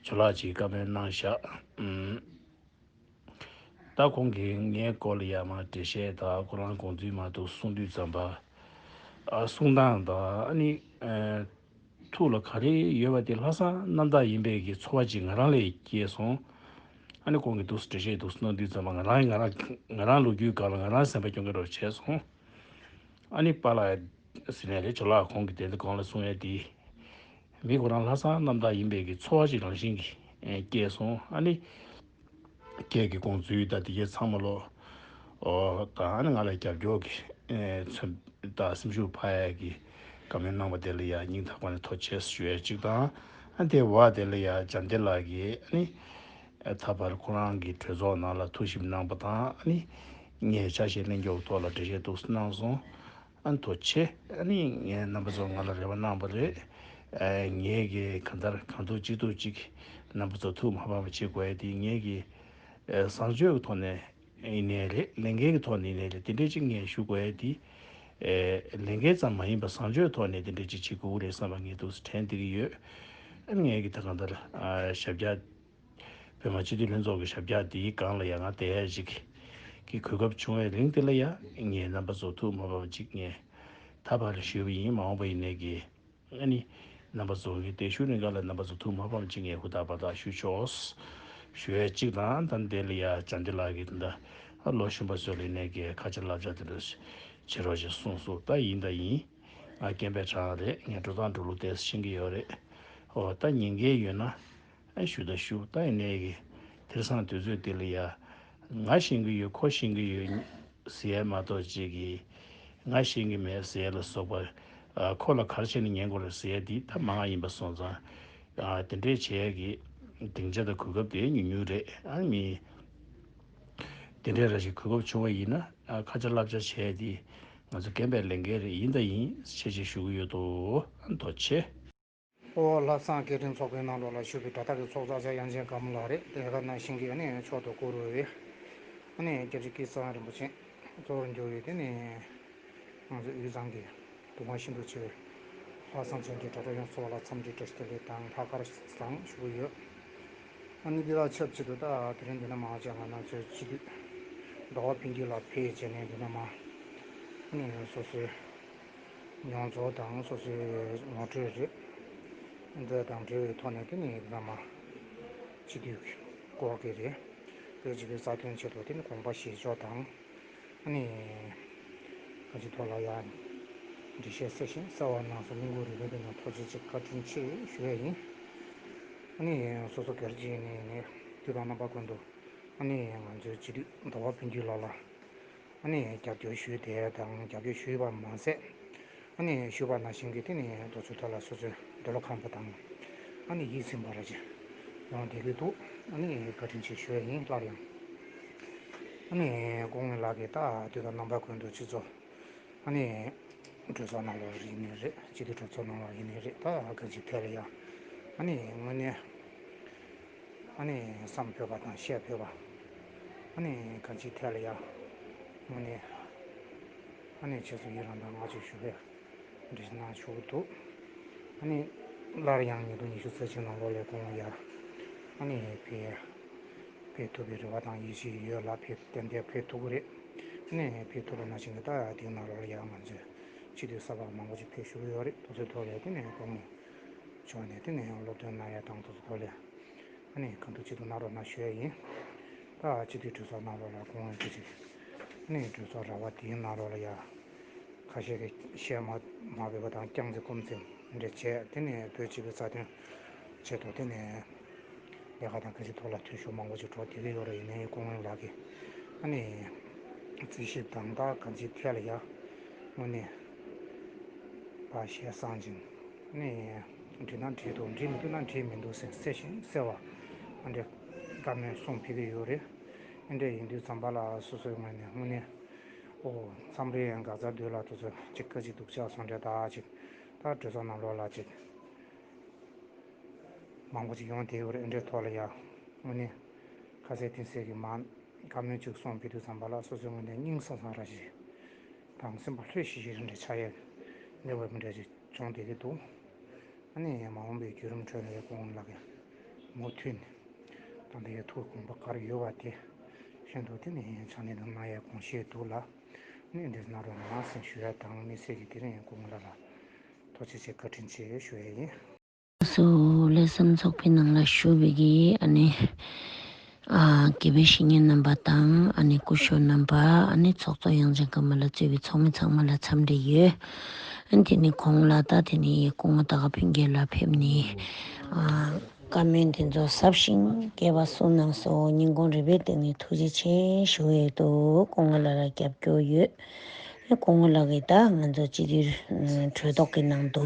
ཇོ་ལགས་ཀྱིས་བཀའ་མོལ་གནང་ཤག་ཨུམ། ད་ཁོང་གིས་ངའི་སྐོར་ལ་ཡ་མ་འགྲེལ་བཤད་དང་ཁོ་རང་དགོངས་ཚུལ་མ་གཏོགས་གསུང་དུས་ཙམ་པ། ཨ་གསུང་སྟངས་དང་ཨ་ནི་ཨ་ཐུགས་ལ་ག་རེ་ཡོད་པ་དེ་ལྷག་བསམ་རྣམ་དག་ཡིན་པའི་གི་ཚོར་བ་ཅིག་ང་རང་ལ་སྐྱེས་སོང་། ཨ་ནི་ཁོང་གིས་འདུག་སེ་འགྲེལ་བཤད་འདུག་སེ་གནང་དུས་ཙམ་པ་ང་རང་ང་རང་ང་རང་ལོ་རྒྱུས་སྒང་ལ་ང་རང་སེམས་པ་སྐྱོ་མཁན་རང་བྱས་སོང་། ཨ་ནི་པཱ་ལགས་ཟེར་ནས་རེད། ཇོ་ལགས་ཁོང་གིས་དེ་འདྲ་གོང་ལ་གསུང་ཡས་དེ། མི་ཁོ་རང་ལྷག་བསམ་རྣམ་དག་ཡིན་པའི་གི་ཚོར་བ་ཞིག་རང་བཞིན་གྱིས་ཨེ་སྐྱེས་སོང་། ཨ་ནི་ཁྱེད་ཀྱི་དགོངས་ཚུལ་དང་དེ་གའི་ཚང་མ་ལོ། ཨོ་ད་ཨ་ནི་ང་ལ་རྒྱབ་སྐྱོར་གྱི་ཨེ་མཚོན་དང་སེམས་ཤུགས་འཕར་ཡས་ཀྱི་བཀའ་མོལ་གནང་བ་དེ་ལ་ཡང་སྙིང་ཐག་པ་ནས་ཐུགས་རྗེ་ཆེ་ཞུ་ཡས་གཅིག་དང་། ཨ་དེ་བ་དེ་ལ་ཡང་འཇམ་བདེ་ལགས་ཀྱིས་ཨ་ནི་ཨེ་ད་བར་ཁོ་རང་གི་གྲོས་ཚོགས་ནང་ལ་ཐུགས་ཞིབ་གནང་བ་དང་། ཨ་ནི་ངས་ཆ་ཤས་ལེན་རྒྱུ་ཐོག་ལ་འགྲེལ་བཤད་འདུག་སེ་གནང་སོང་། ཨ་ནི་ཐུགས་རྗེ་ཆེ། ཨ་ནི་ངས་རྣམ་པ་ཚོ་ང་ལ་རེ་བ་གནང་བ་རེད། ཨ་ངས་ཀྱི་གང་ལྟར་གང་ཐུབ་ཅི་ཐུབ་ཅིག་རྣམ་པ་ཚོ་ཐུགས་མ་ཕམ་པ་བྱེད་དགོས་ཡ་དེ་ངས་ཀྱི་ཨ་བཟང་སྤྱོད་ཀྱི་ཐོག་ནས་ཡིན་ནའི་རེད། ལས་འགན་གྱི་ཐོག་ནས་ཡིན་ནའི་རེད། དེ་འདྲས་ཅིག་ངས་ཞུ་དགོས་ཡ་དེ་ཨ་ལས་འགན་ཙམ་མ་ཡིན་པར་བཟང་སྤྱོད་ཐོག་ནས་དེ་འདྲས་ཅིག་བྱེད་དགོས་ཀྱི་རེད་བསམ་པ་ངས་འདུག་སེ་དྲན་བསྡད་ཀྱི་ཡོད། ཨ་ནི་ངས་ཀྱི་ད་གང་ལྟར་ཨ་ཞབས་བཀྱག་བོད་མི་སྤྱི་འཐུས་ལྷན་ཚོགས་ཀྱི་ཞབས་བཀྱག་འདིའི་སྒང་ལ་ཡང་ང་བསྡད་ཡ་ཞིག་གི་གོ་སྐབས་བྱུང་བའི་རིང་དེ་ལ་ཡང་ངས་རྣམ་པ་ཚོ་ཐུགས་མ་ཕམ་ཅིག་ངས་ད་བར་ཞུས་པ་ཡིན། མ་འོངས་པ་ཡིན་ནའི་གི་ཨ་ནི་རྣམ་པ་ཚོ་གི་བསྡད་ཤུལ་རིང་ག་ལ་རྣམ་པ་ཚོ་ཐུགས་མ་ཕམ་ཅིག་ངས་ཧུར་ཐག་འབད་ཐག་ཞུ་ཆོག་ཞུ་ཡ་གཅིག་དང་། ད་འདི་ལ་ཡ་བྱང་འདི་ལགས་ཀྱིས་ད་ལྟ་ལོ་གཞོན་པ་ཚོ་ལ་ཡིན་ནའི་གི་ཁ་ཆེ་བསླབ་བྱ་དེ་འདྲ་བྱེད་རོགས་ཞེས་གསུངས་སོང་། ད་ཡིན་ད་ཡིན། ང་སྐད་འབོད་གྲགས་རེད། ངས་འགྲོ་སྟངས་འགྲོ་ལུགས་དེ་ཤེས་ཀྱི་ཡོད་རེད། ཨོ་ད་ཉན་མཁན་ཡོད་ན། ཨ་ཞུ་ད་ཞུ། ད་ཡིན་ནའི་གི་དེང་སང་དུས་ཚོད་འདི་ལ་ཡ། ང་ཤེས་ཀྱི་ཡོད་ཁོ་ཤེས་ཀྱི་ཡོད་ཟེར་ཡ་མ་གཏོགས་ཅིག་གི་ང་ཤེས་ཀྱི་མེད་ཟེར་ཡ་ལ་སོགས་པ། ཨ་ཁོ་ལ་ག་རེ་བྱས་ནས་ཉན་དགོས་རེད་ཟེར་ཡ་འདི་ད་མང་བ་ཡིན་པ་སོང་ཙང་། ཨ་དེ་འདྲས་བྱེད་ཡ་གི་སྡིངས་ཆ་དང་གོ་སྐབས་དེ་ཉུང་ཉུང་རེད། ཨ་མི་དེ་འདྲས་ར་ཞིག་གོ་སྐབས་བྱུང་བ་ཡིན་ན། ཨ་ཁ་ཆེ་བསླབ་བྱ་བྱས་ཏེ་ང་ཚོ་རྒན་པའི་ལས་འགན་རེད། ཡིན་ད་ཡིན་ཆེ་ཆེ་ཞུ་གི་ཡོད་དོ། ཨ་ཐུགས་རྗེ་ཆེ། ཨོ་ལྷ་བསང་སྐད་འཕྲིན་ཚོགས་པའི་ནང་ལོགས་ལ་བཞུགས་པའི་དྲ་བདག་གི་ཚོགས་གཙོ་ཨ་ཅག་དབྱངས་ཅན་དཀར་མོ་ལགས་རེད། དེ་ག་ནང་བཞིན་གྱི་ཨ་ནི་མཆོག་ཏུ་བཀུར་འོས་ཨ་ནི་སྐྱབས་རྗེ་སྐལ་བཟང་རིན་པོ་ཆེ་གཙོ་བོར་གྱུར་བའི་དེ་ནི་ང་ཚོའི་དབུས་གཙང་གི་གདུང་བ་ཤིན་ཏུ་ཆེ་བའི་ལྷ་བསང་ཅན་གྱི་དྲ་གྲོགས་ཡོངས་སུ་བ་ལ་འཚམས་འདྲི་བཀྲ་ཤིས་བདེ་ལེགས་དང་ལྷག་དཀར་བཟང་ཞུ་གི་ཡོད། ཨ་ནི་འདི་དང་ཆབས་ཅིག་ཏུ་ད་དེ་རིང་འདི་ན་མ་ཅག་ང་རང་ཚོའི་སྤྱི་འཐུས་ཟླ་བ་ཕུན་སྐྱིད་ལགས་ཕེབས་བྱས་ནས་འདི་ན་མ་ཨ་ནི་སོ་སོའི་མྱོང་ཚོར་དང་སོ་སོའི་ངོ་སྤྲོད་རེད། འདི་དང་འབྲེལ་བའི་ཐོག་ནས་དེ་ནི་འདི་ན་མ་སྤྱི་འཐུས་སྐོར་གྱི་རེད། བོད་སྤྱི་པའི་རྩ་དོན་ཆེད་དུ་དེ་ནི་དགོངས་པ་བཞེས་ཕྱོགས་དང་། ཨ་ནི། ཁ་ཅིག་ཐོག་ལ་ཡང་། འགྲེལ་བཤད་གསལ་ཞིང་གསལ་བ་གནང་སོང་། བློ་མགོ་རིལ་པོ་དེ་ནས་ཐུགས་རྗེ་ཆེ་བཀའ་དྲིན་ཆེ་ཞུ་ཡས་ཡིན། ཨ་ནི་སོ་སོ་སྒེར་གྱི་ནས་ནས་དུས་དང་རྣམ་པ་ཀུན་ཏུ། ཨ་ནི་ང་ཚོའི་སྤྱི་འཐུས་ཟླ་བ་ཕུན་སྐྱིད་ལགས་ལ། ཨ་ནི་རྒྱབ་སྐྱོར་ཞུས་དེ་དང་རྒྱབ་སྐྱོར་ཞུས་པ་མ་ཟད། ཨ་ནི་ཞུས་པ་ནང་བཞིན་གྱི་དེ་ནི་དུས་ཚོད་ཐོག་ལ་སོ་སོའི་འདོད་བློ་ཁེངས་པ་དང་། ཨ་ནི་ཡིད་ཚིམ་པ་ར་ཅིག་ཡོང་བསྡད་ཀྱི་འདུག་ཨ་ནི་བཀའ་དྲིན་ཆེ་ཞུ་ཡས་ཡིན་སླར་ཡང་། ཨ་ནི་སྐུ་ངོ་ལགས་ཀྱིས་ད་དུས་དང་རྣམ་པ་ཀུན་ཏུ་སྤྱི་ཚོགས་ཨ་ནི་གྲོས་ཚོགས་ནང་ལོགས་ཡིན་ནའི་རེད། སྤྱི་འཐུས་གྲོས་ཚོགས་ནང་ལོགས་ཡིན་ནའི་རེད། ད་ག་ཅིག་ཐད་ལ་ཡང་ཨ་ནི་དངོས་གནས་ཨ་ནི་བསམ་ཕོད་པ་དང་བཤད་ཕོད་པ་ཨ་ནི་ག་ཅིག་ཐད་ལ་ཡང་དངོས་གནས་ཨ་ནི་ཁྱེད་ཚོ་ཡི་རང་དང་ང་ཅིག་ཞུ་བས། འདྲི་གནང་ཆོག་གི་འདུག་ཨ་ནི་སླར་ཡང་ཉིས་སྟོང་ཉི་ཤུ་རྩ་གཅིག་ནང་ལོགས་ལ་སྐུ་ངོ་ཡར་ཨ་ནི་ཕེབས་ཕེབས་ཐུབ་པའི་རེ་བ་དང་ཡིད་ཆེས་ཡོད་ལ། ཕེབས་ཏན་ཏན་ཕེབས་ཐུབ་ཀྱི་རེད། ཨ་ནི་ཕེབས་ཐུབ་པ་ནང་བཞིན་གྱི་ད་དེའི་ནང་ལོགས་ལ་ཡང་ང་ཚོས་སྤྱི་འཐུས་གསར་པ་མང་པོ་ཞིག་ཕེབས་བཞུགས་ཀྱི་ཡོད་རེད། དེ་ཚོའི་ཐོག་ལ་དེ་ནས་སྐུ་ངོ་མཆོག་ནས་དེ་ནས་ཡང་སློབ་སྟོན་གནང་ཡ་དང་དེ་ཚོའི་ཐོག་ལ། ཨ་ནི་གང་ཐུབ་ཅི་ཐུབ་གནང་རོགས་གནང་ཞུ་ཡ་ཡིན། ད་སྤྱི་འཐུས་གྲོས་ཚོགས་ནང་ལོགས་ལ་སྐུ་ངོ་ཡིན་དུས་ཅིག་ཨ་ནི་གྲོས་ཚོགས་ར་བ་དེའི་ནང་ལོགས་ལ་ཡ། ཁ་ཤས་ཀྱིས་བཤད་མ་མ་འབད་པ་དང་རྐྱང་རྩེ་སྐུམ་རྩེ་འདྲ་བྱས། དེ་ནས་བོད་སྤྱི་པའི་རྩ་དོན་ཆེད་དུ་དེ་ནས་ལས་ཀ་དང་ག་ཅིག་ཐོག་ལ་འཐུས་ཤོར་མང་པོ་ཅིག་འགྲོ་བསྡད་ཀྱི་ཡོད་རེད། ཡིན་ནའི་སྐུ་ངོ་ལགས་ཀྱིས་ཨ་ནི་རྩིས་ཞིབ་དང་ད་གང་ཅིའི་ཐད་ལ་ཡ་དངོས་གནས་བ་ཞེ་སང་ཅིང་ཨ་ནི། འགྲིག་ན་འགྲིག་འདུག་འགྲིག་མི་འདུག་ན་འགྲིག་མི་འདུག་ཟེར་གསལ་ཞིང་གསལ་བ་ཨ་འདྲ་བཀའ་མོལ་གསུངས་ཕེབས་ཀྱི་ཡོད་རེད། ཨ་འདྲ་ཡིན་དུས་ཙམ་པ་ལ་སོ་སོའི་ངོས་ནས་དངོས་གནས་ཨོ་མཚམས་རེ་ཡང་འགག་རྩ་སྡོད་ལ་དེ་ཚོ་ཅིག་དཀའ་ཅིག་སྡུག་ཅག་སོང་འདྲ་ད་ཅིག་ད་གྲོས་ཚོགས་ནང་ལོགས་ལ་ཅིག་ མང་པོ་ཅིག་ཡོང་བསྡད་ཡོད་རེད། འདི་འདྲའི་ཐོག་ལ་ཡ་དངོས་གནས་ཁ་གསལ་གཏིང་གསལ་གྱི་མ་བཀའ་མོལ་ཅིག་གསུངས་པའི་དུས་ཙམ་པ་ལ་སོ་སོའི་ངོས་ནས་སྙིང་སང་སང་ར་ཞིག་དང་སེམས་པ་ལྷོད་ཤིག་ཤིག་རེ་འདྲ་ཆགས་ཡས་འདི་བ་མི་འདྲ་ཞིག་བྱུང་བསྡད་ཀྱི་འདུག་ཨ་ནི་མ་འོངས་པའི་བརྒྱུད་རིམ་ཁྲོད་ལ་ཡ་ཁོང་ལགས་ཀྱི་མུ་མཐུད་ནས་ད་ལྟ་ཡ་ཐུགས་དགོངས་པ་ག་རེ་ཡོད་པ་དེ་ཤིན་ཏུ་དེ་ནས་ཕྱག་ལས་དང་གནང་ཡས་དགོངས་བཞེས་འདུག་ལ། ཨ་ནི་འདི་གནང་རོགས་གནང་ཟེར་ཞུ་ཡ་དང་དམིགས་བསལ་གྱི་དེ་རིང་ཁོང་ལགས་ལ་ཐུགས་རྗེ་ཆེ་བཀའ་དྲིན་ཆེ་ཞུ་ཡ་ཡིན། སོ་ལྷག་བསམ་ཚོགས་པའི་ནང་ལ་ཞུགས་པའི་གི་ཨ་ནི་ཨ་དགེ་བའི་བཤེས་གཉེན་རྣམ་པ་དང་ཨ་ནི་སྐུ་ཞབས་རྣམ་པ། ཨ་ནི་ཚོགས་གཙོ་དབྱངས་ཅན་ཀརྨ་ལགས་གཙོས་པའི་ཚོགས་མི་ཚང་མ་ལ་འཚམས་འདྲི་ཡོད། ཨ་ནི་དེ་ནི་ཁོང་ལ་ད་དེ་ནི་སྐུ་ངོ་དར་དཀར་ཕུན་རྒྱལ་ལགས་ཕེབས་ནས་ཨ་བཀའ་མོལ་དེ་ཚོ་ཟབ་ཞིང་རྒྱས་པ་གསུངས་གནང་སོང་། སྙིང་ཁོང་རུས་པའི་གཏིང་ནས་ཐུགས་རྗེ་ཆེ་ཞུ་ཡས་འདུག་སྐུ་ངོ་ལགས་ལ་རྒྱབ་སྐྱོར་ཡོད། ཨ་ནི་སྐུ་ངོ་ལགས་ཀྱིས་ད་ང་ཚོ་སྤྱི་འཐུས་གྲོས་ཚོགས་ཀྱི་ནང་དུ་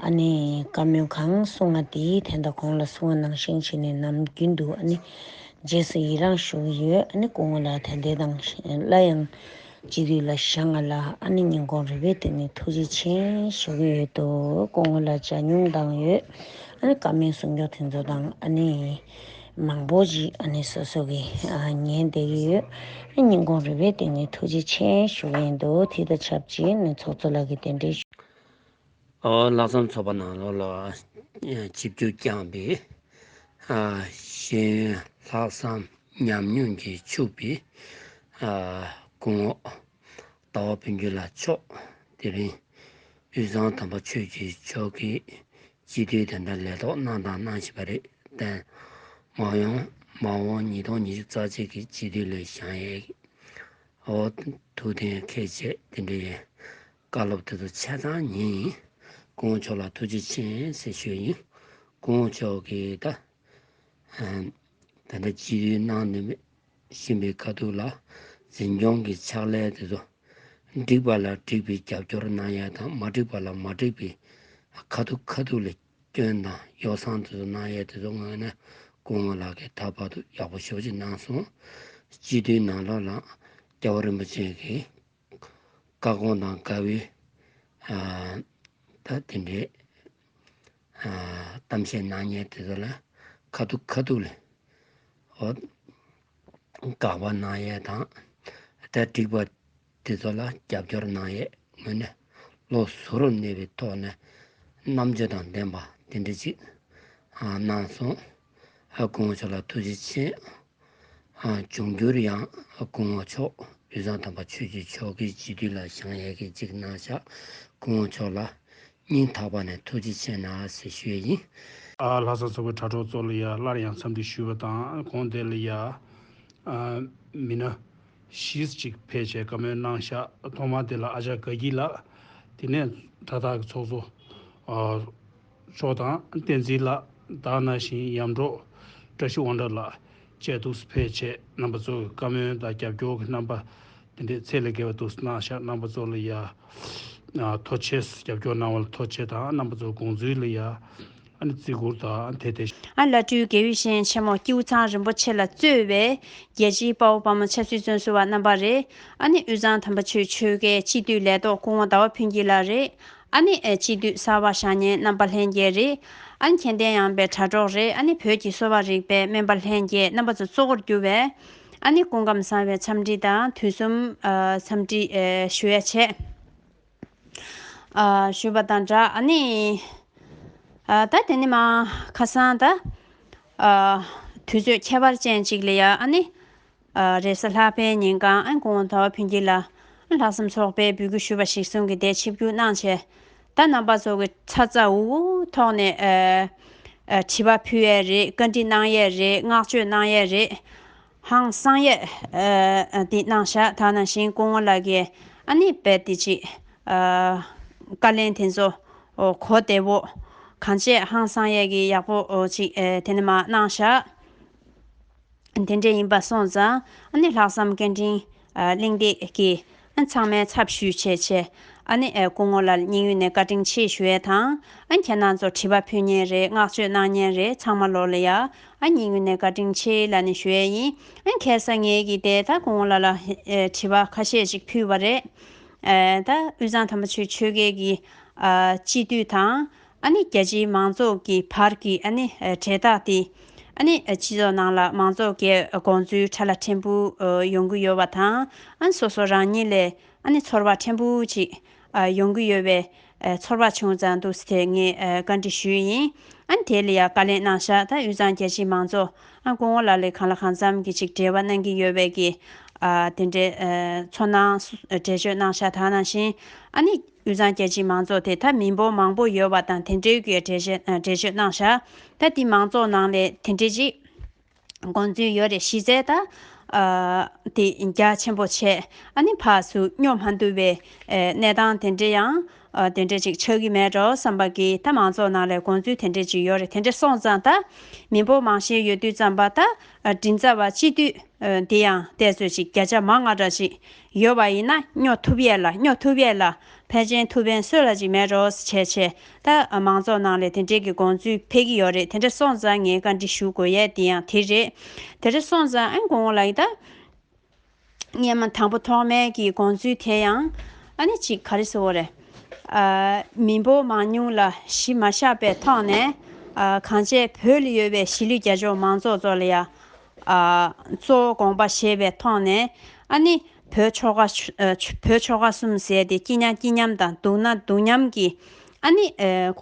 ཨ་ནི་བཀའ་མོལ་གང་གསུང་བ་དེ་ད་ལྟ་གོང་ལ་གསུང་བ་ནང་བཞིན་བྱས་ནས་ནམ་རྒྱུན་དུ་ཨ་ནི་རྗེས་སུ་ཡི་རང་ཞུ་གི་ཡོད། ཨ་ནི་སྐུ་ངོ་ལགས་ད་ལྟའི་དང་སླར་ཡང་སྤྱི་འཐུས་ལ་བཞེངས་པ་ལ་ཨ་ནི་སྙིང་ཁོང་རུས་པའི་གཏིང་ནས་ཐུགས་རྗེ་ཆེ་ཞུ་གི་ཡོད་དོ། སྐུ་ངོ་ལགས་ཅག་མྱོང་དང་ཡོད། ཨ་ནི་བཀའ་མོལ་གསུང་རྒྱུ་དེ་ཚོ་དང་ཨ་ནི་མང་པོ་ཞིག་ཨ་ནི་སོ་སོ་གི་ཨ་ཉན་བསྡད་ཀྱི་ཡོད། ཨ་སྙིང་ཁོང་རུས་པའི་གཏིང་ནས་ཐུགས་རྗེ་ཆེ་ཞུ་གི་ཡིན་འདུག་དེ་དང་ཆབས་ཅིག་ནི་ཚོགས་གཙོ་ལགས་ཀྱིས་གདན་འདྲེན་ཞུ། ཨོ་ལྷག་བསམ་ཚོགས་པ་ནང་ལོགས་ལ་ཆིབས་བསྒྱུར་བསྐྱངས་པའི་ཨ་ཤེས་ཡོན་ལྷག་བསམ་ཉམས་མྱོང་གིས་ཕྱུག་པའི་ཨ་སྐུ་ངོ་ཟླ་བ་ཕུན་སྐྱིད་ལགས་མཆོག་དེ་རིང་དབུས་གཙང་དམ་པ་ཆོས་ཀྱི་ཕྱོགས་ཀྱི་སྤྱི་འཐུས་དེ་འདྲ་ལས་ཐོག་གནང་དང་གནང་བཞིན་པ་རེད། ཏན་མ་ཡོང་མ་འོངས་ཉིས་སྟོང་ཉི་ཤུ་རྩ་གཅིག་གི་སྤྱི་འཐུས་ལ་བཞེངས་ཡས་ཨོ་ཐུགས་གཏན་འཁེལ་བྱས་དེ་འདྲའི་བཀའ་སློབ་དེ་ཚོ་ཆ་ཚང་ཉན་ཡིན། སྐུ་ངོ་མཆོག་ལ་ཐུགས་རྗེ་ཆེ་ཟེར་ཞུས་ཡིན། སྐུ་ངོ་མཆོག་གིས་ད་ད་ལྟ་སྤྱི་འཐུས་གནང་ནས་བཞིན་པའི་ཁ་ཐུག་ལ་འཛིན་སྐྱོང་གི་ཕྱག་ལས་དེ་ཚོ་འགྲིག་པ་ལ་འགྲིག་པའི་རྒྱབ་སྐྱོར་གནང་ཡ་དང་མ་འགྲིག་པ་ལ་མ་འགྲིག་པའི་ཁ་ཐུག་ཁ་ཐུག་ལ་སྐྱོན་དང་ཡོ་བསྲང་དེ་ཚོ་གནང་ཡས་དེ་ཚོ་ངོས་ནས་སྐུ་ངོ་ལགས་ཀྱིས་ད་བར་དུ་ཡག་པོ་ཞེ་པོ་ཅིག་གནང་སོང་། སྤྱི་འཐུས་ནང་ལོགས་ལ་རྒྱལ་བ་རིན་པོ་ཆེ་གི་བཀའ་དགོངས་དང་འགལ་བའི་ཨ་ད་དེ་འདྲའི་ཨ་གཏམ་བཤད་གནང་མཁན་དེ་ཚོ་ལ་ཁ་ཐུག་ཁ་ཐུག་ལ་ཨོ་དགག་པ་གནང་ཡས་དང་ད་འགྲིག་པ་དེ་ཚོ་ལ་རྒྱབ་སྐྱོར་གནང་ཡས་ངོས་ནས་བློ་གཟུ་བོར་གནས་པའི་ཐོག་ནས་རྣམ་དཔྱོད་དང་ལྡན་པ་དེ་འདྲ་ཅིག་ཨ་གནང་སོང་། ཨ་སྐུ་ངོ་མཆོག་ལ་ཐུགས་རྗེ་ཆེ། ཨ་འབྱུང་འགྱུར་ཡང་སྐུ་ངོ་མཆོག་དབུས་གཙང་དམ་པ་ཆོས་ཀྱི་ཕྱོགས་ཀྱི་སྤྱི་འཐུས་ལ་བཞེངས་ཡས་ཀྱི་ཅིག་གནང་ཤག་སྐུ་ངོ་མཆོག་ལ་སྙིང་ཐག་པ་ནས་ཐུགས་རྗེ་ཆེ་གནང་ཟེར་ཞུ་ཡས་ཡིན། ཨ་ལྷག་བསམ་ཚོགས་པའི་དྲ་གྲོགས་ཚོ་ལ་ཡ་སླར་ཡང་འཚམས་འདྲི་ཞུས་པ་དང་གོང་དེ་ལ་ཡ་ཨ་མི་སྣ་བཞི་ཅིག་ཕེབས་བྱས་བཀའ་མོལ་གནང་ཤག་ཐོག་མ་དེ་ལ་ཨ་ཅག་དགའ་སྐྱིད་ལགས། དེ་ནས་དྲ་བདག་གི་ཚོགས་གཙོ་ཨ་མཆོག་དང་བསྟན་འཛིན་ལགས། ད་ནང་བཞིན་ཡམ་འབྲོག་བཀྲ་ཤིས་དབང་གྲགས་ལགས་བཅས་འདུག་ཕེབས་བྱས་རྣམ་པ་ཚོ་གི་བཀའ་མོལ་དང་རྒྱབ་སྐྱོར་གྱི་རྣམ་པ་དེ་འདྲའི་ཚད་ལས་བརྒལ་བ་འདུག་གནང་ཤག་རྣམ་པ་ཚོ་ལ་ཡ་ཨ་ཐུགས་རྗེ་ཆེ། རྒྱབ་སྐྱོར་གནང་བ་ལ་ཐུགས་རྗེ་ཆེ་དང་རྣམ་པ་ཚོ་དགོངས་ཚུལ་ལ་ཡ་ཨ་ནི་བརྩི་བཀུར་དང་དེ་དེ་ཨ་བླ་སྤྲུལ་དགེ་བའི་བཤེས་གཉེན་ཆེན་མོ་སྐྱེས་བུ་ཚང་རིན་པོ་ཆེ་ལ་གཙོས་པའི་རྒྱལ་སྤྱིའི་དཔའ་བོ་དཔའ་མོ་ཆབ་སྲིད་བཙོན་ཟུར་བ་རྣམ་པ་རེད། ཨ་ནི་དབུས་གཙང་དམ་པ་ཆོས་ཆོལ་ཁའི་སྤྱི་འཐུས་ལས་ཐོག་སྐུ་ངོ་ཟླ་བ་ཕུན་སྐྱིད་ལགས་རེད། ཨ་ནི་ཨེ་སྤྱི་འཐུས་གསར་པ་བཞེངས་མཁན་རྣམ་པ་ལྷན་རྒྱས་རེད། ཨ་ནི་མཁྱེན་ལྡན་ཡངས་པའི་དྲ་གྲོགས་རེད། ཨ་ནི་བོད་ཀྱི་གསོ་བ་རིག་པའི་སྨན་པ་ལྷན་རྒྱས་རྣམ་པ་ཚོ་གཙོ་བོར་གྱུར་པའི་ཨ་ནི་སྐུ་ཁམས་བཟང་བའི་འཚམས་འདྲི་དང་དུས་གསུམ་ཨ་འཚམས་འདྲི་ཨེ་ཞུ་ཡ་བྱས། ཨ་ཞུས་པ་དང་སྦྲགས་ཨ་ནི་ཨ་ད་དེ་ནི་མ་ཁ་སང་ད་ཨ་དུས་ཚོད་ཁྱད་པར་ཅན་ཅིག་ལ་ཡ་ཨ་ནི་ཨ་རེས་གཟའ་ལྷག་པའི་ཉིན་གང་ཨ་སྐུ་ངོ་ཟླ་བ་ཕུན་སྐྱིད་ལགས་ལྷག་བསམ་ཚོགས་པས་འབོད་སྐུལ་ཞུས་པ་གཞིར་བཟུང་གིས་དེ་ཆིབས་བསྒྱུར་གནང་བྱས། ད་རྣམ་པ་ཚོ་གི་ཚ་ཚ་འུར་འུར་ཐོག་ནས་ཨ་ཨ་དྲི་བ་ཕུལ་ཡས་རེད། བཀའ་འདྲི་གནང་ཡས་རེད། བསྔགས་བརྗོད་གནང་ཡས་རེད། ཧང་སང་ཡས་ཨ་འདི་གནང་ཤག་ད་ནང་བཞིན་སྐུ་ངོ་ལགས་ཀྱིས་ཨ་ནི་རྦད་དེ་ཅིག་ཨ་བཀའ་ལན་དེ་ཚོ་གོ་བདེ་བོ་གང་བྱས་ཧང་སང་ཡས་ཀྱི་ཡག་པོ་ཅིག་ཨ་དེ་ནས་མ་གནང་ཤག་དེ་འདྲ་ཡིན་པ་སོང་ཙང་ཨ་ནི་ལྷག་བསམ་སྐད་འཕྲིན་ཨ་གླེང་སྟེགས་ཀྱི་ཨ་ཚང་མའི་ཚབ་ཞུས་བྱས་བྱས་ཨ་ནི་ཨ་སྐུ་ངོ་ལ་སྙིང་དབུས་ནས་བཀའ་དྲིན་ཆེ་ཞུ་ཡས་དང་། ཨ་ཁྱེད་རྣམ་ཚོ་དྲི་བ་ཕུལ་མཁན་རེད། བསྔགས་བརྗོད་གནང་མཁན་རེད། ཚང་མ་ལོ་ལ་ཡ་ཨ་སྙིང་དབུས་ནས་བཀའ་དྲིན་ཆེ་ལབ་ནས་ཞུ་ཡས་ཡིན། ཨ་ཁ་སང་ངེད་ཀྱིས་དེ་ད་སྐུ་ངོ་ལགས་ལ་ཨེ་དྲི་བ་ཁ་ཤས་ཅིག་ཕུལ་བ་རེད། ཨེ་ད་དབུས་གཙང་དམ་པ་ཆོས་ཆོལ་ཁའི་གི་ཨ་སྤྱི་འཐུས་དང་ ཨ་ནི་རྒྱལ་སྤྱིའི་མང་ཚོགས་ཀྱི་བར་གྱི་ཨ་ནི་ཨ་གྲལ་སྟེགས་དེ། ཨ་ནི་ཨ་སྤྱི་ཚོགས་ནང་ལ་མང་ཚོགས་ཀྱི་དགོངས་ཚུལ་ཕྲ་ལ་ཕྲན་བུ་ཨ་ཡོང་གི་ཡོད་པ་དང་། ཨ་ནི་སོ་སོ་རང་ཉིད་ལས་ཨ་ནི་ཚོར་བ་ཕྲན་བུ་ཅིག་ཨ་ཡོང་གི་ཡོད་པའི་ཨ་ཚོར་བ་བྱུང་ཙང་འདུག་ཟེར་ངས་ཨ་བཀའ་འདྲི་ཞུས་ཡིན། ཨ་ནི་དེ་ལ་ཡང་བཀའ་ལན་གནང་ཤག་ད་དབུས་གཙང་རྒྱལ་སྤྱིའི་མང་ཚོགས་ཨ་སྐུ་ངོ་ལགས་ལ་གང་ལ་གང་འཚམ་གྱི་ཅིག་འབྲེལ་བ་གནང་གི་ཡོད་པའི་གི་ཨ་དེ་འདྲའི་ཨ་ཚོར་སྣང་འགྲེལ་བརྗོད་གནང་ཤག་ད་ནང་བཞིན་ཨ་ནི་དབུས་གཙང་རྒྱལ་སྤྱིའི་མང་ཚོགས་དེ་ད་མི་འབོར་མང་པོ་ཡོད་པ་དང་དེ་འདྲའི་གི་འགྲེལ་བརྗོད་ཨ་འགྲེལ་བརྗོད་གནང་ཤག་ད་དེ་མང་ཚོགས་ནང་ལས་དེ་འདྲའི་ཅིག་དགོངས་ཚུལ་ཡོད་རེད། གཞི་རྩའི་ད་ཨ་དེ་རྒྱ་ཆེན་པོ་བྱས། ཨ་ནི་ཕར་ཚུར་སྙོབ་མ་ཐུབ་པའི་ཨ་གནས་སྟངས་དེ་འདྲ་ཡང་ཨ་དེ་འདྲ་ཅིག་ཆགས་ཀྱི་མེད་འགྲོ་བསམ་པ་གི་ད་མང་ཚོགས་ནང་ལས་དགོངས་ཚུལ་དེ་འདྲ་ཅིག་ཡོད་རེད། དེ་འདྲ་སོང་ཙང་ད་མི་འབོར་མང་ཤས་ཡོད་དུས་ཙམ་པ་ད་ཨ་མགྲིན་ཚབ་པ་སྤྱི་འཐུས་ཨ་དེ་ཡང་བལྟས་ཚོད་ཅིག་བརྒྱ་ཆ་མང་ང་འདྲ་ཅིག་ཡོད་པ་ཡིན་ན་སྙོབ་ཐུབ་ཡས་ལ་སྙོབ་ཐུབ་ཡས་ལ་ཕལ་ཆེར་ཐུགས་ཕན་གསོས་ལ་ཅིག་མེད་འགྲོ་བྱས་བྱས། ད་མང་ཚོགས་ནང་ལས་དེ་འདྲའི་གི་དགོངས་ཚུལ་འཕེལ་གྱི་ཡོད་རེད། དེ་འདྲ་སོང་ཙང་ངས་བཀའ་འདྲི་ཞུ་དགོས་ཡས་དེ་ཡང་དེ་རེད། དེ་འདྲ་སོང་ཙང་ཨ་སྐུ་ངོ་ལགས་ད་སྔོན་མ་དང་པོ་ཐོག་མའི་གི་དགོངས་ཚུལ་དེ་ཡང་ཨ་ནི་ཅིག་ག་རེ་ཟེར་དགོས་རེད། ཨ་མི་འབོར་མང་ཉུང་ལ་གཞི་མ་བཞག་པའི་ཐོག་ནས་ཨ་གང་བྱས་བོད་ལ་ཡོད་པའི་གཞིས་ལུས་རྒྱ་ཆེ་བ་མང་ཚོགས་ཚོ་ལ་ཡ་ཨ་གཙོ་བོ་དགོངས་པ་བཞེས་པའི་ཐོག་ནས་ཨ་ནི་བོད་ཆོལ་ཁ་ཨ་བོད་ཆོལ་ཁ་གསུམ་ཟེར་ཏེ་སྐྱིད་ཉམས་སྐྱིད་ཉམས་དང་སྡུག་ན་སྡུག་ཉམས་ཀྱི་ཨ་ནི་ཨ་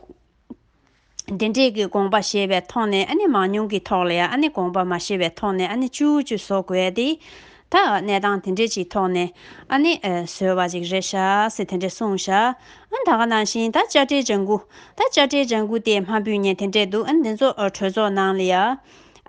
འདི་འདྲས་ཀྱི་དགོངས་པ་བཞེས་པའི་ཐོག་ནས་ཨ་ནི་མང་ཉུང་གི་ཐོག་ལ་ཡ་ཨ་ནི་དགོངས་པ་མ་བཞེས་པའི་ཐོག་ནས་ཨ་ནི་ཅུ་ཅུ་བཟོ་དགོས་ཏེ། ད་གནས་སྟངས་དེ་འདྲས་ཀྱི་ཐོག་ནས་ཨ་ནི་ཨ་བཟོས་པ་ཅིག་རེད་ཤག་ཟེར་དེ་འདྲས་གསུངས་ཤག་ཨ་ད་ག་ནང་བཞིན་ད་དཔྱ་ཁྲལ་ལྗང་གུ་ད་དཔྱ་ཁྲལ་ལྗང་གུ་དེ་མ་ཕུལ་མཁན་དེ་འདྲས་འདུག་ཨ་འདི་ཚོ་ཨ་གྲོས་ཚོགས་ནང་ལ་ཡ་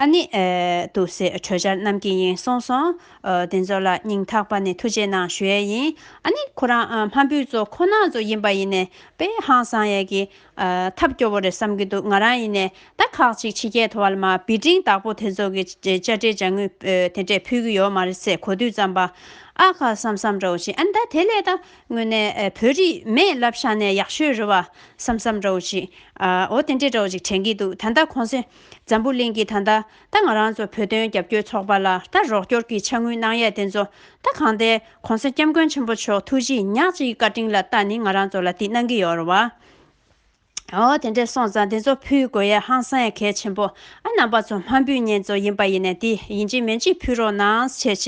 ཨ་ནི་ཨ་འདུག་ཟེར་གྲོས་འཆར་བསྣམས་ཀྱི་ཡིན་གསུངས་སོང་། ཨ་དེ་ཚོ་ལ་སྙིང་ཐག་པ་ནས་ཐུགས་རྗེ་གནང་ཞུ་ཡས་ཡིན། ཨ་ནི་ཁོ་རང་ཨ་མ་ཕུལ་ཚོ་ཁོ་ན་ཚོ་ཡིན་པ་ཡིན་ནས་དཔེ་ཧང་སང་ཡས་ཀྱི་ཨ་ཐབས་སྐྱོ་བོ་རེད་བསམ་གྱི་འདུག་ང་རང་ཡིན་ནས་ད་ཁག་ཅིག་ཕྱི་རྒྱལ་དུ་བ་ལ་མ་བི་ཏིང་བདག་པོ་དེ་ཚོ་གི་དཔྱ་ཁྲལ་ལྗང་གུ་ཨ་དེ་འདྲས་ཕུལ་གི་ཡོད་མ་རེད་ཟེར་གོ་དུས་ཙམ་པ་ཨ་ཁ་བསམ་བསམ་འདྲ་བོ་ཞིག་ཨ་ནི་ད་དེ་ལས་ད་དངོས་གནས་ཨ་བོད་རིགས་མེད་ལབ་བཞག་ནས་ཡག་ཤོས་རེད་བ་བསམ་བསམ་འདྲ་བོ་ཞིག་ཨ་འོ་དེ་འདྲས་འདྲ་བོ་ཞིག་དྲན་གྱི་འདུག་ད་ལྟ་གོང་ས་འཛམ་བུ་གླིང་གི་ད་ལྟ་ད་ང་རང་ཚོ་བོད་དོན་རྒྱབ་སྐྱོར་ཚོགས་པ་ལ་ད་རོགས་སྐྱོར་གྱི་ཕྱག་དངུལ་གནང་ཡས་དེ་ཚོ་ད་གང་ལྟར་གོང་ས་སྐྱབས་མགོན་ཆེན་པོ་མཆོག་ཐུགས་རྗེ་ཉག་གཅིག་བཀའ་དྲིན་ལ་བལྟ་ནི་ང་རང་ཚོ་ལ་འདི་གནང་གི་ཡོད་རེད་བ། ཨོ་དེ་འདྲས་སོང་ཙང་དེ་ཚོ་ཕུལ་དགོས་ཡས་ཧང་སང་ཡས་གལ་ཆེན་པོ། ཨ་རྣམ་པ་ཚོ་མ་ཕུལ་མཁན་ཚོ་ཡིན་པ་ཡིན་ནས་དེ་ཡིན་གཅིག་མིན་གཅིག་ཕུལ་རོགས་གནང་བྱས་བྱས་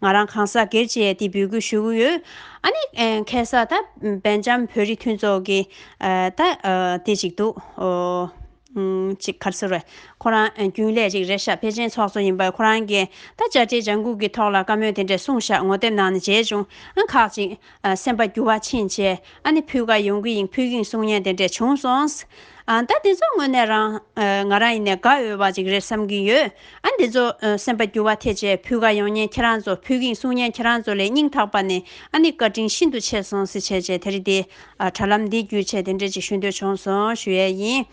ང་རང་གང་ཟག་སྒེར་གྱིས་དེ་འབོད་སྐུལ་ཞུ་གི་ཡོད། ཨ་ནི་ཨེ་ཁ་སང་ད་སྦེལ་ཇམ་བོད་རིགས་མཐུན་ཚོགས་ཀྱི་ཨ་ད་ཨ་དེ་ཅིག་འདུག་ཨོ། ཨུམ། ཅིག་ག་རེ་ཟེར་རེད། ཁོ་རང་ཨ་རྒྱུན་ལས་ཅིག་རེད་ཤག་ཕལ་ཆེར་ཚོགས་གཙོ་ཡིན་པ་ཁོ་རང་གིས་ད་དཔྱ་ཁྲལ་ལྗང་གུ་གི་ཐོག་ལ་བཀའ་མོལ་དེ་འདྲས་གསུངས་ཤག་ངོ་དེབ་ནང་ནས་མཇལ་བྱུང་། ཨ་ཁག་ཅིག་ཨ་སེམས་པ་འགྱུར་བ་ཕྱིན་བྱས་ཨ་ནི་ཕུལ་ག་ཡོང་གི་ཡིན་ཕུལ་གི་ཡིན་གསུང་མཁན་དེ་འདྲས་བྱུང་སོང་། ཨ་ད་དེ་ཚོ་དངོས་གནས་རང་ཨ་ང་རང་ཡིན་ནས་དགའ་འོས་པ་ཅིག་རེད་བསམ་གྱི་ཡོད། ཨ་འདི་ཚོ་ཨ་སེམས་པ་འགྱུར་བ་ཐེབས་བྱས་ཕུལ་ག་ཡོང་མཁན་ཁྱེད་རང་ཚོ་ཕུལ་གི་ཡིན་གསུང་མཁན་ཁྱེད་རང་ཚོ་ལ་སྙིང་ཐག་པ་ནས་ཨ་ནི་བཀའ་དྲིན་ཤིན་ཏུ་ཆེ་སོང་ཟེར་བྱས་བྱས་དེ་རིང་འདི་ཨ་དྲ་ལམ་འདི་བརྒྱུད་བྱས་དེ་འདྲས་ཅིག་ཞུ་འདོད་བྱུང་སོང་ཞུ་ཡས་ཡིན།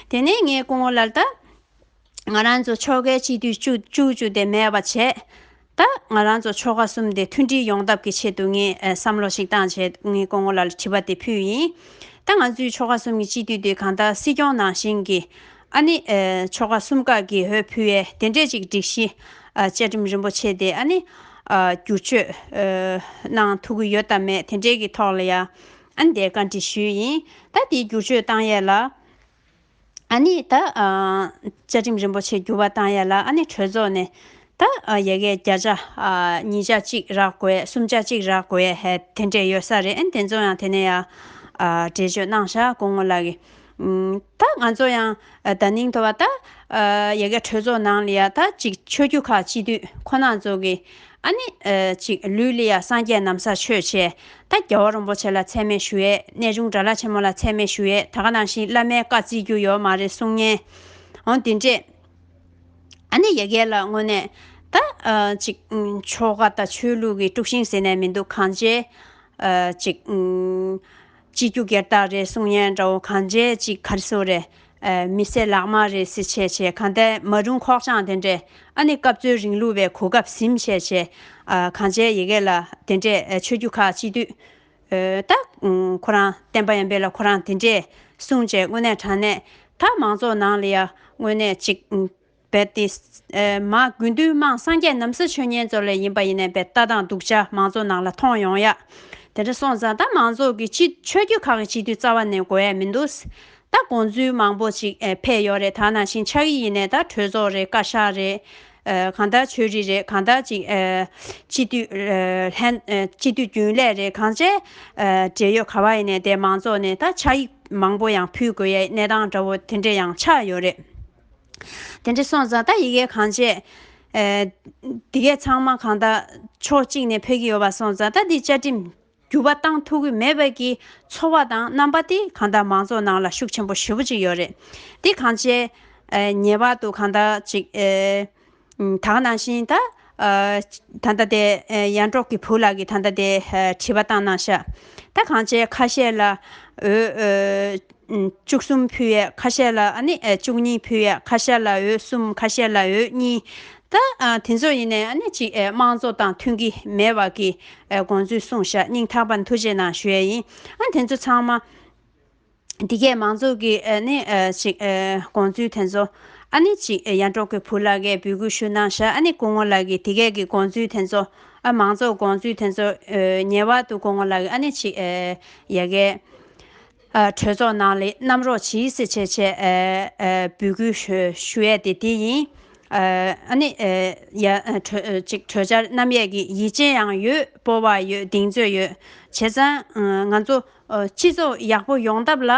དེ་ནས་ངས་སྐུ་ངོ་ལགས་ད། ང་རང་ཚོ་ཕྱོགས་འགལ་སྤྱི་འཐུས་བཅུ་བཅུ་བཅུ་དེ་མེད་པ་བྱས། ད་ང་རང་ཚོ་ཆོལ་ཁ་གསུམ་དེ་མཐུན་སྒྲིལ་ཡོང་ཐབས་ཀྱི་ཆེད་དུ་ངས་ཨ་བསམ་བློ་ཞིག་བཏང་བྱས་ངས་སྐུ་ངོ་ལགས་ལ་དྲི་བ་དེ་ཕུལ་ཡིན། ད་ང་ཚོའི་ཆོལ་ཁ་གསུམ་གྱི་སྤྱི་འཐུས་དེ་གང་ལྟར་སྲིད་སྐྱོང་ནང་བཞིན་གྱི་ཨ་ནི་ཨ་ཆོལ་ཁ་གསུམ་ཀ་གི་འོས་ཕུལ་ཡས་དེ་འདྲས་ཅིག་སྒྲིག་གཞི་ཨ་བཅའ་ཁྲིམས་རིན་པོ་ཆེ་དེ་ཨ་ནི་ཨ་བསྒྱུར་བཅོས་ཨ་གནང་ཐུབ་ཀྱི་ཡོད་དམ་མེད་དེ་འདྲས་ཀྱི་ཐོག་ལ་ཡ་ཨ་ནི་དེ་བཀའ་འདྲི་ཞུས་ཡིན། ད་དེ་བསྒྱུར་བཅོས་བཏང་ཡས་ལ། ཨ་ནི་ད་ཨ་བཅའ་ཁྲིམས་རིན་པོ་ཆེ་འགྱུར་བ་བཏང་ཡ་ལ་ཨ་ནི་གྲོས་ཚོགས་ནས་ད་ཨ་ཡ་གི་བརྒྱ་ཆ་ཨ་ཉིས་ཆ་གཅིག་རག་དགོས་གསུམ་ཆ་གཅིག་རག་དགོས་ཧེ་དེ་འདྲས་ཡོད་ས་རེད། ཨ་ནི་དེ་ཚོ་ཡང་དེ་ནས་ཡ་ཨ་འགྲེལ་བརྗོད་གནང་ཤག་སྐུ་ངོ་ལགས་ཀྱིས། ཨུམ། ད་ང་ཚོ་ཡང་ཨ་ད་ནིང་ཐོ་བ་ད་ཨ་ཡ་གི་གྲོས་ཚོགས་ནང་ལ་ཡ་ད་ཅིག་ཆོས་བརྒྱུད་ཁག་སྤྱི་འཐུས་ཁོ་ན་ཚོ་གི་ཨ་ནི་ཨ་ཅིག་ལུས་ལ་ཡ་སངས་རྒྱས་ན་བཟའ་མཆོད་བྱས། ད་རྒྱལ་བ་རིན་པོ་ཆེ་ལ་མཚན་སྨད་ཞུ་ཡས། གནས་ཆུང་དགྲ་ལྷ་ཆེན་མོ་ལ་མཚན་སྨད་ཞུ་ཡས། ད་ག་ནང་བཞིན་བླ་མའི་བཀའ་བརྩི་རྒྱུ་ཡོད་མ་རེད་གསུང་མཁན། འོ་དེ་འདྲས། ཨ་ནི་ཡ་གི་ལ་དངོས་གནས་ད་ཨ་ཅིག་ཨུམ་ཆོལ་ཁ་དང་ཆོས་ལུགས་ཀྱི་དཀྲུག་ཤིང་ཟེར་ནས་མི་འདུག་གང་བྱས་ཨ་ཅིག་ཨུམ་སྤྱི་རྒྱུ་སྒེར་བདག་རེད་གསུང་མཁན་འདྲ་བོ་གང་བྱས་ཅིག་ག་རེ་ཟེར་རེད། ཨ་མི་སེར་ལག་དམར་རེད་ཟེར་བྱས་བྱས་གང་ལྟར་མ་རུང་ཁོག་བཅངས་དེ་འདྲས། ཨ་ནི་སྐབས་འཚོལ་རིང་ལུགས་པའི་གོ་སྐབས་ཟིན་བྱས་བྱས། ཨ་གང་བྱས་ཡ་གི་ལ་དེ་འདྲས་ཨ་ཆོས་བརྒྱུད་ཁག་སྤྱི་འཐུས་ཨ་ད་ཨུམ་ཁོ་རང་བསྟན་པ་ཡར་འཕེལ་ལ་ཁོ་རང་དེ་འདྲས་གསུངས་བྱས་དངོས་གནས་དྲང་གནས་ད་མང་ཚོགས་ནང་ལ་ཡ་དངོས་གནས་ཅིག་ཨུམ་རྦད་དེ་ཨ་མ་དགེ་འདུན་དམངས་སངས་རྒྱས་ན་བཟའ་མཆོད་མཁན་ཚོ་ལ་ཡིན་པ་ཡིན་ནའི་རྦད་ལྟ་སྟངས་སྡུག་ཅག་མང་ཚོགས་ནང་ལ་མཐོང་ཡོང་ཡ། དེ་འདྲ་སོང་ཙང་ད་མང་ཚོགས་ཀྱི་སྤྱི་ཆོས་བརྒྱུད་ཁག་གི་སྤྱི་འཐུས་རྩ་བ་ནས་དགོས་ཡ་མི་འདུག་ད་དགོངས་ཚུལ་མང་པོ་ཅིག་ཨེ་ཕེབས་ཡོད་རེད། ད་ནང་བཞིན་ཕྱག་ཡིག་ཡིན་ནའི་ད་གྲོས་ཚོགས་རེད། བཀའ་ཤག་རེད། ཨེ་གང་ལྟར་ཆོས་རིག་རེད། གང་ལྟར་ཅིག་ཨེ་སྤྱི་འཐུས་ཨེ་ལྷན་ཨེ་སྤྱི་འཐུས་རྒྱུན་ལས་རེད། གང་བྱས་ཨེ་འབྲེལ་ཡོད་ག་བ་ཡིན་ནའི་དེ་མང་ཚོགས་ནས་ད་ཕྱག་ཡིག་མང་པོ་ཡང་ཕུལ་དགོས་ཡའི་གནས་སྟངས་འདྲ་བོ་དེ་འདྲ་ཡང་ཆགས་ཡོད་རེད། དེ་འདྲ་སོང་ཙང་ད་ཡི་གེ་གང་བྱས་ཨེ་འདི་གས་ཚང་མ་གང་ལྟར་ཕྱོགས་གཅིག་ནས་ཕེབས་ཀྱི་ཡོད་པ་སོང་ཙང་ད་འདི་བཅའ་ཁྲིམས་འགྱུར་བ་བཏང་ཐུབ་ཀྱི་མེད་པ་གི་ཚོར་བ་དང་རྣམ་པ་དེ་གང་ལྟར་མང་ཚོགས་ནང་ལ་ཤུགས་ཆེན་པོ་ཞེ་པོ་ཅིག་ཡོད་རེད། དེ་གང་བྱས་ཨེ་ངེས་པར་དུ་གང་ལྟར་ཅིག་ཨེ་ད་ག་ནང་བཞིན་ད་ཨ་ད་ལྟ་དེ་ཨེ་ཡར་འབྲོག་གི་བུ་ལགས་ཀྱིས་ད་ལྟ་དེ་ཨེ་དྲི་བ་བཏང་གནང་ཤག་ད་གང་བྱས་ཁ་ཤས་ལ་འོས་ཨེ་བཅུ་གསུམ་ཕུལ་ཡས། ཁ་ཤས་ལ་ཨ་ནི་ཨེ་བཅུ་གཉིས་ཕུལ་ཡས། ཁ་ཤས་ལ་འོས་གསུམ། ཁ་ཤས་ལ་འོས་གཉིས། ད་ཨ་དེ་ཚོ་ཡིན་ནའི་ཨ་ནི་ཅིག་ཨེ་དམངས་གཙོ་དང་མཐུན་གྱི་མེད་པ་གི་ཨེ་དགོངས་ཚུལ་གསུངས་ཤག་སྙིང་ཐག་པ་ནས་ཐུགས་རྗེ་གནང་ཞུ་ཡས་ཡིན། ཨ་དེ་ཚོ་ཚང་མ་འདི་གས་མང་ཚོགས་ཀྱི་ཨ་ནི་ཨ་ཅིག་ཨ་དགོངས་ཚུལ་དེ་ཚོ་ཨ་ནི་ཅིག་ཨ་ཡར་འབྲོག་གི་བུ་ལགས་ཀྱིས་འབོད་སྐུལ་ཞུ་གནང་ཤག་ཨ་ནི་སྐུ་ངོ་ལགས་ཀྱིས་འདི་གས་ཀྱི་དགོངས་ཚུལ་དེ་ཚོ་ཨ་མང་ཚོགས་དགོངས་ཚུལ་དེ་ཚོ་ཨ་ངེས་པར་དུ་སྐུ་ངོ་ལགས་ཀྱིས་ཨ་ནི་ཅིག་ཨ་ཡ་གས་ཨ་གྲོས་ཚོགས་ནང་ལ་བསྣམས་རོགས་གྱིས་ཟེར་བྱས་བྱས་ཨ་ཨ་འབོད་སྐུལ་ཞུ་ཞུ་ཡས་དེ་དེ་ཡིན། ཨ་ཨ་ནི་ཨ་ཡ་ཨ་གྲོས་ཨ་ཅིག་གྲོས་འཆར་བསྣམས་ཡས་ཀྱི་ཡིད་ཆེས་ཡང་ཡོད། སྤོབས་པ་ཡོད། གདེང་ཚོད་ཡོད། བྱས་ཙང་ཨ་ང་ཚོ་ཨ་སྤྱི་ཚོགས་ཡག་པོ་ཡོང་ཐབས་ལ་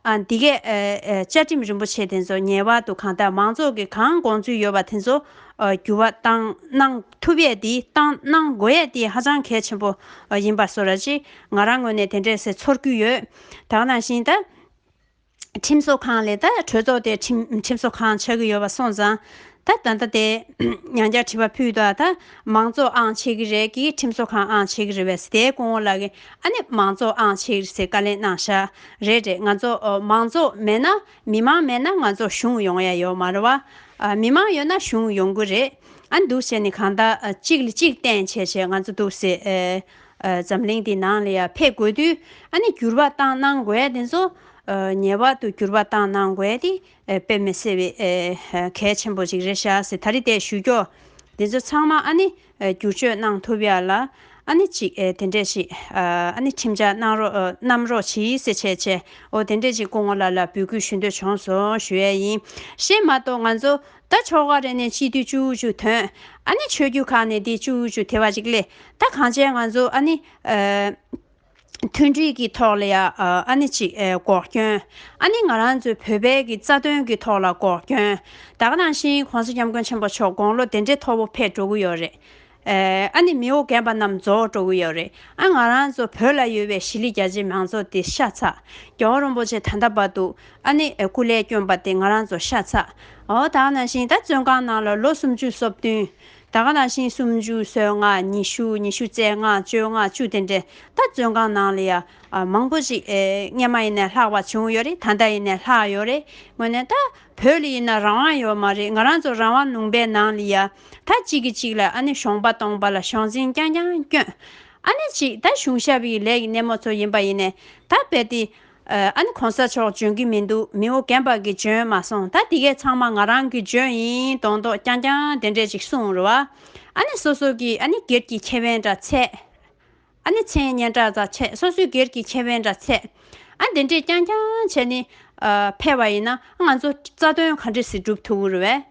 ཨ་འདི་གས་ཨ་ཨ་བཅའ་ཁྲིམས་རིན་པོ་ཆེ་དེ་ཚོ་ངེས་པར་དུ་གང་ལྟར་མང་ཚོགས་ཀྱི་གང་དགོངས་ཚུལ་ཡོད་པ་དེ་ཚོ་ཨ་འགྱུར་བ་བཏང་གནང་ཐུབ་ཡས་དེ་བཏང་གནང་དགོས་ཡས་དེ་ཧ་ཅང་གལ་ཆེན་པོ་ཨ་ཡིན་པ་བཟོ་འདྲ་ཅིག་ང་རང་ངོས་ནས་དེ་འདྲས་སེ་ཚོར་གྱི་ཡོད། ད་ག་ནང་བཞིན་ད། ཁྲིམས་བཟོ་ཁང་ལས་ད་གྲོས་ཚོགས་དེ་ཁྲིམས་ཁྲིམས་བཟོ་ཁང་ཆགས་ཀྱི་ཡོད་པ་སོང་ཙང་། ད་ད་ལྟ་དེ་ཉང་རྒྱ་དྲི་བ་ཕུལ་དུས་ད་མང་གཙོ་ཨང་ཆེ་གི་རེད་ཀི་ཁྲིམས་བཟོ་ཁང་ཨང་ཆེ་གི་རེད་པས་དེ་སྐུ་ངོ་ལགས་ཀྱིས་ཨ་ནི་མང་གཙོ་ཨང་ཆེ་གི་རེད་ཟེར་བཀའ་ལན་གནང་ཤག་རེད་རེད། ང་ཚོ་ཨོ་མང་གཙོ་མེད་ན་མི་མང་མེད་ན་ང་ཚོ་གཞུང་ཡོང་ཡ་ཡོད་མ་རེད་བ། ཨ་མི་མང་ཡོད་ན་གཞུང་ཡོང་གི་རེད། ཨ་འདུག་བྱས་ནས་གང་ལྟར་ཨ་གཅིག་ལ་གཅིག་བརྟེན་བྱས་བྱས་ང་ཚོ་འདུག་སེ་ཨེ་ཨ་འཛམ་གླིང་འདི་ནང་ལ་ཡ་ཕེབས་དགོས་དུས་ཨ་ནི་འགྱུར་བ་བཏང་གནང་དགོས་ཡ་དེ་ཚོ་ཨ་ངེས་པར་དུ་འགྱུར་བ་བཏང་གནང་དགོས་ཡ་དེ་ཨེ་དཔེ་མི་སྲིད་པའི་ཨེ་གལ་ཆེན་པོ་ཅིག་རེད་ཤག་ཟེར་ད་རེས་དེ་ཞུ་རྒྱུ་དེ་ཚོ་ཚང་མ་ཨ་ནི་ཨེ་བསྒྱུར་བཅོས་གནང་ཐུབ་ཡ་ལ་ཨ་ནི་ཅིག་ཨེ་དེ་འདྲས་ཞིག་ཨ་ཨ་ནི་ཁྲིམས་འཆར་གནང་རོགས་ཨ་བསྣམས་རོགས་གྱིས་ཟེར་བྱས་བྱས་ཨོ་དེ་འདྲས་ཅིག་སྐུ་ངོ་ལགས་ལ་འབོད་སྐུལ་ཞུ་འདོད་བྱུང་སོང་ཞུ་ཡ་ཡིན། ཤེས་མ་གཏོགས་ང་ཚོ་ད་ཆོལ་ཁ་རེ་ནས་སྤྱི་འཐུས་བཅུ་བཅུ་ཐོན། ཨ་ནི་ཆོས་བརྒྱུད་ཁག་ནས་དེ་བཅུ་བཅུ་དེ་བ་ཅིག་སླེབས། ད་གང་བྱས་ང་ཚོ་ཨ་ནི་ཨ་མཐུན་སྒྲིལ་གྱི་ཐོག་ལ་ཡ་ཨ་ཨ་ནི་ཅིག་ཨ་འགོག་སྐྱོན། ཨ་ནི་ང་རང་ཚོའི་བོད་པའི་གི་རྩ་དོན་གྱི་ཐོག་ལ་འགོག་སྐྱོན། ད་ག་ནང་བཞིན་༸གོང་ས་༸སྐྱབས་མགོན་ཆེན་པོ་མཆོག་དགུང་ལོ་དེ་འདྲའི་མཐོ་པོ་ཕེབས་འགྲོ་གི་ཡོད་རེད། ཨ་ནི་མི་འོ་རྒན་པ་རྣམས་རྫོགས་འགྲོ་གི་ཡོད་རེད། ཨ་ང་རང་ཚོ་བོད་ལ་ཡོད་པའི་གཞིས་ལུས་རྒྱ་ཆེ་མང་ཚོགས་དེ་ཤ་ཚ། རྒྱལ་བ་རིན་པོ་ཆེ་ད་ལྟ་བར་དུ་ཨ་ནི་སྐུ་ལས་བསྐྱོན་པ་དེ་ང་རང་ཚོ་ཤ་ཚ། འོ་ད་ག་ནང་བཞིན་ད་བཙོན་ཁང་ནང་ལ་ལོ་སུམ་ཅུ་སོ་བདུན། ད་ག་ནང་བཞིན་སུམ་ཅུ་སོ་ལྔ་ཉི་ཤུ་ཉི་ཤུ་རྩ་ལྔ་བཅོ་ལྔ་བཅུ་དེ་འདྲས་ད་བཙོན་ཁང་ནང་ལ་ཡ་མང་པོ་ཞིག་སྔོན་མ་ཡིན་ནའི་ལྷག་པ་བྱུང་ཡོད་རེད། ད་ལྟ་ཡིན་ནའི་ལྷག་ཡོད་རེད། དངོས་གནས་ད། བོད་ལ་ཡིན་ན་རང་དབང་ཡོད་མ་རེད། ང་རང་ཚོ་རང་དབང་ལུང་པའི་ནང་ལ་ཡ་ད་གཅིག་གིས་གཅིག་ལ་ཨ་ནི་གཞོང་པ་སྟོང་པ་ལ་གཞོང་ཟིང་རྐྱང་རྐྱང་སྐྱོན། ཨ་ནི་གཅིག་ད་གཞུང་ཞབས་ཀྱི་ལས་ཀྱི་སྣེ་མོ་ཚོ་ཡིན་པ་ཡིན་ནའི་ད་རྦད་དེ་ཨ་ནི་གོང་ས་མཆོག་འཇོན་གྱི་མི་འདུག་མི་འོ་རྒན་པ་གིས་འཇོན་མ་སོང་། ད་དེ་གས་ཚང་མ་ང་རང་གིས་འཇོན་ཡིན་མདོག་མདོག་རྐྱང་རྐྱང་དེ་འདྲས་ཅིག་གསུངས་རེད་བ། ཨ་ནི་སོ་སོ་གིས་ཨ་ནི་སྒེར་གྱི་ཁེ་ཕན་འདྲ་འཚོལ། ཨ་ནི་མཚན་སྙན་གྲགས་དང་བཅས་སོ་སོའི་སྒེར་གྱི་ཁེ་ཕན་འདྲ་འཚོལ། ཨ་འདི་འདྲས་རྐྱང་རྐྱང་བྱས་ནས་ཨ་ཕེབས་པ་ཡིན་ན་ང་ཚོ་རྩ་དོན་ག་འདྲས་སེ་སྒྲུབ་ཐུབ་ཀྱི་རེད་བས།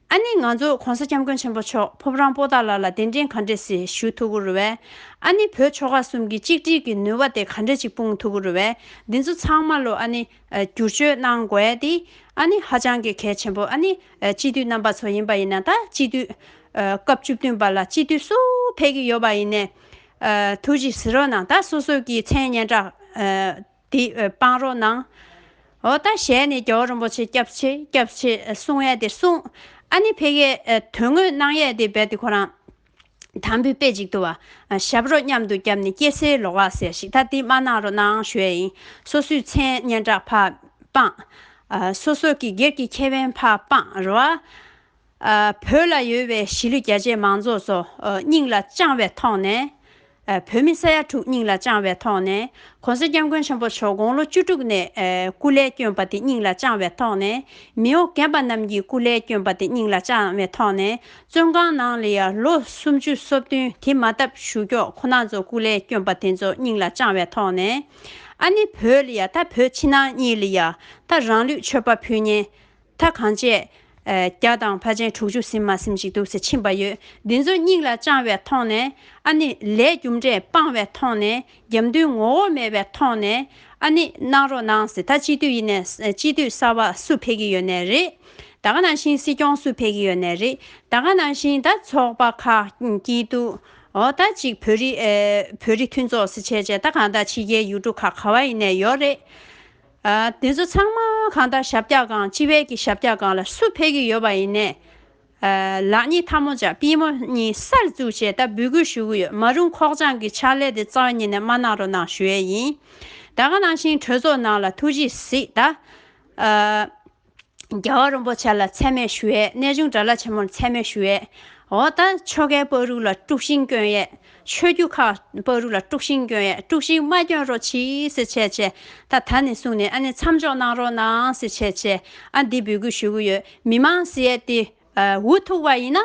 ཨ་ནི་ང་ཚོ་གོང་ས་སྐྱབས་མགོན་ཆེན་པོ་མཆོག་ཕོ་བྲང་པོ་ཏཱ་ལ་ལ་གདན་འདྲེན་ག་འདྲས་སེ་ཞུ་ཐུབ་ཀྱི་རེད་བས། ཨ་ནི་བོད་ཆོལ་ཁ་གསུམ་གྱི་གཅིག་སྒྲིལ་གྱི་ནུས་པ་དེ་ག་འདྲས་ཅིག་སྤུངས་ཐུབ་ཀྱི་རེད་བས། འདི་ཚོ་ཚང་མ་ལོ་ཨ་ནི་ཨ་བསྒྱུར་བཅོས་གནང་དགོས་ཡ་དེ་ཨ་ནི་ཧ་ཅང་གི་གལ་ཆེན་པོ། ཨ་ནི་ཨ་སྤྱི་འཐུས་རྣམ་པ་ཚོ་ཡིན་པ་ཡིན་ན་ད་སྤྱི་འཐུས་ཨ་སྐབས་བཅུ་བདུན་པ་ལ་སྤྱི་འཐུས་སུ་ཕེབས་ཀྱི་ཡོད་པ་ཡིན་ནའི། ཨ་ཐུགས་རྗེ་གཟིགས་རོགས་གནང་། ད་སོ་སོ་གི་མཚན་སྙན་གྲགས་ཨ་དེ་ཨ་སྤང་རོགས་གནང་། འོ་ད་ཞལ་ནས་རྒྱལ་བ་རིན་པོ་ཆེ་སྐྱབས་ཆེ་སྐྱབས་ཆེ་གསུང་ཡ་དེ་གསུང་། ཨ་ནི་ཕ་གིའི་ཨ་དོན་དངོས་གནང་ཡ་དེ་རྦད་དེ་ཁོ་རང་དམ་འབུལ་དཔེ་ཅིག་འདུག་བ། ཨ་ཞབས་བྲོ་མཉམ་དུ་བརྒྱབ་ནས་སྐྱེ་སའི་ལོ་ག་ཟེར་ཞིག་ད་དེ་མ་གནང་རོགས་གནང་ཞུ་ཡ་ཡིན། སོ་སོའི་མཚན་སྙན་གྲགས་ཕར་སྤངས། ཨ་སོ་སོ་གི་སྒེར་གྱི་ཁེ་ཕན་ཕར་སྤངས་རེད་བ། ཨ་བོད་ལ་ཡོད་པའི་གཞིས་ལུས་རྒྱ་ཆེའི་མང་ཚོགས་ཚོ་ཨ་སྙིང་ལ་བཅངས་པའི་ཐོག་ནས། ཨ་བོད་མི་ས་ཡ་དྲུག་སྙིང་ལ་བཅངས་པའི་ཐོག་ནས། ༸གོང་ས་༸སྐྱབས་མགོན་ཆེན་པོ་མཆོག་དགུང་ལོ་བཅུ་དྲུག་ནས་ཨ་སྐུ་ལས་བསྐྱོན་པ་དེ་སྙིང་ལ་བཅངས་པའི་ཐོག་ནས། མི་དབང་རྒན་པ་རྣམས་ཀྱི་སྐུ་ལས་བསྐྱོན་པ་དེ་སྙིང་ལ་བཅངས་པའི་ཐོག་ནས། བཙོན་ཁང་ནང་ལ་ཡང་ལོ་སུམ་ཅུ་སོ་བདུན་དེ་མ་བཏབ་བཞུགས་ཀྱོག་ཁོ་ན་ཚོ་སྐུ་ལས་བསྐྱོན་པ་དེ་ཚོ་སྙིང་ལ་བཅངས་པའི་ཐོག་ནས། ཨ་ནི་བོད་ལ་ཡང་ད་བོད་ཕྱི་ནང་གཉིས་ལ་ཡང་ད་རང་ལུས་མཆོད་པ་ཕུལ་མཁན། ད་གང་བྱས། ཨ་བརྒྱ་དང་ཕལ་ཆེར་དྲུག་ཅུ་ཟིན་མ་ཟིན་ཞིག་འདུག་ཟེར་ཕྱིན་པ་ཡོད། འདི་ཚོ་སྙིང་ལ་བཅངས་པའི་ཐོག་ནས། ཨ་ནི་ལས་རྒྱུ་འབྲས་སྤངས་པའི་ཐོག་ནས། རྒྱབ་མདུན་ངོ་བོ་མེད་པའི་ཐོག་ནས། ཨ་ནི་གནང་རོགས་གནང་ཟེར། ད་སྤྱི་འཐུས་ཡིན་ནས་སྤྱི་འཐུས་གསར་པ་སུ་ཕེབས་ཀྱི་ཡོད་ནའི་རེད། ད་ག་ནང་བཞིན་སྲིད་སྐྱོང་སུ་ཕེབས་ཀྱི་ཡོད་ནའི་རེད། ད་ག་ནང་བཞིན་ད་ཚོགས་པ་ཁག་སྐྱིད་སྡུག་འོ་ད་ཅིག་བོད་རིགས་ཨེ་བོད་རིགས་མཐུན་ཚོགས་ཟེར་བྱས་བྱས། ད་གང་ལྟར་ཕྱི་རྒྱལ་ཡུལ་གྲུ་ཁག་ག་བ་ཡིན་ནའི་ཡོད་རེད། ཨ་དེ་ཚོ་ཚང་མ་གང་ལྟར་ཞབས་བཀྱག་སྒང་། སྤྱི་པའི་གི་ཞབས་བཀྱག་སྒང་ལ་སུ་ཕེབས་ཀྱི་ཡོད་པ་ཡིན་ནའི། ཨ་ལག་གཉིས་ཐལ་མོ་སྦྱར། པུས་མོ་གཉིས་སར་བཙུགས་བྱས་ད་འབོད་སྐུལ་ཞུ་གི་ཡོད། མ་རུང་ཁོག་བཅངས་ཀྱི་ཕྱག་ལས་དེ་རྩ་བ་ཉིད་ནས་མ་གནང་རོགས་གནང་ཞུ་ཡས་ཡིན། ད་ག་ནང་བཞིན་གྲོས་ཚོགས་ནང་ལ་ཐུགས་རྗེས་གཟིགས་ད། ཨ། རྒྱལ་བ་རིན་པོ་ཆེ་ལ་མཚན་སྨད་ཞུ་ཡས། གནས་ཆུང་དགྲ་ལྷ་ཆེན་མོར་མཚན་སྨད་ཞུ་ཡས། འོ་ད་ཆོལ་ཁའི་བར་དུ་ལ་དཀྲུག་ཤིང་སྐྱོན་ཡས། ཆོས་བརྒྱུད་ཁག་བར་དུ་ལ་དཀྲུག་ཤིང་སྐྱོན་ཡས། དཀྲུག་ཤིང་མ་སྐྱོན་རོགས་གྱིས་ཟེར་བྱས་བྱས། ད་ད་ནས་བཟུང་ནས་ཨ་ནི་མཚམས་འཇོག་གནང་རོགས་གནང་ཟེར་བྱས་བྱས། ཨ་འདི་འབོད་སྐུལ་ཞུ་གི་ཡོད། མི་མང་ཟེར་ཡས་དེ་ཨ་འུ་ཐུག་པ་ཡིན་ན།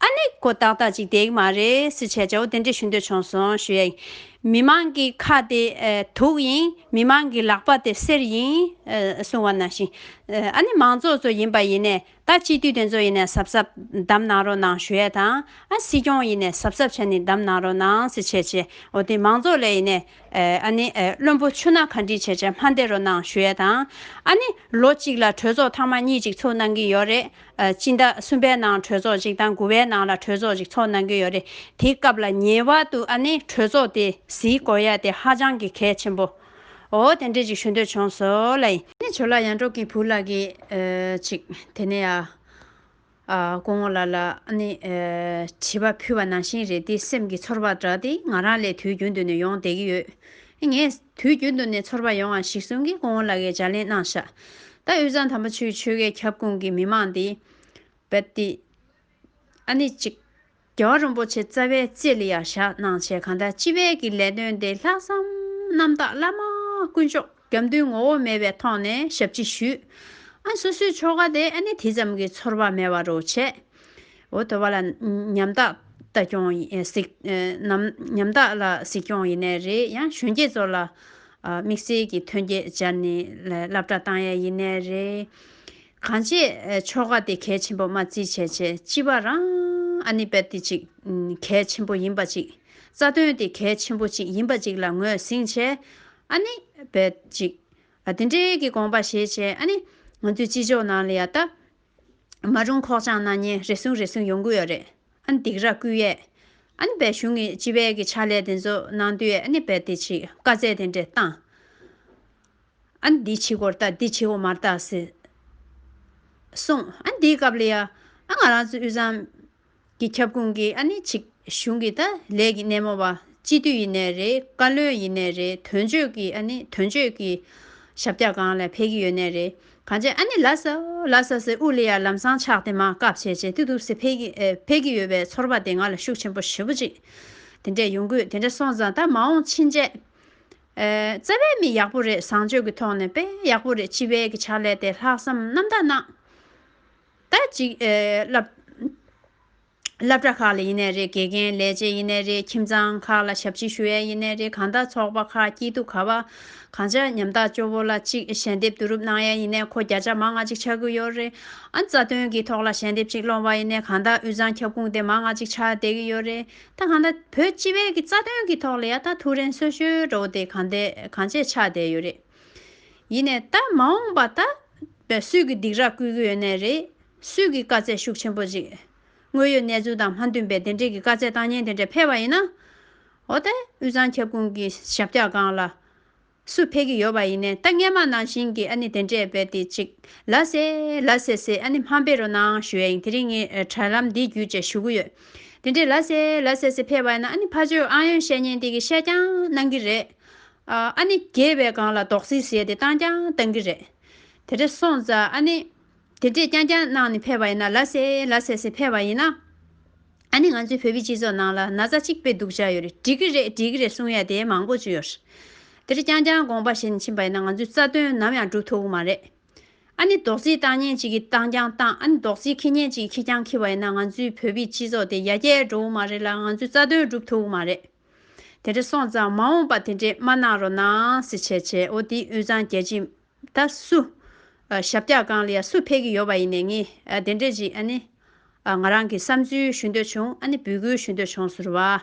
ཨ་ནི་ཁོ་ཏག་ཏག་ཅིག་བསྡད་ཀྱི་མ་རེད་ཟེར་བྱས་བྱས། འོ་དེ་འདྲས་ཞུ་འདོད་བྱུང་སོང་ཞུ་ཡ་ཡིན། མི་མང་གི་ཁ་དེ་ཨ་དུག་ཡིན། མི་མང་གི་ལག་པ་དེ་གསེར་ཡིན། ཨ་གསུང་བ་ནང་བཞིན། ཨ་ནི་མང་ཚོགས་ཚོ་ཡིན་པ་ཡིན་ནའི། ད་སྤྱི་འཐུས་དེ་ཚོ་ཡིན་ནའི་གཟབ་གཟབ་གདམ་གནང་རོགས་གནང་ཞུ་ཡ་དང་། ཨ་སྲིད་སྐྱོང་ཡིན་ནའི་གཟབ་གཟབ་བྱས་ནས་གདམ་གནང་རོགས་གནང་ཟེར་བྱས་བྱས། འོ་དེ་མང་ཚོགས་ལ་ཡིན་ནའི་ཨ་ནི་ཨ་བླུན་པོ་ཆུ་སྣ་ག་འདྲ་བྱས་བྱས་མ་བསྡད་རོགས་གནང་ཞུ་ཡ་དང་། ཨ་ནི་ལོ་གཅིག་ལ་གྲོས་ཚོགས་ཐེངས་མ་གཉིས་ཅིག་ཚོགས་གནང་གི་ཡོད་རེད། ཨ་སྤྱི་ཟླ་གསུམ་པའི་ནང་གྲོས་ཚོགས་ཅིག་དང་དགུ་པའི་ནང་ལ་གྲོས་ཚོགས་ཅིག་ཚོགས་གནང་གི་ཡོད་རེད། དེའི་སྐབས་ལ་ངེས་པར་དུ་ཨ་ནི་གྲོས་ཚོགས་དེ་གཟིགས་དགོས་ཡ་དེ་ཧ་ཅང་གི་གལ་ཆེན་པོ། འོ་དེ་འདྲས་ཅིག་ཞུ་འདོད་བྱུང་སོང་ལ་ཡིན། ཨ་ནི་ཇོ་ལགས་ཡར་འབྲོག་གི་བུ་ལགས་ཀྱིས་ཨ་ཅིག་དེ་ནས་ཡ་ཨ་སྐུ་ངོ་ལགས་ལ་ཨ་ནི་ཨ་དྲི་བ་ཕུལ་བ་ནང་བཞིན་རེད། དེ་སེམས་ཀྱི་ཚོར་བ་འདྲ་དེ་ང་རང་ལ་དུས་རྒྱུན་དུ་ནས་ཡོང་བསྡད་ཀྱི་ཡོད། ངས་དུས་རྒྱུན་དུ་ནས་ཚོར་བ་ཡོང་བ་ཞིག་གསུང་གི། སྐུ་ངོ་ལགས་ཀྱིས་ལྗགས་ལན་གནང་ཤག་ད་དབུས་གཙང་དམ་པ་ཆོས་ཀྱི་ཆོལ་ཁའི་ཁྱབ་ཁོངས་ཀྱི་མི་མང་འདི་རྦད་དེ་ཨ་ནི་ཅིག་རྒྱལ་བ་རིན་པོ་ཆེ་རྩ་བའི་རྩེ་ལ་ཡར་བཞག་གནང་བྱས། གང་ལྟར་སྤྱི་པའི་གི་ལས་དོན་དེ་ལྷག་བསམ་རྣམ་དག་བླ་མ་དཀོན་མཆོག་རྒྱབ་མདུན་ངོ་བོ་མེད་པའི་ཐོག་ནས་ཞབས་ཕྱི་ཞུས། ཨ་སོ་སོའི་ཆོལ་ཁ་དེ་ཨ་ནི་དེ་ཙམ་གྱི་ཚོར་བ་མེད་པ་རོགས་བྱས། འོ་དོ་བ་ལ་ཉམ་ཐག་ལྟ་སྐྱོང་ཡིན་ཨེ་གཟིགས་ཨེ་ནམ་ཉམ་ཐག་ལ་གཟིགས་སྐྱོང་ཡིན་ནའི་རེད། ཡང་གཞོན་སྐྱེས་ཚོ་ལ་ཨ་དམིགས་བསལ་གྱི་ཐོན་སྐྱེད་སྦྱར་ནས་ལ་སློབ་གྲྭ་བཏང་ཡ་ཡིན་ནའི་རེད། གང་ཅི་ཨེ་ཆོལ་ཁ་དེ་གལ་ཆེན་པོ་མ་བརྩིས་བྱས་བྱས་སྤྱི་པ་རང་ཨ་ནི་རྦད་དེ་ཅིག་ཨམ་གལ་ཆེན་པོ་ཡིན་པ་ཅིག་རྩ་དོན་དེ་གལ་ཆེན་པོ་ཅིག་ཡིན་པ་ཅིག་ལ་ངོས་ཟིན་བྱས། ཨ་ནི་རྦད་ཅིག་ཨ་དེ་འདྲའི་གི་དགོངས་པ་བཞེས་བྱས། ཨ་ནི་ང་ཚོའི་སྤྱི་ཚོགས་ནང་ལ་ཡ་ད། མ་རུང་ཁོག་བཅངས་གནང་མཁན་རེ་ཟུང་རེ་ཟུང་ཡོང་གི་ཡོད་རེད། ཨ་ནི་སྡིགས་ར་བསྐུལ་ཡས། ཨ་ནི་བས་གཞུང་གི་སྤྱི་པའི་གི་ཕྱག་ལས་དེ་ཚོ་གནང་དུས་ཨ་ནི་བས་དེ་ཆེད་བཀའ་སྩལ་དེ་འདྲས་བཏང་། ཨ་ནི་འདི་བྱེད་དགོས་རེད་ད། འདི་བྱེད་དགོས་མ་རེད་ད་ཟེར་གསུངས། ཨ་ནི་འདིའི་སྐབས་ལ་ཡ་ཨ་ང་རང་ཚོ་དབུས་གཙང་གི་ཁྱབ་ཁོངས་ཀྱི་ཨ་ནི་ཅིག་གཞུང་གི་ད་ལས་ཀྱི་སྣེ་མོ་བ་སྤྱི་འཐུས་ཡིན་ནའི་རེད། བཀའ་བློན་ཡིན་ནའི་རེད། དོན་གཅོད་ཀྱི་ཨ་ནི་དོན་གཅོད་ཀྱི་ཞབས་བཀྱག་སྒང་ལ་ཕེབས་ཀྱི་ཡོད་ནའི་རེད། གང་ཅི་ཨ་ནི་ལ་ས་ལ་ས་ཟེར་དབུ་ལ་ཡ་ལམ་སང་ཕྱག་དེ་མར་བཀབ་བྱས་བྱས་ཏུ་ཏུ་ཟེར་ཕེབས་ཀྱི་ཨེ་ཕེབས་ཀྱི་ཡོད་པའི་ཚོར་བ་དེ་ང་ལ་ཤུགས་ཆེན་པོ་ཞེ་པོ་ཅིག་དེ་འདྲས་ཡོང་གི་ཡོད། དེ་འདྲས་སོང་ཙང་ད་མ་འོངས་ཕྱིན་ཆད་ཨེ་རྩ་བའི་མི་ཡག་པོ་རེད། བཟང་སྤྱོད་ཀྱི་ཐོག་ནས་དཔེ་ཡག་པོ་རེད། སྤྱི་པའི་གི་ཕྱག་ལས་དེ་ལྷག་བསམ་རྣམ་དག་གནང་། ད་ཅིག་ཨེ་བསླབ་སློབ་གྲྭ་ཁག་ལ་ཡིན་ནའི་རེད། དགེ་རྒན་ལས་བྱེད་ཡིན་ནའི་རེད། ཁྱིམ་ཚང་ཁག་ལ་ཞབས་ཕྱི་ཞུ་ཡས་ཡིན་ནའི་རེད། གང་ལྟར་ཚོགས་པ་ཁག་སྐྱིད་སྡུག་ག་བ་གང་ཆ་ཉམ་ཐག་སྐྱོ་བོ་ལ་གཅིག་ཞལ་འདེབས་བསྡུ་རུབ་གནང་ཡས་ཡིན་ནའི་ཁོ་བརྒྱ་ཆ་མང་ང་གཅིག་ཆགས་ཀྱི་ཡོད་རེད། ཨ་རྩ་དོན་གྱི་ཐོག་ལ་ཞལ་འདེབས་གཅིག་སློང་བ་ཡིན་ནའི་གང་ལྟར་དབུས་གཙང་ཁྱབ་ཁོངས་དེ་མང་ང་གཅིག་ཆགས་བསྡད་ཀྱི་ཡོད་རེད། ད་གང་ལྟར་བོད་སྤྱི་པའི་གི་རྩ་དོན་གྱི་ཐོག་ལ་ཡ་ད་ཐུགས་རེ་གསོ་ཞུ་འདྲ་བོ་དེ་གང་དེ་གང་ཆེ་ཆགས་བསྡད་ཡོད་རེད། ཡིན་ནའི་ད་མ་འོངས་པ་ད་བས་སུས་ཀྱི་སྡིགས་ར་བསྐུལ་གྱི་ཡོད་ནའི་རེད། སུས་ཀྱི་བཀའ་སྩལ་ཤུགས་ཆེན་པོ་ཅིག་དངོས་ཡོད་གནས་ཚུལ་དང་མ་མཐུན་པའི་དེ་འདྲས་ཀྱི་བཀའ་སྩལ་བཏང་མཁན་དེ་འདྲས་ཕེབས་པ་ཡིན་ན། འོ་དེ་དབུས་གཙང་ཁྱབ་ཁོངས་ཀྱི་ཞབས་བཀྱག་སྒང་ལ་སུ་ཕེབས་ཀྱི་ཡོད་པ་ཡིན་ནའི་ད་སྔས་མ་ནང་བཞིན་གྱི་ཨ་ནི་དེ་འདྲས་རྦད་དེ་ཅིག་ལ་སེ་ལ་སེ་སེ་ཨ་ནི་མ་འབད་རོགས་གནང་ཞུ་ཡ་ཡིན། དེ་རིང་ངས་ཨ་དྲ་ལམ་འདི་བརྒྱུད་བྱས་ཞུ་གི་ཡོད། དེ་འདྲས་ལ་སེ་ལ་སེ་སེ་ཕེབས་པ་ཡིན་ན་ཨ་ནི་ཕར་ཕྱོགས་ཨང་ཡོན་བཤད་མཁན་དེ་གིས་བཤད་རྐྱང་གནང་གི་རེད། ཨ་ཨ་ནི་རྒྱལ་བའི་སྒང་ལ་རྡོག་རྫིས་ཟེར་དེ་བཏང་རྐྱང་བཏང་གི་རེད། དེ་འདྲ་སོང་ཙང་ཨ་ནི་དེ་འདྲས་རྐྱང་རྐྱང་གནང་ནས་ཕེབས་པ་ཡིན་ན་ལ་སེ་ལ་སེ་སེ་ཕེབས་པ་ཡིན་ན། ཨ་ནི་ང་ཚོའི་བོད་པའི་སྤྱི་ཚོགས་ནང་ལ་ན་ཚ་གཅིག་དཔེ་སྡུག་ཅག་ཡོད་རེད། འགྲིག་གི་རེད། འགྲིག་གི་རེད་གསུང་ཡ་དེ་མང་པོ་ཅིག་ཡོད་རེད། དེ་རིང་རྐྱང་རྐྱང་དགོངས་པ་བཞེས་ནས་ཕྱིན་པ་ཡིན་ན་ང་ཚོའི་རྩ་དོན་ནམ་ཡང་འགྲུབ་ཐུབ་ཀྱི་མ་རེད། ཨ་ནི་རྡོག་རྫིས་བཏང་མཁན་གཅིག་གིས་བཏང་རྐྱང་བཏང་། ཨ་ནི་རྡོག་རྫིས་འཁྱེར་མཁན་གཅིག་གིས་འཁྱེར་རྐྱང་འཁྱེར་བ་ཡིན་ན་ང་ཚོའི་བོད་པའི་སྤྱི་ཚོགས་དེ་ཡར་རྒྱས་འགྲོ་གི་མ་རེད་ལ། ང་ཚོའི་རྩ་དོན་འགྲུབ་ཐུབ་ཀྱི་མ་རེད། དེ་འདྲ་སོང་ཙང་མ་འོངས་པ་དེ་འདྲས་མ་གནང་རོགས་གནང་ཟེར་བྱས་བྱས། འོ་དེ་དབུས་གཙང་རྒྱལ་སྤྱི་ད་སུ་ཨ་ཞབས་བཀྱག་སྒང་ལ་ཡ་སུ་ཕེབས་ཀྱི་ཡོད་པ་ཡིན་ནའི་ངས་ཨ་དེ་འདྲས་ཅིག་ཨ་ནི་ཨ་ང་རང་གི་བསམ་ཚུལ་ཞུ་འདོད་བྱུང་། ཨ་ནི་འབོད་སྐུལ་ཞུ་འདོད་བྱུང་ཟེར་བ།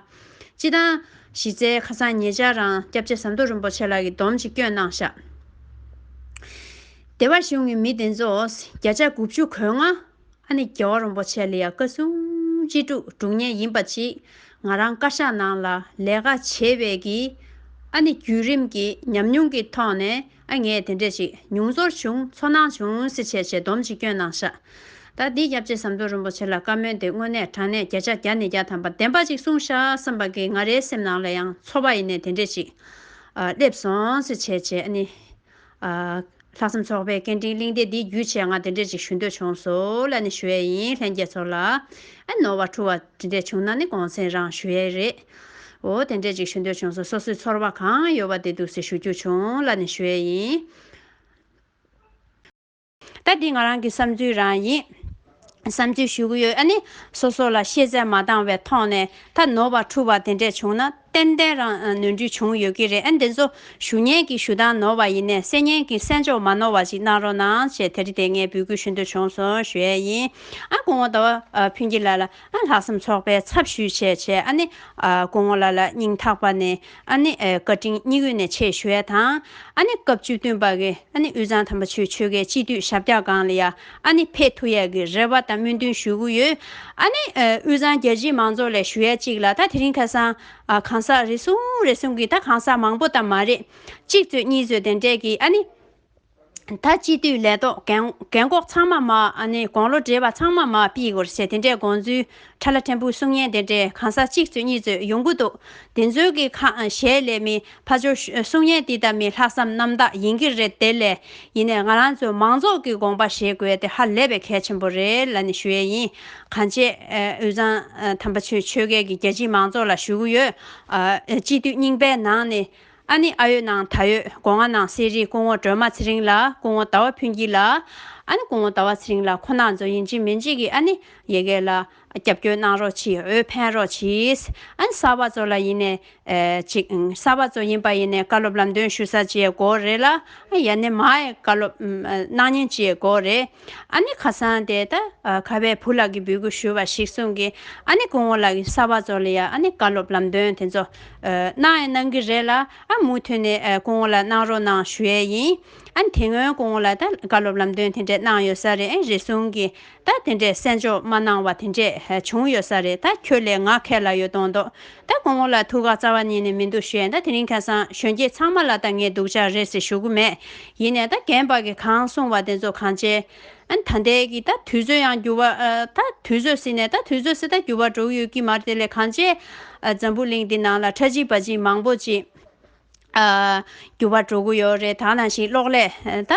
སྤྱིར་བཏང་གཞི་རྩའི་ཁ་སང་ཉེ་ཆར་རང་སྐྱབས་རྗེ་ཟམ་གདོང་རིན་པོ་ཆེ་ལགས་ཀྱིས་སྡོམ་ཅིག་བསྐྱོན་གནང་ཤག་སྡེ་བ་གཞུང་གི་མི་དེ་ཚོ་བརྒྱ་ཆ་དགུ་བཅུ་གོ་ལྔ་ཨ་ནི་རྒྱལ་བ་རིན་པོ་ཆེ་ལ་ཡ་བཀའ་གསུང་ཅི་སྒྲུབ་སྒྲུབ་མཁན་ཡིན་པ་ཅིག་ང་རང་བཀའ་ཤག་ནང་ལ་ལས་ཀ་བྱེད་པའི་གི་ཨ་ནི་བརྒྱུད་རིམ་གྱི་ཉམས་མྱོང་གི་ཐོག་ནས་ཨ་ངས་དེ་འདྲས་ཅིག་མྱོང་ཚོར་བྱུང་། ཚོར་སྣང་བྱུང་ཟེར་བྱས་བྱས་སྡོམ་ཅིག་བསྐྱོན་གནང་ཤག་ད་འདི་སྐྱབས་རྗེ་ཟམ་གདོང་རིན་པོ་ཆེ་ལ་བཀའ་མོལ་དེ་དངོས་གནས་དྲང་གནས་བརྒྱ་ཆ་བརྒྱ་ནས་བརྒྱ་ཐམ་པ་བདེན་པ་ཅིག་གསུངས་ཤག་བསམ་པ་གི་ང་རའི་སེམས་ནང་ལ་ཡང་ཚོར་བ་ཡིན་ནས་དེ་འདྲས་ཅིག་ཨ་སླེབས་སོང་ཟེར་བྱས་བྱས། ཨ་ནི་ཨ་ལྷག་བསམ་ཚོགས་པའི་སྐད་འཕྲིན་གླེང་སྟེགས་འདི་བརྒྱུད་བྱས་ང་དེ་འདྲས་ཅིག་ཞུ་འདོད་བྱུང་སོང་ལབ་ནས་ཞུ་ཡས་ཡིན། ལྷན་རྒྱས་ཚོ་ལ་ཨ་ནོར་བ་འཁྲུལ་བ་དེ་འདྲས་བྱུང་ན་ནི་དགོངས་སེལ་རང་ཞུ་ཡས་རེད། འོ་དེ་འདྲས་ཅིག་ཞུ་འདོད་བྱུང་སོང་། སོ་སོའི་ཚོར་བ་གང་ཡོད་པ་དེ་འདུག་སེ་ཞུ་རྒྱུ་བྱུང་ལབ་ནས་ཞུ་ཡས་ཡིན། ད་འདི་ང་རང་གི་བསམ་ཚུལ་རང་ཡིན། བསམ་ཚུལ་ཞུ་གི་ཡོད། ཨ་ནི་སོ་སོ་ལ་ཤེས་ཚད་མ་འདང་བའི་ཐོག་ནས་ད་ནོར་བ་འཁྲུལ་བ་དེ་འདྲས་བྱུང་ན་ཏན་ཏན་རང་ནོར་འཁྲུལ་བྱུང་ཡོད་ཀྱི་རེད། ཨ་ནི་དེ་ཚོ་ཞུ་མཁན་གྱིས་ཞུ་སྟངས་ནོར་བ་ཡིན་ནའི་གསན་མཁན་གྱིས་གསན་འཇོག་མ་ནོར་བ་ཅིག་གནང་རོགས་གནང་ཞེས་དེ་རིང་དེ་ངས་འབོད་སྐུལ་ཞུ་འདོད་བྱུང་སོང་ཞུ་ཡས་ཡིན། ཨ་སྐུ་ངོ་ཟླ་བ་ཨ་ཕུན་སྐྱིད་ལགས་ལ་ཨ་ལྷག་བསམ་ཚོགས་པའི་ཚབ་ཞུས་བྱས་བྱས། ཨ་ནི་ཨ་སྐུ་ངོ་ལགས་ལ་སྙིང་ཐག་པ་ནས་ཨ་ནི་ཨ་བཀའ་དྲིན་སྙིང་དབུས་ནས་ཆེ་ཞུ་ཡས་དང་། ཨ་ནི་སྐབས་བཅུ་བདུན་པ་གི་ཨ་ནི་དབུས་གཙང་དམ་པ་ཆོས་ཆོལ་ཁའི་སྤྱི་འཐུས་ཞབས་བཀྱག་སྒང་ལ་ཡ་ཨ་ནི་ཕེབས་ཐུབ་ཡས་ཀྱི་རེ་བ་དང་སྨོན་འདུན་ཞུ་གི་ཡོད། ཨ་ནི་ཨ་དབུས་གཙང་རྒྱལ་སྤྱིའི་མང་ཚོགས་ལ་ཞུ་ཡས་གཅིག་ལ། ད་དེ་རིང་ཁ་སང་ཨ་གང་ཟག་རེ་ཟུང་རེ་ཟུང་གིས། ད་གང་ཟག་མང་པོ་ད་མ་རེད། གཅིག་ཙམ་གཉིས་ཙམ་དེ་འདྲས་ཀྱིས་ཨ་ནི་ད་སྤྱི་འཐུས་ལས་ཐོག་རྒན་རྒན་འཁོགས་ཚང་མ་མར་ཨ་ནི་དགུང་ལོ་བགྲེས་པ་ཚང་མ་མར་ཕུད་དགོས་རེད་ཟེར་དེ་འདྲས་དགོངས་ཚུལ་ཁྲ་ལ་ཕྲན་བུ་གསུང་མཁན་དེ་འདྲས་གང་ཟག་གཅིག་ཙམ་གཉིས་ཙམ་ཡོང་གི་འདུག་དེ་ཚོའི་གི་ཁ་ཞལ་ལས་མི་ཕར་ཕྱོགས་གསུང་མཁན་དེ་ད་མི་ལྷག་བསམ་རྣམ་དག་ཡིན་གྱི་རེད། དེ་ལས་ཡིན་ནའི་ང་རང་ཚོའི་མང་ཚོགས་ཀྱི་དགོངས་པ་བཞེས་དགོས་དེ་ཧ་ལས་པའི་གལ་ཆེན་པོ་རེད་ལབ་ནས་ཞུ་ཡས་ཡིན། གང་བྱས་ཨ་དབུས་གཙང་ཨ་དམ་པ་ཆོས་ཆོལ་ཁའི་གི་རྒྱལ་སྤྱིའི་མང་ཚོགས་ལ་ཞུ་གི་ཡོད། ཨ་སྤྱི་འཐུས་རྙིང་པའི་ནང་ནས་ཨ་ནི་ཨ་ཡོད་ནང་ད་ཡོད། སྒོ་ང་ནང་གསེར་རི་སྐུ་ངོ་སྒྲོལ་མ་ཚེ་རིང་ལགས། སྐུ་ངོ་ཟླ་བ་ཕུན་སྐྱིད་ལགས། ཨ་ནི་སྐུ་ངོ་ཟླ་བ་ཚེ་རིང་ལགས་ཁོ་རང་ཚོ་ཡིན་གཅིག་མིན་གཅིག་གིས་ཨ་ནི་ཡ་གི་ལ་རྒྱབ་སྐྱོར་གནང་རོགས་གྱིས། འོས་འཕེན་རོགས་གྱིས། ཨ་ནི་གསར་པ་ཚོ་ལ་ཡིན་ནའི་ཨེ་ཅིག་གསར་པ་ཚོ་ཡིན་པ་ཡིན་ནའི་བཀའ་སློབ་ལམ་སྟོན་ཞུ་ས་ཅིག་དགོས་རེད་ལ། ཨ་ཡ་ནས་མར་བཀའ་སློབ་གནང་མཁན་ཅིག་དགོས་རེད། ཨ་ནི་ཁ་སང་དེ་ད་ཨ་ཁ་བའི་བུ་ལགས་ཀྱིས་འབོད་སྐུལ་ཞུས་པ་གཞིར་བཟུང་གིས་ཨ་ནི་སྐུ་ངོ་ལགས་ཀྱིས་གསར་པ་ཚོ་ལ་ཡ་ཨ་ནི་བཀའ་སློབ་ལམ་སྟོན་དེ་ཚོ་ཨ་གནང་ཡང་གནང་གི་རེད་ལ། ཨ་མུ་མཐུད་ནས་ཨ་སྐུ་ངོ་ལ་གནང་རོགས་གནང་ཞུ་ཡས་ཡིན། ཨ་ནི་དེ་སྔོན་སྐུ་ངོ་ལ་ད་བཀའ་སློབ་ལམ་སྟོན་དེ་འདྲས་གནང་ཡོད་ས་རེད། ཨ་རེ་ཟུང་གིས་ད་དེ་འདྲས་གསན་འཇོག་མ་གནང་བ་དེ་འདྲས་བྱུང་ཡོད་ས་རེད། ད་ཁྱོད་ལས་ང་མཁས་ལ་ཡོད་མདོག་མདོག་ད་སྐུ་ངོ་ལ་ཐུགས་ཁག་རྩ་བ་ཉིད་ནས་མི་འདུག་ཞུ་ཡས། ད་དེ་རིང་ཁ་སང་གཞོན་སྐྱེས་ཚང་མ་ལ་ད་ངས་སྡུག་ཅག་རེད་ཟེར་ཞུ་གི་མེད། ཡིན་ནའི་ད་རྒན་པ་གིས་གང་གསུངས་པ་དེ་ཚོ་གང་བྱས། ཨ་ནི་ད་ལྟའི་གི་ད་དུས་ཚོད་ཡང་འགྱུར་བ་ཨ་ད་དུས་ཚོད་ཟེར་ནས་ད་དུས་ཚོད་ཟེར་ད་འགྱུར་བ་འགྲོ་གི་ཡོད་ཀྱི་མ་རེད། དེ་ལས་གང་བྱས་ཨ་འཛམ་བུ་གླིང་འདི་ནང་ལ་ཁྲ་ཆིལ་བ་ཆིལ་མང་པོ་ཅིག་ཨ་འགྱུར་བ་འགྲོ་གི་ཡོད་རེད། ད་ནང་བཞིན་གློག་ཀླད་ཨ་ད་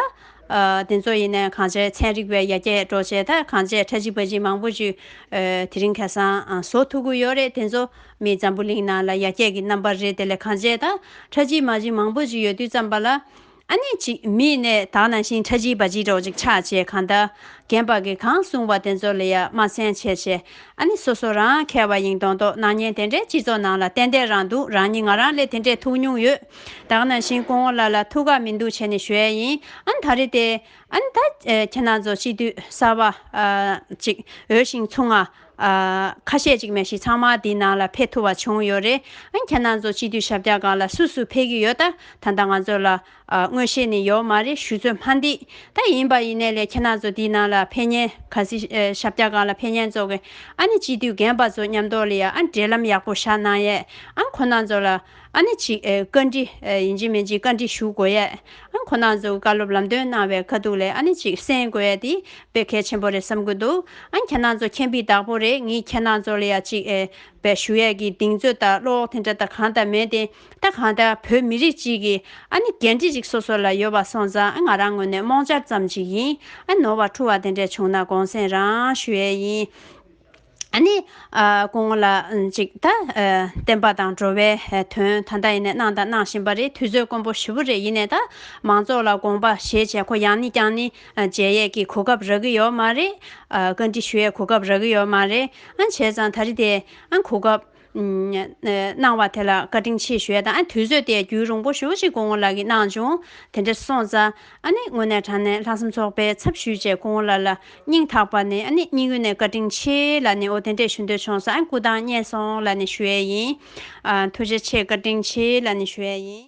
ཨ་དེ་ཚོ་ཡིན་ནའི་གང་བྱས་ཚན་རིག་པའི་ཡར་རྒྱས་འགྲོ་བྱས། ད་གང་བྱས་ཁྲ་ཆིལ་བ་ཆིལ་མང་པོ་ཅིག་ཨ་དེ་རིང་ཁ་སང་ཨ་བཟོ་ཐུབ་ཀྱི་ཡོད་རེད། དེ་ཚོ་མི་འཛམ་བུ་གླིང་ནང་ལ་ཡར་རྒྱས་ཀྱི་རྣམ་པ་རེད། དེ་ལས་གང་བྱས་ད་ཁྲ་ཆིལ་མ་ཆིལ་མང་པོ་ཅིག་ཡོད་དུས་ཙམ་པ་ལ། ཨ་ནི་ཅིག་མི་ནས་ད་ནང་བཞིན་ཁྲ་ཆིལ་བ་ཆིལ་འདྲ་བོ་ཅིག་ཆགས་བྱས། གང་ལྟར་རྒན་པ་གིས་གང་གསུངས་པ་དེ་ཚོ་ལ་ཡ་མ་གསན་བྱས་བྱས། ཨ་ནི་སོ་སོ་རང་མཁས་པ་ཡིན་མདོག་མདོག་གནང་མཁན་དེ་འདྲས་སྤྱི་ཚོགས་ནང་ལ་ཏན་ཏན་རང་འདུག་རང་ཉིད་ང་རང་ལས་དེ་འདྲས་ཐུག་མྱོང་ཡོད། ད་ནང་བཞིན་སྐུ་ངོ་ལགས་ལ་ཐུགས་ཁག་མི་འདུག་བྱས་ནས་ཞུ་ཡས་ཡིན། ཨ་ནི་ད་རེས་དེ་ཨ་ནི་ད་ཨེ་ཁྱེད་རང་ཚོ་སྤྱི་འཐུས་གསར་པ་ཨ་ཅིག་འོས་ཤིང་ཚུགས་ང་ཨ་ཁ་ཤས་ཅིག་མ་གཞི་ཚང་མ་འདི་ནང་ལ་ཕེབས་ཐུབ་པ་བྱུང་ཡོད་རེད། ཨ་ནི་ཁྱེད་རང་ཚོ་སྤྱི་འཐུས་ཞབས་བཀྱག་སྒང་ལ་སུ་སུ་ཕེབས་ཀྱི་ཡོད། ད་ད་ལྟ་ང་ཚོ་ལ་ཨ་མངོན་ཤེས་ནི་ཡོད་མ་རེད། ཞུ་ཚོད་མ་འདི་ད་ཡིན་པ་ཡིན་ནའི་ལས་ཁྱེད་རང་ཚོ་འདི་ནང་ལ་ཕེབས་མཁན་ག་ཚོད་ཨ་ཞབས་བཀྱག་སྒང་ལ་ཕེབས་མཁན་ཚོ་གི་ཨ་ནི་སྤྱི་འཐུས་རྒན་པ་ཚོ་མཉམ་དུ་ལ་ཡ་ཨ་འབྲེལ་ལམ་ཡག་པོ་བཞག་གནང་ཡས། ཨ་ཁོ་རང་ཚོ་ལ་ཨ་ནི་ཅིག་ཨེ་བཀའ་འདྲི་ཨེ་ཡིན་གཅིག་མིན་གཅིག་བཀའ་འདྲི་ཞུ་དགོས་ཡས། ཨ་ཁོ་རང་ཚོ་བཀའ་སློབ་ལམ་སྟོན་གནང་བའི་ཁ་ཐུག་ལ་ཨ་ནི་ཅིག་གསན་དགོས་ཡས་དེ་དཔེ་གལ་ཆེན་པོ་རེད་བསམ་གྱི་འདུག་ཨ་ཁྱེད་རང་ཚོ་མཁྱེན་པའི་བདག་པོ་རེད། ངས་ཁྱེད་རང་ཚོ་ལ་ཡ་ཅིག་ཨེ་དཔེ་ཞུ་ཡས་ཀྱི་གདེང་ཚོད་དང་བློ་དེ་འདྲ་དང་གང་དང་མེད་དེ། ད་གང་ལྟར་བོད་མི་རིགས་གཅིག་གི་ཨ་ནི་འགན་འཁྲི་ཅིག་སོ་སོ་ལ་ཡོད་པ་སོང་ཙང་། ཨ་ང་རང་ངོས་ནས་རྨོངས་འཆར་ཙམ་ཅིག་ཡིན། ཨ་ནོར་བ་འཁྲུལ་བ་དེ་འདྲས་བྱུང་ན་དགོངས་སེལ་རང་ཞུ་ཡས་ཡིན། ཨ་ནི། ཨ། སྐུ་ངོ་ལགས་ཅིག་ད། ཨ། བསྟན་པ་དང་འགྲོ་བའི་དོན་ད་ལྟ་ཡིན་ནའི་གནང་དང་གནང་བཞིན་པ་རེད། དུས་ཚོད་དཀོན་པོ་ཞེ་པོ་རེད། ཡིན་ནའི་ད་མང་ཚོགས་ལ་དགོངས་པ་བཞེས་བྱས་ཁོ་ཡང་ནས་ཀྱང་ནས་མཇལ་ཡས་ཀྱི་གོ་སྐབས་རག་གི་ཡོད་མ་རེད། ཨ། བཀའ་འདྲི་ཞུ་ཡས་གོ་སྐབས་རག་གི་ཡོད་མ་རེད། ཨ། བྱས་ཙང་ད་རེས་དེ་ཨ་གོ་སྐབས་གནང་བ་དེ་ལ་བཀའ་དྲིན་ཆེ་ཞུ་ཡ་དང་། ཨ། དུས་ཚོད་དེ་རྒྱུན་རིང་པོ་ཞེ་པོ་ཅིག་སྐུ་ངོ་ལགས་ཀྱིས་གནང་བྱུང་། དེ་འདྲ་སོང་ཙང་ཨ་ནི་དངོས་གནས་དྲང་གནས་ལྷག་བསམ་ཚོགས་པའི་ཚབ་ཞུས་བྱས་སྐུ་ངོ་ལགས་ལ་སྙིང་ཐག་པ་ནས། ཨ་ནི་སྙིང་དབུས་ནས་བཀའ་དྲིན་ཆེ་ལབ་ནས། འོ་དེ་འདྲས་ཞུ་འདོད་བྱུང་སོང་། ཨ། སྐུ་ཐང་རྙེད་སོང་ལབ་ནས་ཞུ་ཡས་ཡིན། ཨ། ཐུགས་རྗེ་ཆེ། བཀའ་དྲིན་ཆེ་ལབ་ནས་ཞུ་ཡས་ཡིན།